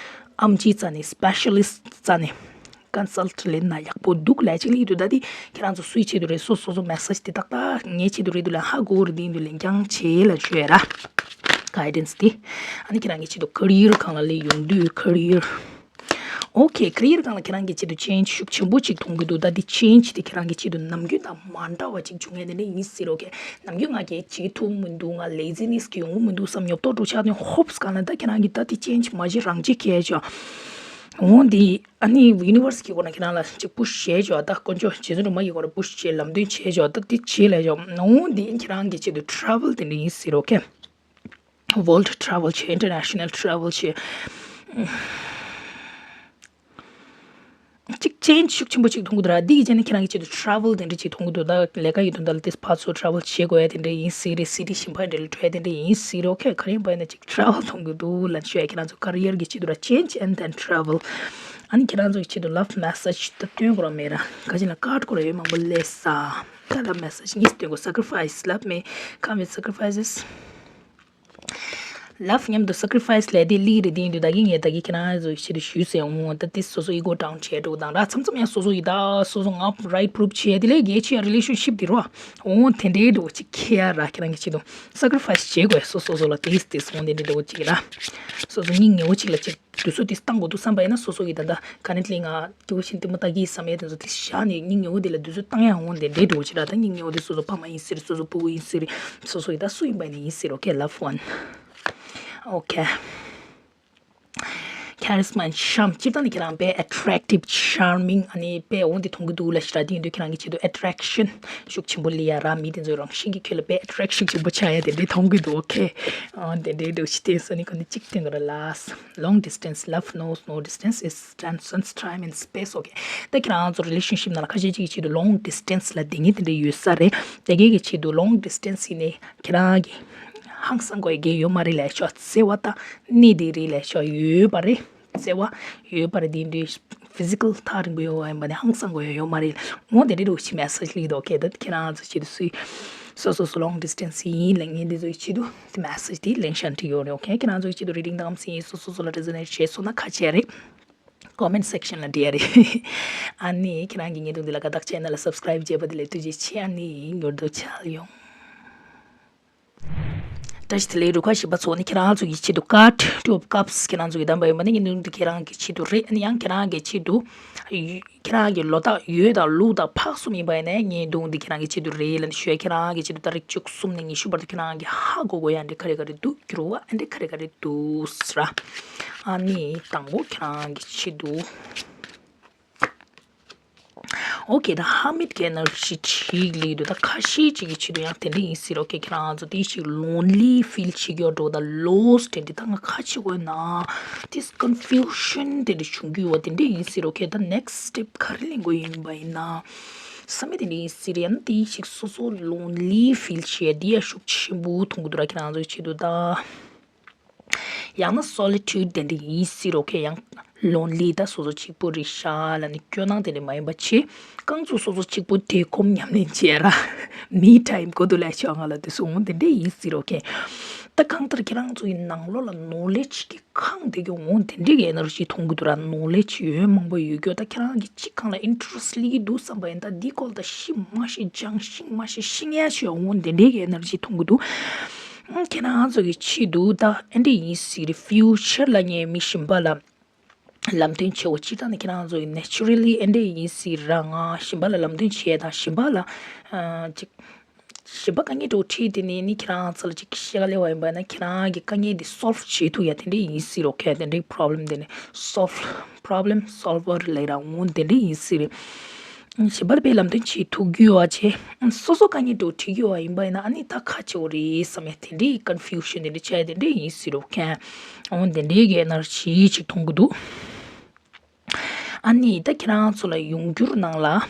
ཨེམ་ཆི་རྩ་ནས་སི་པེ་ཤ་ལི་སི་ཊི་རྩ་ནས། ཀོན་སལ་ལེན་ན་ཡག་པོ་འདུག་ལབ་ཅིག་ལབ་ཀྱི་འདུག་ད་འདི་ཁྱེད་རང་ཚོ་སུའི་ཆེད་དུ་རེད། སོ་སོ་སོ་མེ་སེ་ཇི་དེ་ཏག་ཏག་ངའི་ཆེད་དུ་རེད་འདུག་ལབ་ཧ་གོ་རེད། འདི་འདུག་ལན་རྐྱང་བྱེད་ལ་ཞུ་ཡ་ར། གའི་ཌེན་སི་དེ། ཨ་ནི་ཁྱེད་རང་གི་ཆེད་དུ་ཀེ་རི་ཡར་སྒང་ལ་སླེབས་ཡོང་དུས་ཀེ་རི་ཡར། ཨོ་ཁེ། ཀེ་རི་ཡར་སྒང་ལ་ཁྱེད་རང་གི་ཆེད་དུ་ཅེན་ཇི་ཤུགས་ཆེན་པོ་ཅིག་མཐོང་གི་འདུག་ད་འདི་ཅེན་ཇི་དེ་ཁྱེད་རང་གི་ཆེད་དུ་ནམ་རྒྱུན་དང་མ་འདྲ་བ་ཅིག་བྱུང་ཡ་དེ་འདྲ་ཡིན་སྲིད་རོ། ཨོ་ཁེ། ནམ་རྒྱུན་ང་གིས་བྱེད་ཐུབ་མི་འདུག་ང་ལེ་ཛི་ནེ་སི་གི་ཡོང་གི་མི་འདུག་བསམ་ཉོབ་ཏོ་འགྲོ་ཆགས་དུས་ཧོབ་སྒང་ལ་ད་ཁྱེད་རང་གི་ད་འདི་ཅེན་ཇི་མ་བྱེད་རང་བྱེད་ཁེ་ཅོ། འོ་འདི། ཨ་ནི་ཡུ་ནི་ཝར་སི་གི་སྐོར་ན་ཁྱེད་རང་ལ་ཅིག་པུ་ཤི་བྱས་ཅོག་ད་དཀོན་མཆོག་རྗེ་བཙུན་སྒྲོལ་མ་གི་སྐོར་ལ་པུ་ཤི་བྱས་ལམ་སྟོན་བྱས་ཅོག་ད་འདི་བྱས་ལ་ཅོག་འོ་འདི་ཁྱེད་རང་གི་ཆེད་དུ་ཊེ་རེ་ཝལ་དེ་འདྲ་ཡིན་སྲིད་རོ། ཨོ་ཁེ། ཝོལཌ་ཊེ་རེ་ཝལ་བྱས། ཨིན་ཊར་ནེ་ཤ་ནལ་ཊེ་རེ་ཝལ་བྱས། ཅིག་ཅེན་ཇི་ཤུགས་ཆེན་པོ་ཅིག་མཐོང་གི་འདུག་ར། འདི་གི་རྗེས་ནས་ཁྱེད་རང་གི་ཆེད་དུ་ཊེ་རེ་ཝལ་དེ་འདྲ་ཅིག་མཐོང་གི་འདུག་ད་ལས་ཀ་ཡི་དོན་དག་ལ་ཏིས་ཕར་ཚུར་ཊེ་རེ་ཝལ་བྱེད་དགོས་ཡ་དེ་འདྲ་ཡིན་སྲིད་རེད། སི་ཊི་གཞན་པ་འདྲ་ལ་འགྲོ་ཡ་དེ་འདྲ་ཡིན་སྲིད་རོ། ཨོ་ཁེ། ག་རེ་ཡིན་པ་ཡིན་ན་ཅིག་ཊེ་རེ་ཝལ་མཐོང་གི་འདུག་ལབ་ཞུ་ཡ། ཁྱེད་རང་ཚོ་ཀེ་རི་ཡར་གི་ཆེད་དུ་ར། ཅེན་ཇི་ཨེན་ཌི་ཐེན་ཊེ་རེ་ཝལ། ཨ་ནི་ཁྱེད་རང་ཚོ་གི་ཆེད་དུ་ལབ་མེ་སེ་ཇི་ད་སྟོན་དགོས་ར་མེད་ར། ག་ཅི་ན་ཀར་ཌི་སྐོར་ཡོད་མང་པོ་ལས་ས། ད་ལབ་མེ་སེ་ཇི་གཉིས་སྟོན་དགོས། སེ་ཀ་རི་ཕའི་སི། Love may come with sacrifices. ལབ་མཉམ་དུ་སེ་ཀ་རི་ཕའི་སི་ལས་དེ་ལི་རེད། དེ་ཡིན་དུས་ད་གིན་ངས་ད་གིན་ཁྱེད་རང་ཚོ་ཆེད་དུ་ཞུས་ཟེར་འོང་། ད་དེ་སོ་སོ་ཨི་གོ་ཌའུན་བྱས་འགྲོ་དང་ར། མཚམས་མཚམས་ཡང་སོ་སོ་ཡི་ད་སོ་སོ་ང་རའིཊ་པུ་རུབ་བྱས་དེ་ལས་གལ་ཆེ་ཡ་རི་ལེ་ཤན་ཤིབ་དེ་རོ། འོང་དེ་འདྲའི་འགྲོ་ཅིག་ཁེ་ཡ་ར། ཁྱེད་རང་གི་ཆེད་དུ་སེ་ཀ་རི་ཕའི་སི་བྱེད་དགོས། སོ་སོ་སོ་ལ་དེ་དེ་སོང་དེ་འདྲའི་འགྲོ་ཅིག་ར། སོ་སོ་སྙིང་ཉེ་བོ་ཅིག་ལ་ཅིག་དུས་ཚོད་དེ་བཏང་དགོས་འདུག་བསམ་པ་ཡིན་ན་སོ་སོ་ཡི་ད་ད་ཀ་རེན་ཊི་ལི་ང་སྐྱིད་པོ་ཕྱིན་ལྟད་མོ་ལྟ་གི་ཡིན་བསམ་ཡས་དེ་ཚོ་དེ་བཞག་ནས་སྙིང་ཉེ་བོ་དེ་ལ་དུས་ཚོད་བཏང་ཡ་འོང་དེ་འདྲའི་འགྲོ་ཅིག་ར། ད་སྙིང་ཉེ་བོ་དེ་སོ་སོ་ཕ་མ་ཡིན་སྲིད་རེད། སོ་སོ་སྤུ་གུ་ཡིན་སྲིད་རེད། སོ་སོ་ཡི་ད་སུ་ཡིན་པ་ཡིན་ན་ཡིན་སྲིད་རོ། ཨོ་ཁེ། ལབ་ཝན། ཨོ་ཁེ། ཁེ་རི་སི་མ་ཤམ། སྤྱིར་བཏང་ནི་ཁྱེད་རང་དཔེ་ཨེ་ཊེག་ཊིབ་ཆར་མིང་ཨ་ནི་དཔེ་འོང་དེ་མཐོང་གི་འདུག་ལབ་ཞེ་དྲག་དེ་ཡིན་དུས་ཁྱེད་རང་གི་ཆེད་དུ་ཨེ་ཊེག་ཤན་ཤུགས་ཆེན་པོ་སླེབས་ཡ་ར། མི་དེ་ཚོའི་རང་བཞིན་གྱིས་ཁྱོད་ལ་དཔེ་ཨེ་ཊེག་ཤན་ཤུགས་ཆེན་པོ་ཆགས་ཡ་དེ་འདྲའི་མཐོང་གི་འདུག་ཨོ་ཁེ། ཨ་དེ་འདྲའི་འདུག་ཤི་དེ་སོ་ནི་ཁོ་ནི་གཅིག་སྟོན་གི་ར་ལགས། Long distance love knows no distance, it transcends time and space. ཨོ་ཁེ། ད་ཁྱེད་རང་ཚོ་རི་ལེ་ཤན་ཤིབ་ནང་ལ་ཁ་ཤས་ཅིག་གི་ཆེད་དུ་ལོང་ཌི་སི་ཊེན་སི་ལབ་དེ་ངེས་དེ་འདྲ་ཡོད་ས་རེད། དེ་གའི་གི་ཆེད་དུ་ལོང་ཌི་སི་ཊེན་སི་ཡིན་ནའི་ཁྱེད་རང་གི་ཧང་སང་དགོས་ཡ་གང་ཡང་ཡོད་མ་རེད་ལབ་ཤོག་བརྩེ་བ་ད་གནས་དེ་རེད་ལབ་ཤོག་ཡོད་པ་རེད། བརྩེ་བ་ཡོད་པ་རེད། དེ་འདྲའི་ཕི་ཟི་ཀལ་ཐག་རིང་པོ་ཡོད་པ་ཡིན་པ་ནི་ཧང་སང་དགོས་ཡ་ཡོད་མ་རེད། འོ་དེ་འདྲའི་འདྲ་བོ་ཅིག་མེ་སེ་ཇི་སླེབས་འདུག་ཨོ་ཁེ། ད་ཁྱེད་རང་ཚོ་ཆེད་དུ་སུས་སོ་སོ་སོ་ལོང་ཌི་སི་ཊེན་སི་ཡིན་ལབ་མཁན་དེ་ཚོའི་ཆེད་དུ་དེ་མེ་སེ་ཇི་དེ་ལེན་ཤན་བྲིས་ཡོད་རེད། ཨོ་ཁེ། ཁྱེད་རང་ཚོའི་ཆེད་དུ་རི་ཌིང་དང་སི་སོ་སོ་སོ་ལ་རེ་ཛོ་ནེཊ་བྱས་སོང་ན་ཁ་ཆེ་རེད། ཀོ་མེན་ཊི་སེག་ཤན་ལ་འབྲི་ཡ་རེད། ཨ་ནི་ཁྱེད་རང་གི་བརྙན་ཐུང་འདི་ལ་དགའ་རྟགས་ཆེ་ན་ལ་སབ་སི་ཀ་རའིབ་བྱས་པ་དེ་ལ་ཐུགས་རྗེ་ཆེ། ཨ་ནི་མྱུར་དུ་མཇལ་ཡོང་། བཀྲ་ཤིས་བདེ་ལེགས། རུ་ཁག་བཞི་པ་ཚོ་ནི་ཁྱེད་རང་ཚོ་གི་ཆེད་དུ་ཀར་ཌི་ཊུ་ཨོཕ་ཀབ་སི་ཁྱེད་རང་ཚོ་གི་བདམས་པ་ཡིན་པ་ནི་བརྙན་ཐུང་འདི་ཁྱེད་རང་གི་ཆེད་དུ་རེད། ཨ་ནི་ཡང་ཁྱེད་རང་གི་ཆེད་དུ་ཁྱེད་རང་གི་ལོ་རྟགས་ཡོས་དང་ལུག་དང་ཕག་གསུམ་ཡིན་པ་ཡིན་ན་བརྙན་ཐུང་འདི་ཁྱེད་རང་གི་ཆེད་དུ་རེད་ལབ་ནས་ཞུ་ཡ། ཁྱེད་རང་གི་ཆེད་དུ་ཏ་རིག་བཅུ་གསུམ་ནས་ཉི་ཤུ་བར་དུ་ཁྱེད་རང་གི་ཧ་གོ་དགོས་ཡ་འདི་ག་རེ་ག་རེ་འདུག་འགྱུར་བ་ཨ་འདི་ག་རེ་ག་རེ་འདུག་ཟེར། ཨ་ནི་དང་པོ་ཁྱེད་རང་གི་ཆེད་དུ། ཨོ་ཁེ། ད་ཧར་མིཊ་ཀྱི་ཨེ་ནར་ཇི་ཅིག་ལབ་འདུག་ད་ཁ་ཤས་ཅིག་གི་ཆེད་དུ་ཡང་དེ་འདྲ་ཡིན་སྲིད་རོ། ཨོ་ཁེ། ཁྱེད་རང་ཚོ་དེ་ཞིག་ལོན་ལི་ཕིལ་བྱེད་ཀྱི་ཡོད་འགྲོ། ད་ལོ་སི་ཊི་དེ་འདྲ་ད་ང་ཁ་ཆེ་དགོས་ན་དེ་ཀོན་ཕིའུ་ཤན་དེ་འདྲ་བྱུང་གི་ཡོད་པ་དེ་འདྲ་ཡིན་སྲིད་རོ། ཨོ་ཁེ། ད་ནེག་སི་ཊེབ་ག་རེ་ལེན་དགོས་ཡིན་པ་ཡིན་ན་བསམ་མེད་དེ་འདྲ་ཡིན་སྲིད་རེད། ཡང་དེ་ཞིག་སོ་སོ་ལོན་ལི་ཕིལ་བྱེད་དེ་ཡ་ཤུགས་ཆེན་པོ་མཐོང་གི་འདུག་ར། ཁྱེད་རང་ཚོའི་ཆེད་དུ་ད། ཡང་ན་སོ་ལི་ཊུཌ་དེ་འདྲ་ཡིན་སྲིད་རོ། ཨོ་ཁེ། ཡང་ལོན་ལི་ད་སོ་སོ་གཅིག་པོ་རེད་ཤག་ལབ་ནས་སྐྱོ་སྣང་དེ་འདྲ་མ་ཡིན་པ་བྱེད། རྐང་ཚུགས་སོ་སོ་གཅིག་པོ་བགྲེས་ཁོམ་ཉམས་ལེན་བྱེད་ར། མི་ཊའིམ་གོ་དུ་ལས་ཆོག་ང་ལ་དེ་སོང་དེ་འདྲ་ཡིན་སྲིད་རོ། ཨོ་ཁེ། ད་གང་ལྟར་ཁྱེད་རང་ཚོ་ཡི་ནང་ལོགས་ལ་ནོ་ལེཇ་གི་ཁང་དེ་གི་འོང་དེ་འདྲའི་གི་ཨེ་ནར་ཇི་མཐོང་གི་འདུག་ར། ནོ་ལེཇ་ཡོད་མང་པོ་ཡོད་རྒྱུ། ད་ཁྱེད་རང་གི་གཅིག་གང་ལ་ཨིན་ཊི་རེ་སི་ཊི་སླེབས་ཀྱི་འདུག་བསམ་པ་ཡིན་ད་འདི་སྐོར་ད་ཤི་མ་ཤི་སྦྱང་ཤིང་མ་ཤི་ཤིང་ཡ་ཤི་འོང་དེ་འདྲའི་གི་ཨེ་ནར་ཇི་མཐོང་གི་འདུག་ཁྱེད་རང་ཚོ་གི་ཆེད་དུ་ད་ཨེ་འདྲ་ཡིན་སྲིད་རེད། ཕིའུ་ཅར་ལ་ངས་མི་གཞན་པ་ལ་ལམ་སྟོན་བྱེད་འོ་ཅི་ད་ནི་ཁྱེད་རང་ཚོ་ཡི་ནེ་ཅུ་ར་ལི་ཨེ་འདྲ་ཡིན་སྲིད་ར། ང་གཞན་པ་ལ་ལམ་སྟོན་བྱེད་དང་གཞན་པ་ལ་ཅིག་གཞན་པ་དཀའ་ངལ་འདྲ་བོ་འཕྲད་དེ་ནས་ནི་ཁྱེད་རང་ཚོ་ལ་ཅིག་བཤད་ག་ལེ་བ་ཡིན་པ་ན་ཁྱེད་རང་གི་དཀའ་ངལ་འདི་སོལ་བྷ་བྱེད་ཐུབ་ཡ་དེ་འདྲ་ཡིན་སྲིད་རོ། ཁྱེད་དེ་འདྲའི་པོ་རོབ་ལེམ་དེ་ནི་སོལ་བྷ། པོ་རོབ་ལེམ་སོལ་ཝར་ལབ་ར་འོང་དེ་འདྲ་ཡིན་སྲིད་རེད། གཞན་པ་ལ་དཔེ་ལམ་སྟོན་བྱེད་ཐུབ་རྒྱུ་བ་བྱས། སོ་སོ་དཀའ་ངལ་འདྲ་བོ་འཕྲད་རྒྱུ་བ་ཡིན་པ་ཡིན་ན་ཨ་ནི་ད་ཁ་ཆེ་བོ་རེད་བསམ་ཡ་དེ་འདྲའི་ཀོན་ཕིའུ་ཤན་དེ་འདྲ་བྱས་དེ་འདྲ་ཡིན་སྲིད་རོ། ཁྱེད་འོང་དེ་འདྲའི་གི་ཨེ་ནར་ཇི་ཅིག་མཐོང་གི་འདུག་ཨ་ནི་ད་ཁྱེད་རང་ཚོ་ལ་ཡོང་འགྱུར་ནང་ལ།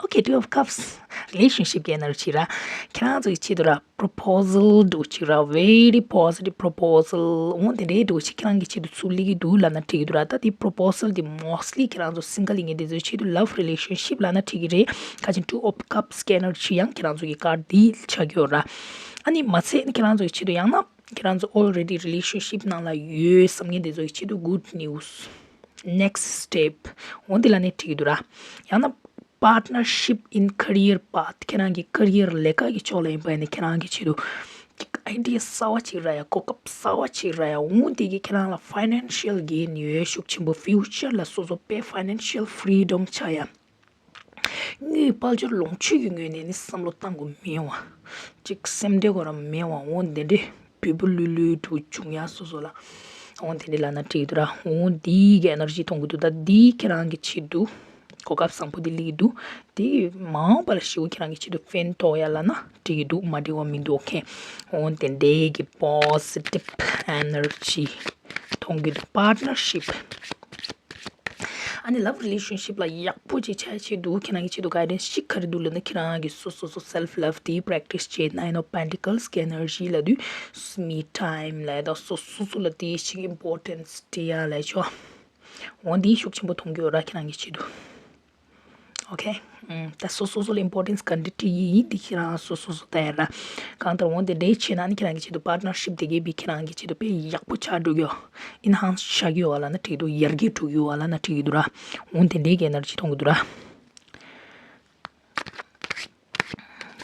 Okay, Two of Cups, relationship གི་ཨེ་ནར་ཇི་ར། ཁྱེད་རང་ཚོ་གི་ཆེད་དུ་ར་པོ་རོ་པོ་སལ་འདྲ་བོ་ཅིག་ར། very positive proposal འོང་དེ་འདྲའི་འདྲ་བོ་ཅིག་ཁྱེད་རང་གི་ཆེད་དུ་ཚུར་སླེབས་ཀྱི་འདུག་ལབ་ན་འགྲིག་གི་འདུག་ར། ད་དེ་པོ་རོ་པོ་སལ་དེ་མོ་སི་ལི་ཁྱེད་རང་ཚོ་སིང་གལ་ཡིན་མཁན་དེ་ཚོའི་ཆེད་དུ་ལབ་རི་ལེ་ཤན་ཤིབ་ལབ་ན་འགྲིག་གི་རེད། ཁ་ཅིག་Two of Cups གི་ཨེ་ནར་ཇི་ཡང་ཁྱེད་རང་ཚོ་གི་ཀར་ཌི་དེ་ཆགས་ཀྱི་ཡོད་ར། ཨ་ནི་མ་ཚད་ཁྱེད་རང་ཚོ་གི་ཆེད་དུ་ཡང་ན་ཁྱེད་རང་ཚོ་ཨོལ་རེ་ཌི་རི་ལེ་ཤན་ཤིབ་ནང་ལ་ཡོད་བསམ་མཁན་དེ་ཚོ་གི་ཆེད་དུ་གུཌ་ནིའུ་སི། ནེག་སི་སི་ཊེབ་འོ་འདི་ལབ་ན་འགྲིག་གི་འདུག་ར། ཡང་ན་partnership in career path ཁྱེད་རང་གི་ཀེ་རི་ཡར་ལས་ཀ་གི་ཕྱོགས་ལ་ཡིན་པ་ཡིན་ན་ཁྱེད་རང་གི་ཆེད་དུ་ཨའི་ཌི་ཡ་གསར་བ་ཅིག་རག་ཡ། གོ་སྐབས་གསར་བ་ཅིག་རག་ཡ། འོ་འདི་གིས་ཁྱེད་རང་ལ་ཕའི་ནན་ཤལ་གེན་ཡོད་ཤུགས་ཆེན་པོ། ཕིའུ་ཅར་ལ་སོ་སོ་དཔེ་ཕའི་ནན་ཤལ་ཕི་རི་ཌམ་ཆགས་ཡ། དངུལ་དཔལ་འབྱོར་ལོངས་སྤྱོད་ཀྱི་ངོས་ནས་ནི་བསམ་བློ་གཏང་དགོས་མེད་བ། ཅིག་སེམས་ཁྲལ་དགོས་ར་མེད་བ། འོ་དེ་འདྲས་བུ་བུ་ལུས་ལུས་འདྲ་བོ་བྱུང་ཡ་སོ་སོ་ལ། འོ་དེ་འདྲས་ལབ་ན་འགྲིག་འདུག་ར། འོ་འདིའི་གི་ཨེ་ནར་ཇི་མཐོང་གི་འདུག་ད་འདིའི་ཁྱེད་རང་གི་ཆེད་དུ་གོ་སྐབས་བཟང་པོ་འདི་སླེབས་ཀྱི་འདུག་དེ་མ་འོངས་པ་ལ་ཞེ་པོ་ཁྱེད་རང་གི་ཆེད་དུ་ཕན་ཐོགས་ཡ་ལབ་ན་འགྲིག་གི་འདུག་མ་འགྲིག་པ་མི་འདུག་ཨོ་ཁེ། འོ་དེ་འདྲས་ཀྱི་པོ་སི་ཊིབ་ཨེ་ནར་ཇི་མཐོང་གི་འདུག་པར་ཊི་ནར་ཤིབ། ཨ་ནི་ལབ་རི་ལེ་ཤན་ཤིབ་ལ་ཡག་པོ་ཅིག་ཆགས་ཆེད་དུ་ཁྱེད་རང་གི་ཆེད་དུ་གའི་ཌེན་སི་ཅིག་ག་རེ་འདུག་ལབ་ན་ཁྱེད་རང་གི་སོ་སོ་སོ་སེལ་ཕི་ལབ་དེ་པྲེག་ཊི་སི་བྱེད། ནའིན་ཨོཕ་པེན་ཊི་ཀལ་སི་གི་ཨེ་ནར་ཇི་ལབ་དུས་མི་ཊའིམ་ལབ་དང་སོ་སོ་སོ་ལ་དེ་ཞིག་ཨིམ་པོར་ཊེན་སི་སྤྲད་ཡ་ལབ་ཆོག་འོ་འདི་ཤུགས་ཆེན་པོ་མཐོང་གི་ཡོད་ར་ཁྱེད་རང་གི་ཆེད་དུ། ཨོ་ཁེ། ད་སོ་སོ་སོ་ལ་ཨིམ་པོར་ཊེན་སི་ག་འདྲ་སྤྲད་ཀྱི་ཡིན་འདི་ཁྱེད་རང་སོ་སོ་སོ་ལྟ་ཡ་ར། གང་ལྟར་འོ་འདི་འདྲས་བྱས་ན་ནི་ཁྱེད་རང་གི་ཆེད་དུ་པར་ཊི་ནར་ཤིབ་དེ་གའི་བི་ཁྱེད་རང་གི་ཆེད་དུ་དཔེ་ཡག་པོ་ཆགས་འགྲོ་གི་ཡོད། ཨིན་ཧན་སི་ཆགས་ཀྱི་ཡོད་བ་ལབ་ན་འགྲིག་འདུག་ཡར་རྒྱས་འགྲོ་གི་ཡོད་བ་ལབ་ན་འགྲིག་གི་འདུག་ར། འོ་འདི་འདྲས་ཀྱི་ཨེ་ནར་ཇི་མཐོང་གི་འདུག་ར།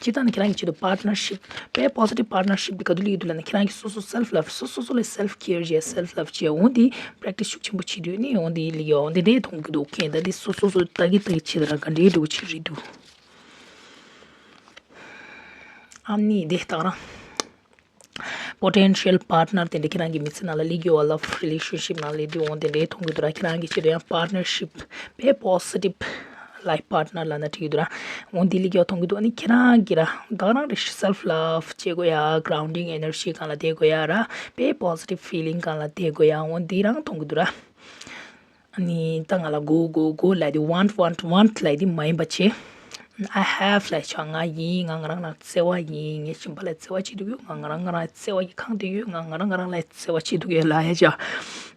སྤྱིར་བཏང་ནི་ཁྱེད་རང་གི་ཆེད་དུ་པར་ཊི་ནར་ཤིབ་དཔེ་པོ་སི་ཊིབ་པར་ཊི་ནར་ཤིབ་འདི་ག་དུས་སླེབས་ཀྱི་འདུག་ལབ་ན་ཁྱེད་རང་གི་སོ་སོ་སེལ་ཕི་ལབ་སོ་སོ་སོ་ལ་སེལ་ཕི་ཀེར་བྱས་སེལ་ཕི་ལབ་བྱས་འོ་འདི་པྲེག་ཊི་སི་ཤུགས་ཆེན་པོ་བྱེད་དུས་ནི་འོ་འདི་སླེབས་ཀྱི་འོ་འདི་འདྲས་མཐོང་གི་འདུག་ཁེ། ད་འདི་སོ་སོ་སོ་ལྟ་གི་ལྟ་གི་ཆེད་དུ་རང་ག་འདྲས་འགྲོ་གི་ཆེད་རེད་འདུག་ཨ་ནི་འདི་ད་རང་པོ་ཊེན་ཤལ་པར་ཊི་ནར་དེ་འདྲ་ཁྱེད་རང་གི་མི་ཚེ་ནང་ལ་སླེབས་ཀྱི་ཡོད་བ། ལབ་རི་ལེ་ཤན་ཤིབ་ནང་སླེབས་དུས་འོ་དེ་འདྲའི་མཐོང་གི་འདུག་ར། ཁྱེད་རང་གི་ཆེད་དུ་ཡང་པར་ཊི་ནར་ཤིབ་དཔེ་པོ་སི་ཊིབ་ལའིཕ་པར་ཊི་ནར་ལབ་ན་འགྲིག་གི་འདུག་ར། འོ་འདི་སླེབས་ཀྱི་ཡོད་མཐོང་གི་འདུག་ཨ་ནི་ཁྱེད་རང་གི་ར་ད་རང་རེ་སེལ་ཕི་ལབ་བྱེད་དགོས་ཡ། གྷ་རའུན་ཌིང་ཨེ་ནར་ཇི་སྒང་ལ་བསྡད་དགོས་ཡ་ར། དཔེ་པོ་སི་ཊིབ་ཕི་ལིང་སྒང་ལ་བསྡད་དགོས་ཡ། འོ་འདི་རང་མཐོང་གི་འདུག་ར། ཨ་ནི་ད་ང་ལ་གོ་གོ་གོ་ལབ་དེ་ཝོན་ཊི་ཝོན་ཊི་ཝོན་ཊི་ལབ་དེ་མ་ཡིན་པ་བྱས། I have ལབ་ཆོག་ང་ཡིན། ང་ང་རང་རང་བརྩེ་བ་ཡིན། ངའི་གཞན་པ་ལ་བརྩེ་བ་བྱེད་འདུག་ཡོད། ང་ང་རང་ང་རང་བརྩེ་བ་ཡིས་ཁེངས་བསྡད་ཡོད། ང་ང་རང་ང་རང་ལ་བརྩེ་བ་བྱེད་འདུག་ཡོད་ལབ་ཡ་ཆོག་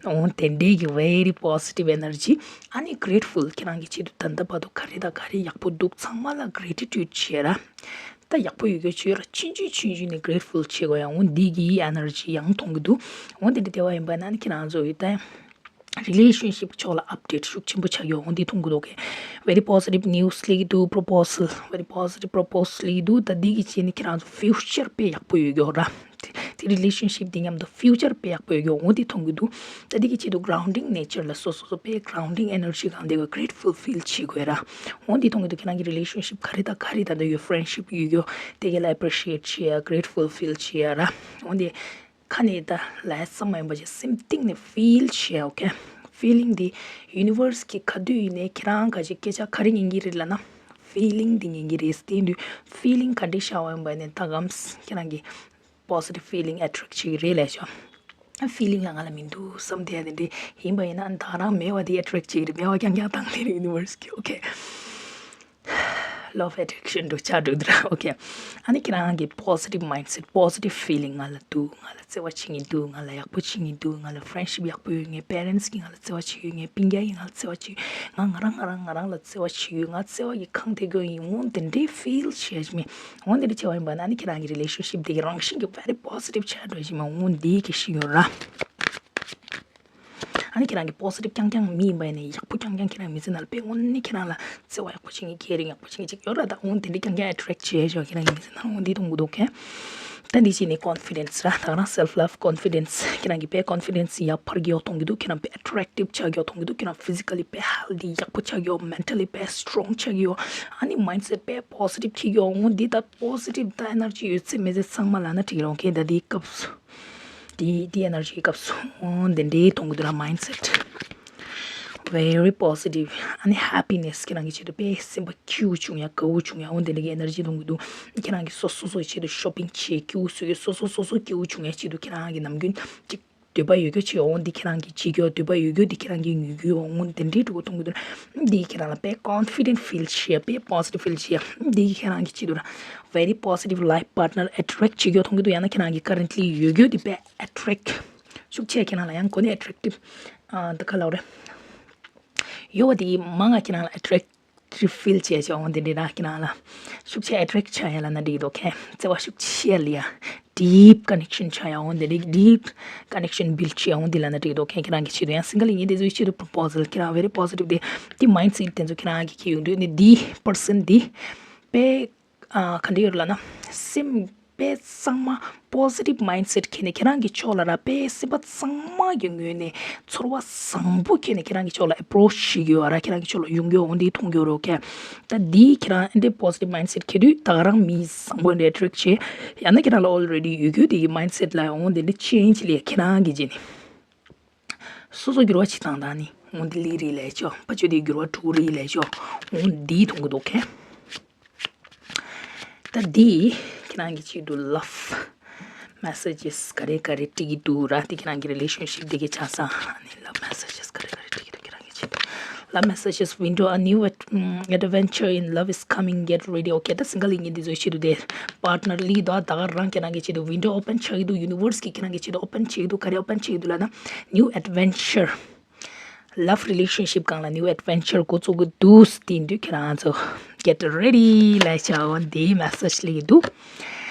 འོ་དེ་འདྲས་ཀྱི་ཝེ་རི་པོ་སི་ཊིབ་ཨེ་ནར་ཇི། ཨ་ནི་གྲེ་ཊི་ཕུལ་ཁྱེད་རང་གི་ཆེད་དུ་ད་ལྟ་བར་དུ་ག་རེ་དང་ག་རེ་ཡག་པོ་འདུག་ཚང་མ་ལ་གྲེ་ཊི་ཊུ་ཌི་བྱེད་ར། ད་ཡག་པོ་ཡོད་རྒྱུ་བྱོས་ར། ཆུང་ཆུང་ཆུང་ཆུང་ནས་གྲེ་ཊི་ཕུལ་བྱེད་དགོས་ཡ། འོ་འདི་གི་ཨེ་ནར་ཇི་ཡང་མཐོང་གི་འདུག་འོ་དེ་འདྲ་བསྡད་པ་ཡིན་པ་ན་ནི་ཁྱེད་རང་ཚོ་ཡི་ད། རི་ལེ་ཤན་ཤིབ་ཕྱོགས་ལ་ཨབ་ཌེཊ་ཤུགས་ཆེན་པོ་ཆགས་ཡོད། འོ་འདི་མཐོང་གི་འདུག་གས། ཝེ་རི་པོ་སི་ཊིབ་ནིའུ་སི་སླེབས་ཀྱི་འདུག་པོ་རོ་པོ་སལ། ཝེ་རི་པོ་སི་ཊིབ་པོ་རོ་པོ་སལ་སླེབས་ཀྱི་འདུག་ད་འདི་གི་རྗེས་ནི་ཁྱེད་རང་ཚོ་ཕིའུ་ཅར་དཔེ་ཡག་པོ་ཡོད་ཀྱི་ཡོད་ར། དེ་དེ་རི་ལེ་ཤན་ཤིབ་འདི་མཉམ་དུ་ཕིའུ་ཅར་དཔེ་ཡག་པོ་ཡོད་ཀྱི་ཡོད། འོ་འདི་མཐོང་གི་འདུག་ད་འདི་གི་ཆེད་དུ་གྷ་རའུན་ཌིང་ནེ་ཅར་ལ་སོ་སོ་སོ་དཔེ་གྷ་རའུན་ཌིང་ཨེ་ནར་ཇི་སྒང་དེ་ག་གྲེ་ཊི་ཕུལ་ཕིལ་བྱེད་དགོས་ར། འོ་འདི་མཐོང་གི་འདུག་ཁྱེད་རང་གི་རི་ལེ་ཤན་ཤིབ་ག་རེ་དང་ག་རེ་ད་ལྟ་ཡོད། ཕི་རེན་ཤིབ་ཡོད་ཀྱི་ཡོད། དེ་ག་ལ་ཨེ་པི་རི་ཤི་ཨེཊ་བྱེད་ཡ། གྲེ་ཊི་ཕུལ་ཕིལ་བྱེད་ཡ་ར། འོ་འདི། ཁ་ནས་ད་ལབ་ཙམ་མ་ཡིན་པ་ཅིག་སེམས་གཏིང་ནས་ཕིལ་བྱེད། ཨོ་ཁེ། ཕི་ལིང་འདི་ཡུ་ནི་ཝར་སི་གིས་ག་དུས་ཡིན་ནའི་ཁྱེད་རང་ག་ཅིག་སྐད་ཆ་ག་རེ་ཉན་གྱི་རེད་ལབ་ན་ཕི་ལིང་འདི་ཉན་གྱི་རེད། དེ་ཡིན་དུས་ཕི་ལིང་ག་འདྲས་ཤར་བ་ཡིན་པ་ནས་ད་གམ་ཁྱེད་རང་གི་པོ་སི་ཊིབ་ཕི་ལིང་ཨེ་ཊེག་བྱེད་ཀྱི་རེད་ལབ་ཤོག་ཕི་ལིང་ལ་ང་ལ་མི་འདུག་བསམ་བསྡད་ཡ་དེ་འདྲས་ཡིན་པ་ཡིན་ན་ད་རང་མེད་པ་དེ་ཨེ་ཊེག་བྱེད་ཀྱི་རེད། མེད་པ་རྐྱང་རྐྱང་བཏང་དེ་རེད་ཡུ་ནི་ཝར་སི་གིས། ཨོ་ཁེ། Law of attraction འདྲ་ཆགས་འགྲོ་འདུག་ར། ཨོ་ཁེ། ཨ་ནི་ཁྱེད་རང་གི་positive mindset, positive feeling ང་ལ་འདུག་ང་ལ་བརྩེ་བ་བྱེད་མཁན་འདུག་ང་ལ་ཡག་པོ་བྱེད་མཁན་འདུག་ང་ལ་friendship ཡག་པོ་ཡོད། ངའི་parents གིས་ང་ལ་བརྩེ་བ་བྱེད་ཡོད། ངའི་སྤུན་ཀྱག་གིས་ང་ལ་བརྩེ་བ་བྱེད་ཡོད། ང་ང་རང་ང་རང་ང་རང་ལ་བརྩེ་བ་བྱེད་ཡོད། ང་བརྩེ་བ་གིས་གང་ཐེག་གི་ཡིན། འོ་དེ་འདྲའི་feel བྱེད་ཀྱི་མེད། འོ་དེ་འདྲ་བྱས་པ་ཡིན་པ་ན་ཨ་ནི་ཁྱེད་རང་གི་relationship དེ་གི་རང་བཞིན་གྱི་very positive ཆགས་འགྲོ་ཡི་མ། འོ་འདི་གི་ཤི་ཡོད་ར། ཨ་ནི་ཁྱེད་རང་གི་positive རྐྱང་རྐྱང་མི་ཡིན་པ་ཡིན་ན་ཡག་པོ་རྐྱང་རྐྱང་ཁྱེད་རང་མི་ཚེ་ནང་ལ་དཔེ་དངོས་གནས་ཁྱེད་རང་ལ་བརྩེ་བ་ཡག་པོ་བྱེད་མཁན། caring ཡག་པོ་བྱེད་མཁན་ཅིག་ཡོད་ར། ད་འོ་དེ་འདྲ་རྐྱང་རྐྱང་attract བྱེད་ཤོག་ཁྱེད་རང་གི་མི་ཚེ་ནང་འོ་འདི་གཏོང་གི་འདུག་ཁེ། ད་འདི་བྱས་ནས་confidence ར། ད་ག་རང་self love, confidence ཁྱེད་རང་གི་དཔེ་confidence ཡར་འཕར་གི་ཡོད་གཏོང་གི་འདུག་ཁྱེད་རང་དཔེ་attractive ཆགས་ཀྱི་ཡོད་གཏོང་གི་འདུག་ཁྱེད་རང་physically དཔེ་healthy ཡག་པོ་ཆགས་ཀྱི་ཡོད། mentally དཔེ་strong ཆགས་ཀྱི་ཡོད། ཨ་ནི་mindset དཔེ་positive ཆགས་ཀྱི་ཡོད། འོ་འདི་ད་positive ད་energy ཡོད་ཚད་མེད་ཚད་ཚང་མ་ལབ་ན་འགྲིག་རོགས་ཁེ། ད་འདི་སྐབས་སུ། དེ་དེ་energy སྐབས་སུ་འོ་དེ་འདྲའི་གཏོང་གི་འདུག་ར། mindset very positive ཨ་ནི་happiness ཁྱེད་རང་གི་ཆེད་དུ་དཔེ་སེམས་པ་སྐྱིད་པོ་བྱུང་ཡ་དགའ་བོ་བྱུང་ཡ་འོ་དེ་འདྲ་གི་energy གཏོང་གི་འདུག་ཁྱེད་རང་གི་སོ་སོ་སོ་ཆེད་དུ་shopping བྱེད་སྐྱིད་པོ་བཟོ་གི་སོ་སོ་སོ་སོ་སྐྱིད་པོ་བྱུང་ཡ་ཆེད་དུ་ཁྱེད་རང་གི་ནམ་རྒྱུན་ཅིག་འདོད་པ་ཡོད་རྒྱུ་བྱེད་འོ་འདི་ཁྱེད་རང་གི་བྱེད་རྒྱུ་འདོད་པ་ཡོད་རྒྱུ་འདི་ཁྱེད་རང་གི་ཡོད་རྒྱུ་འོ་འདི་འདྲའི་འགྲོ་གི་གཏོང་གི་འདུག་འདི་ཁྱེད་རང་ལ་དཔེ་confident feel བྱེད་དཔེ་positive feel བྱེད་འདི་ཁྱེད་རང་གི་ཆེད་དུ་ར། very positive life partner attract བྱེད་རྒྱུ་གཏོང་གི་འདུག་ཡང་ན་ཁྱེད་རང་གི་currently ཡོད་རྒྱུ་འདི་དཔེ་attract ཤུགས་ཆེ་ཁྱེད་རང་ལ་ཡང་གོ་ནས་attractive ཨ་འདི་ག་ལབ་རེད། ཡོད་པ་འདི་མང་ང་ཁྱེད་རང་ལ་attractive feel བྱེད་ཆོག་འོ་འདི་འདྲ་ར་ཁྱེད་རང་ལ་ཤུགས་ཆེ་attract ཆགས་ཡ་ལབ་ན་འགྲིག་འདུག་ཁེ། བརྩེ་བ་ཤུགས་ཆེ་ལ་ཡ་deep connection ཆགས་ཡ་འོ་འདི་འདྲ་deep connection build བྱེད་འོ་འདི་ལབ་ན་འགྲིག་འདུག་ཁེ། ཁྱེད་རང་གི་ཆེད་དུ་ཡང་single ཡིན་ངེས་དེ་ཚོའི་ཆེད་དུ་proposal ཁྱེད་རང་very positive དེ་དེ་mindset དེ་ཚོ་ཁྱེད་རང་གི་ཁྱེད་ཡོང་དུས་ནི་འདི་person འདི་དཔེ་ཨ་ག་འདྲ་ཡོད་ལབ་ན་སེམས་དཔེ་གཙང་མ་positive mindset ཁྱེར་ནས་ཁྱེད་རང་གི་ཕྱོགས་ལ་ར་དཔེ་སེམས་པ་གཙང་མ་གི་ངོས་ནས་ཚོར་བ་བཟང་པོ་ཁྱེར་ནས་ཁྱེད་རང་གི་ཕྱོགས་ལ་approach བྱེད་ཀྱི་ཡོད་ར། ཁྱེད་རང་གི་ཕྱོགས་ལ་ཡོང་གི་ཡོད་འོ་འདི་མཐོང་གི་ཡོད་རོགས་ཁྱེད། ད་འདི་ཁྱེད་རང་འདི་positive mindset ཁྱེར་དུས་ད་ག་རང་མི་བཟང་པོ་འདྲ་attract བྱེད། ཡང་ན་ཁྱེད་རང་ལ་already ཡོད་རྒྱུ་དེ་གི་mindset ལ་འོ་འདི་འདྲ་change ལས་ཁྱེད་རང་གི་རྗེས་ནས་སོ་སོ་འགྱུར་བ་བྱེད་སྟངས་དང་ནི་འོ་འདི་ལི་རི་ལས་ཆོག་ཕ་ཆོས་དེ་འགྱུར་བ་དྲུག་རི་ལས་ཆོག་འོ་འདི་མཐོང་གི་འདུག་ཁྱེད། ད་འདི་ཁྱེད་རང་གི་ཆེད་དུ་love messages ག་རེ་ག་རེ་བྲིས་ཀྱི་འདུག་ར། དེ་ཁྱེད་རང་གི་relationship དེ་གའི་ཆགས་ས་ཨ་ནི་love messages ག་རེ་ག་རེ་བྲིས་ཀྱི་འདུག་ཁྱེད་རང་གི་ཆེད་དུ། Love messages window, a new ad- mm, adventure in love is coming, get ready. Okay, ད་single ཡིན་མཁན་འདི་ཚོའི་ཆེད་དུ་དེ་partner ལི་དོ་ད་ག་རང་ཁྱེད་རང་གི་ཆེད་དུ་window open ཆགས་ཀྱི་འདུག universe གི་ཁྱེད་རང་གི་ཆེད་དུ་open ཆགས་ཀྱི་འདུག་ག་རེ་open ཆགས་ཀྱི་འདུག་ལབ་ན་new adventure love relationship སྒང་ལ་new adventure འགོ་བཙུགས་ཀྱི་འདུག་དེ་ཡིན་དུས་ཁྱེད་རང་ཚོ་get ready ལབ་བྱ་འོ་འདིའི་message སླེབས་ཀྱི་འདུག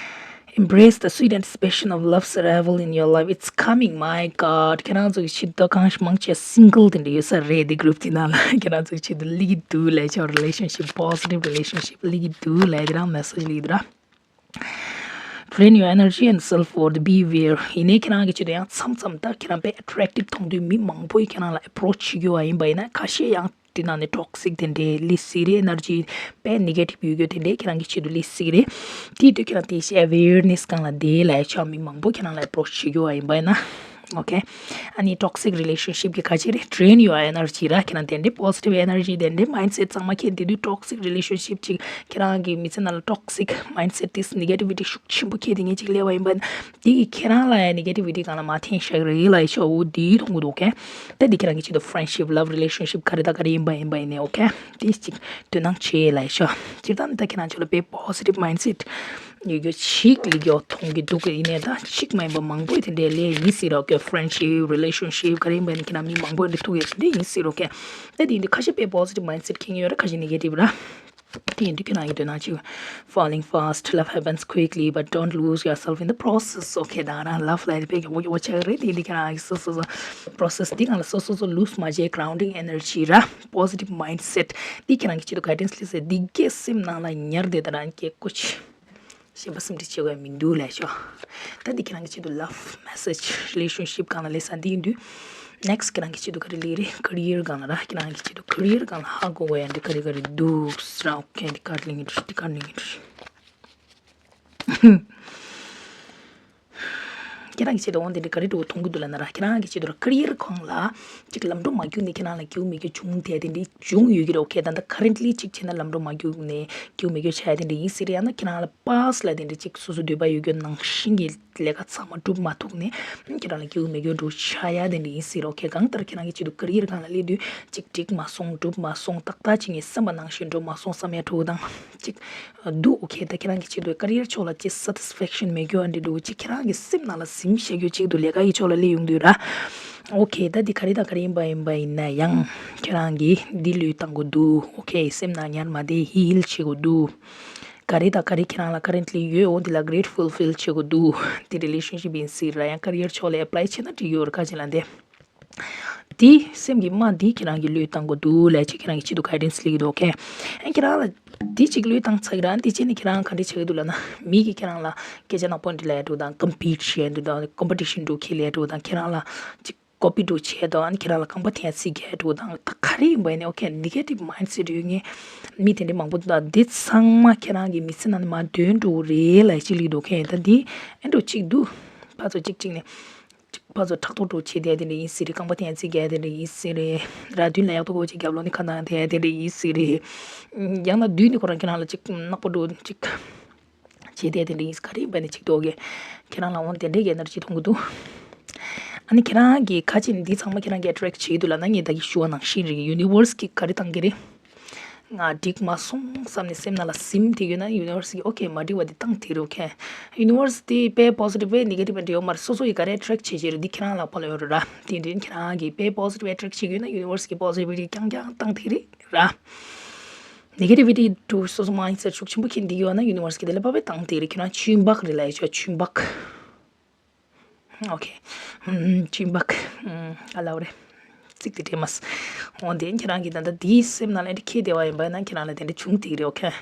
Embrace the sweet anticipation of love's arrival in your life. It's coming, my God. ཁྱེད་རང་ཚོ་གི་ཆེད་དུ་གང་ཞིག་མང་ཆེ་single དེ་འདྲ་ཡོད་ས་རེད། དེ་group དེ་ནང་ལ་ཁྱེད་རང་ཚོ་གི་ཆེད་དུ་སླེབས་ཀྱི་འདུག་ལབ་བྱ་relationship, positive relationship སླེབས་ཀྱི་འདུག་ལབ་དེ་རང་message སླེབས་ཀྱི་འདུག་ར། Drain your energy and self worth. Beware. ཡིན་ནའི་ཁྱེད་རང་གི་ཆེད་དུ་ཡང་མཚམས་མཚམས་ད་ཁྱེད་རང་དཔེ་attractive མཐོང་དུས་མི་མང་པོས་ཁྱེད་རང་ལ་approach བྱེད་རྒྱུ་བ་ཡིན་པ་ཡིན་ན་ཁ་ཤས་ཡང་དེ་ནང་ནས་toxic དེ་འདྲའི་སླེབས་སྲིད་རེད། energy དཔེ་negative ཡོད་རྒྱུ་དེ་འདྲའི་ཁྱེད་རང་གི་ཆེད་དུ་སླེབས་སྲིད་རེད། དེ་དུས་ཁྱེད་རང་དེ་བཞིན་awareness སྒང་ལ་བསྡད་ལབ་ཆོག་མི་མང་པོ་ཁྱེད་རང་ལ་approach བྱེད་རྒྱུ་བ་ཡིན་པ་ཡིན་ན། Okay. ཨ་ནི་toxic relationship གི་ག་ཅི་རེད། Drain your energy ར། ཁྱེད་རང་དེ་འདྲའི་positive energy དེ་འདྲའི་mindset གཙང་མ་ཁྱེད་དེ་དུས་toxic relationship ཅིག་ཁྱེད་རང་གི་མི་ཚེ་ནང་ལ་toxic mindset དེ་negativity ཤུགས་ཆེན་པོ་ཁྱེད་དེ་ངས་ཅིག་སླེབས་པ་ཡིན་པ་ཡིན་ན་དེ་གི་ཁྱེད་རང་ལ་ཡང་negativity སྒང་ལ་མ་འཐེན་ཤག་རེད་ལབ་ཆོག་འོ་དེའི་མཐོང་གི་འདུག་གས། ད་འདི་ཁྱེད་རང་གི་ཆེད་དུ་friendship, love, relationship ག་རེ་དང་ག་རེ་ཡིན་པ་ཡིན་པ་ཡིན་ནའི། Okay. དེ་ཅིག་དོ་སྣང་བྱེད་ལབ་ཤོག་སྤྱིར་བཏང་ནི་ད་ཁྱེད་རང་ཚོ་ལ་དཔེ་positive mindset ཡོད་རྒྱུ་ཞིག་ལི་གོ་མཐོང་གི་འདུག་ཡིན་ནའི་ད་གཅིག་མ་ཡིན་པ་མང་པོ་དེ་འདྲའི་ལས་ཡིན་སྲིད་རོགས་གི། friendship, relationship ག་རེ་ཡིན་པ་ཡིན་ན་ཁྱེད་རང་མི་མང་པོ་འདི་ཐུག་ཡོད་དེ་འདྲ་ཡིན་སྲིད་རོགས་གི། ད་དེ་ཡིན་དུས་ཁ་ཤས་དཔེ་positive mindset ཁྱེད་ཡོད་ར། ཁ་ཤས་negative ར། དེ་ཡིན་དུས་ཁྱེད་རང་གི་དོ་སྣང་བྱེད། Falling fast, love happens quickly, but don't lose yourself in the process. Okay. ད་རང་love ལ་དཔེ་གི་འོ་འོ་ཆགས་རེད། དེ་ཡིན་དུས་ཁྱེད་རང་གི་སོ་སོ་སོ་process འདི་སྒང་ལ་སོ་སོ་སོ་lose མ་བྱེད། grounding energy ར། positive mindset འདི་ཁྱེད་རང་གི་ཆེད་དུ་guidance སླེབས་སྲིད། འདི་གའི་སེམས་ནང་ལ་ཉར་བསྡད་ད་རང་གི་ཀོ་ཆི། གཞན་པ་སེམས་ཁྲལ་བྱེད་དགོས་མི་འདུག་ལབ་ཤོག་ད་འདི་ཁྱེད་རང་གི་ཆེད་དུ་love, message, relationship སྒང་ལ་སླེབས་ས་འདི་ཡིན་དུས། next ཁྱེད་རང་གི་ཆེད་དུ་ག་རེ་སླེབས་རེད། career སྒང་ལ་ར། ཁྱེད་རང་གི་ཆེད་དུ་career སྒང་ལ་ཧ་གོ་དགོས་ཡ་འདི་ག་རེ་ག་རེ་འདུག་ཟེར་ར། Okay. འདི་ག་རེ་སླེབས་ཀྱི་འདུག་འདི་ག་རེ་སླེབས་ཀྱི་འདུག་ཁྱེད་རང་གི་ཆེད་དུ་འོང་དེ་འདྲའི་ག་རེ་འགྲོ་མཐོང་གི་འདུག་ལབ་ན་ར། ཁྱེད་རང་གི་ཆེད་དུ་ར་ཀེ་རི་ཡར་སྒང་ལ་ཅིག་ལམ་འགྲོ་མ་རྒྱུག་ནས་ཁྱེད་རང་ལ་སྐྱིད་པོ་མེད་རྒྱུ་བྱུང་དེ་དེ་འདྲའི་བྱུང་ཡོད་ཀྱི་རེད། ཨོ་ཁེ། ད་ལྟ་ཁ་རེན་ཊི་ལི་ཅིག་བྱས་ན་ལམ་འགྲོ་མ་རྒྱུག་ནས་སྐྱིད་པོ་མེད་རྒྱུ་ཆགས་ཡ་དེ་འདྲ་ཡིན་སྲིད་རེད། ཡང་ན་ཁྱེད་རང་ལ་པཱ་སི་ལ་དེ་འདྲ་ཅིག་སོ་སོ་འདོད་པ་ཡོད་རྒྱུ་ནང་བཞིན་གྱི་ལས་ཀ་ཚང་མ་སྒྲུབ་མ་ཐུབ་ནས་ཁྱེད་རང་ལ་སྐྱིད་པོ་མེད་རྒྱུ་འགྲོ་ཆགས་ཡ་དེ་འདྲ་ཡིན་སྲིད་རེད། ཨོ་ཁེ། གང་ལྟར་ཁྱེད་རང་གི་ཆེད་དུ་ཀེ་རི་ཡར་སྒང་ལ་སླེབས་དུས་ཅིག་འགྲིག་མ་སོང་སྒྲུབ་མ་སོང་ཏག་ཏག་ཅིག་ངས་སེམས་པ་ནང་བཞིན་འགྲོ་མ་སོང་བསམ་ཡ་འགྲོ་དང་ཅིག་འདུག་ཨོ་ཁེ། ད་ཁྱེད་རང་གི་ཆེད་དུ་ཀེ་རི་ཡར་ཕྱོགས་ལ་ཅིག་སེ་ཊི་སི་ཕེག་ཤན་མེད་རྒྱུ་ཨ་འདྲ་འདུག་ཅིག་ཁྱེད་རང་གི་སེམས་ནང་ལ་ཟིན་བཞག་རྒྱུ་ཅིག་འདུག་ལས་ཀ་གི་ཕྱོགས་ལ་སླེབས་ཡོང་དུས་ར། ཨོ་ཁེ། ད་འདི་ག་རེ་དང་ག་རེ་ཡིན་པ་ཡིན་པ་ཡིན་ན་ཡང་ཁྱེད་རང་གིས་འདི་བློས་བཏང་དགོས་འདུག་ཨོ་ཁེ། སེམས་ནང་ཉར་མ་བསྡད། ཧིལ་བྱེད་དགོས་འདུག་ག་རེ་དང་ག་རེ་ཁྱེད་རང་ལ་ཁ་རེན་ཊི་ལི་ཡོད། འོ་འདི་ལ་གེ་རེ་ཊི་ཕུལ་ཕིལ་བྱེད་དགོས་འདུག་དེ་རི་ལེ་ཤན་ཤིབ་ཡིན་སྲིད་ར། ཡང་ཀེ་རི་ཡར་ཕྱོགས་ལ་ཨེ་པ་ལའི་བྱས་ན་འགྲིག་ཡོད་ར། ཁ་ཅིག་ལ་འདི། དེ་སེམས་ཀྱི་རྨ་འདི་ཁྱེད་རང་གིས་བློས་བཏང་དགོས་འདུག་ལབ་ཅིག་ཁྱེད་རང་གི་ཆེད་དུ་གའི་ཌེན་སི་སླེབས་ཀྱི་འདུག་ཨོ་ཁེ། ཨ་ཁྱེད་རང་ལ་དེ་གཅིག་བློས་བཏང་ཚར་གི་ར། དེ་བྱས་ནས་ཁྱེད་རང་ག་འདྲ་བྱེད་ཀྱི་འདུག་ལབ་ན། མི་གིས་ཁྱེད་རང་ལ་སྐད་ཆ་ནག་པོ་འདྲ་ལབ་ཡ་འདུག་དང་ཀམ་པིཊ་བྱེད་ཡ་འདུག་དང་ཀོམ་པི་ཊི་ཤན་འདྲ་བོ་ཁྱེར་ཡ་འདྲ་བོ་དང་ཁྱེད་རང་ལ་གཅིག་ཀོ་པི་འདྲ་བོ་བྱེད་ཡ་འདུག་ཨ་ནི་ཁྱེད་རང་ལ་རྐང་པ་འཐེན་ཚིག་རྒྱག་ཡ་འདྲ་བོ་དང་ད་ག་རེ་ཡིན་པ་ཡིན་ནའི་ཨོ་ཁེ། ནེ་གེ་ཊིབ་མའིན་ཌི་སེ་ཊི་ཡོད་མཁན་མི་དེ་འདྲ་མང་པོ་འདུག་དང་དེ་ཚང་མ་ཁྱེད་རང་གི་མི་ཚེ་ནང་ནས་མར་འདོན་འགྲོ་གི་རེད་ལབ་ཡ་གཅིག་སླེབས་ཀྱི་འདུག་ཨོ་ཁེ། ད་འདི་ཨེ་འདྲ་བོ་གཅིག་འདུག་ཕར་ཚུར་གཅིག་གཅིག་ནས། ཕར་ཚུར་ཕྲག་དོག་འདྲ་བོ་བྱེད་བསྡད་དེ་འདྲ་ཡིན་སྲིད་རེད། རྐང་པ་འཐེན་ཚིག་རྒྱག་དེ་འདྲ་ཡིན་སྲིད་རེད། ར་མདུན་ལ་ཡག་ཏུ་གོ་ཅིག་རྒྱབ་ལོག་ནས་ཁ་ནང་དེ་དེ་འདྲ་ཡིན་སྲིད་རེད། ཡང་ན་མདུན་ནས་ཁོ་རང་ཁྱེད་རང་ལ་ཅིག་ནག་པོ་འདྲ་བོ་ཅིག་བྱེད་བསྡད་དེ་འདྲ་ཡིན། ག་རེ་ཡིན་པ་ནས་ཅིག་འདུག་གས། ཁྱེད་རང་ལ་འོང་དེ་འདྲའི་གི་ཨེ་ནར་ཇི་མཐོང་གི་འདུག་ཨ་ནི་ཁྱེད་རང་གིས་ག་ཅིག་འདི་ཚང་མ་ཁྱེད་རང་གིས་ཨེ་ཊེག་བྱེད་ཀྱི་འདུག་ལབ་ན་ངས་ད་གིན་ཞུ་བ་ནང་བཞིན་རེད། ཡུ་ནི་ཝར་སི་གིས་ག་རེ་བཏང་གི་རེད། ང་འགྲིག་མ་སོང་བསམ་ནས་སེམས་ནང་ལ་ཟིན་བསྡད་ཡོད་ན་ཡུ་ནི་ཝར་སི་གིས་ཨོ་ཁེ་མ་འགྲིག་པ་འདི་བཏང་ཐིག་རེད། ཨོ་ཁེ། ཡུ་ནི་ཝར་སི་གིས་དཔེ་པོ་སི་ཊིབ་དཔེ་ནེ་གེ་ཊིབ་འདྲ་ཡོད་མ་རེད། སོ་སོ་ཡིས་ག་རེ་ཨེ་ཊེག་བྱེད་བྱེད་རེད་འདི་ཁྱེད་རང་ལ་ཕར་ལ་ཡོད་རེད་ར། དེ་འདྲ་ཁྱེད་རང་གིས་དཔེ་པོ་སི་ཊིབ་ཨེ་ཊེག་བྱེད་ཀྱི་ཡོད་ན་ཡུ་ནི་ཝར་སི་གིས་པོ་སི་ཊི་བི་ཊི་རྐྱང་རྐྱང་བཏང་ཐིག་རེད་ར། ནེ་གེ་ཊི་བི་ཊི་འདྲ་སོ་སོ་མའིན་སེ་ཊི་ཤུགས་ཆེན་པོ་འཁྱེར་འདི་ཡོད་ན་ཡུ་ནི་ཝར་སི་གིས་དེ་ལ་ཕར་ཕར་བཏང་ཐིག་རེད། ཁྱེད་རང་ཆུན་པག་རེད་ལབ་ཡ་ཆོག་ཆུན་པག་ཨོ་ཁེ། ཨམ། ཆུན་པག་ཨམ། ཨ་ལའོ་རེད། ཚིག་དེ་དྲན་མ་སོང་། འོ་དེ་ཁྱེད་རང་གིས་ད་ལྟ་དེའི་སེམས་ནང་ལ་འདི་འཁྱེར་བསྡད་པ་ཡིན་པ་ན་ཁྱེད་རང་ལ་དེ་འདྲ་བྱུང་ཐིག་རེད། ཨོ་ཁེ།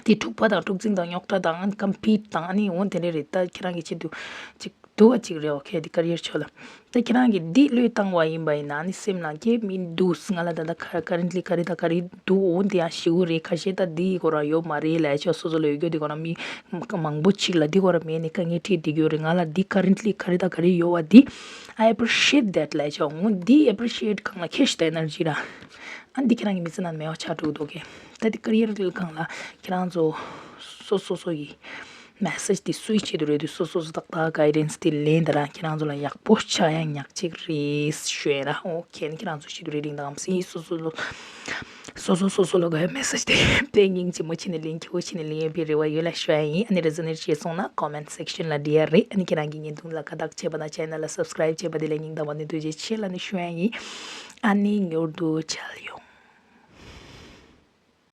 དེ་འཁྲུག་པ་དང་འཁྲུག་འཛིང་དང་རྙོག་དྲ་དང་ཨ་ནི་ཀམ་པིཊ་དང་ཨ་ནི་འོ་དེ་འདྲ་རེད། ད་ཁྱེད་རང་གི་ཆེད་དུ་ཅིག་སྡུག་པ་ཅིག་རེད། ཨོ་ཁེ། དེ་ཀེ་རི་ཡར་ཕྱོགས་ལ། ད་ཁྱེད་རང་གིས་འདི་བློས་བཏང་བ་ཡིན་པ་ཡིན་ན་ཨ་ནི་སེམས་ནང་སྐྱེ་མི་འདུག་ང་ལ་ད་ལྟ་ཁ་ཀ་རེན་ཊི་ལི་ག་རེ་དང་ག་རེ་འདུག་འོ་འདི་ཡང་ཞེ་པོ་རེད། ཁ་ཤས་ད་འདི་ཁོ་རང་ཡོད་མ་རེད་ལབ་ཡ་ཆོག་སོ་སོ་ལ་ཡོད་རྒྱུ་འདི་ཁོ་རང་མི་མང་པོ་ཅིག་ལ་འདི་ཁོ་རང་མེད་ནས་དཀའ་ངལ་འཕྲད་བསྡད་ཀྱི་ཡོད་རེད། ང་ལ་འདི་ཀ་རེན་ཊི་ལི་ག་རེ་དང་ག་རེ་ཡོད་པ་འདི་I appreciate that ལབ་ཡ་ཆོག་འོ་འདི་ཨེ་པི་རི་ཤི་ཨེཊ་སྒང་ལ་ཁྱེར་ཤོག་ད་ཨེ་ནར་ཇི་ར། ཨ་འདི་ཁྱེད་རང་གི་མི་ཚེ་ནང་མེད་པ་ཆགས་འགྲོ་གི་འདུག་གས། ད་འདི་ཀེ་རི་ཡར་སྒང་ལ་ཁྱེད་རང་ཚོ་སོ་སོ་སོ་ཡི་མེ་སེ་ཇི་དེ་སུའི་ཆེད་དུ་རེད་འདུག་སོ་སོ་སོ་ཏག་ཏག་གའི་ཌེན་སི་དེ་ལེན་ད་ར་ཁྱེད་རང་ཚོ་ལ་ཡག་པོ་ཆགས་ཡ་ཉག་གཅིག་རེད་ཞུ་ཡ་ར། ཨོ་ཁེ། ནི་ཁྱེད་རང་ཚོ་ཆེད་དུ་རེ་རིང་དང་སི་སོ་སོ་སོ་སོ་སོ་སོ་ལ་གའི་མེ་སེ་ཇི་དེ་དཔེ་སྙིང་རྗེ་མོ་བྱས་ནས་ལེན་ཁྱེའུ་བྱས་ནས་ལེན་ཡོད་པའི་རེ་བ་ཡོད་ལ་ཞུ་ཡ་ཡིན། ཨ་ནི་རེ་ཛོ་ནེཊ་བྱས་སོང་ན་ཀོ་མེན་ཊི་སེག་ཤན་ལ་འབྲི་ཡ་རེད། ཨ་ནི་ཁྱེད་རང་གི་བརྙན་ཐུང་ལ་ཁ་བཏགས་བྱས་པ་དང་ཆེ་ནལ་ལ་སབ་སི་ཀ་རའིབ་བྱས་པ་དེ་ལ་སྙིང་ཐག་པ་ནས་ཐུགས་རྗེ་ཆེ་ལ་ནི་ཞུ་ཡ་ཡིན། ཨ་ནི་མྱུར་དུ་མཇལ་ཡོང་།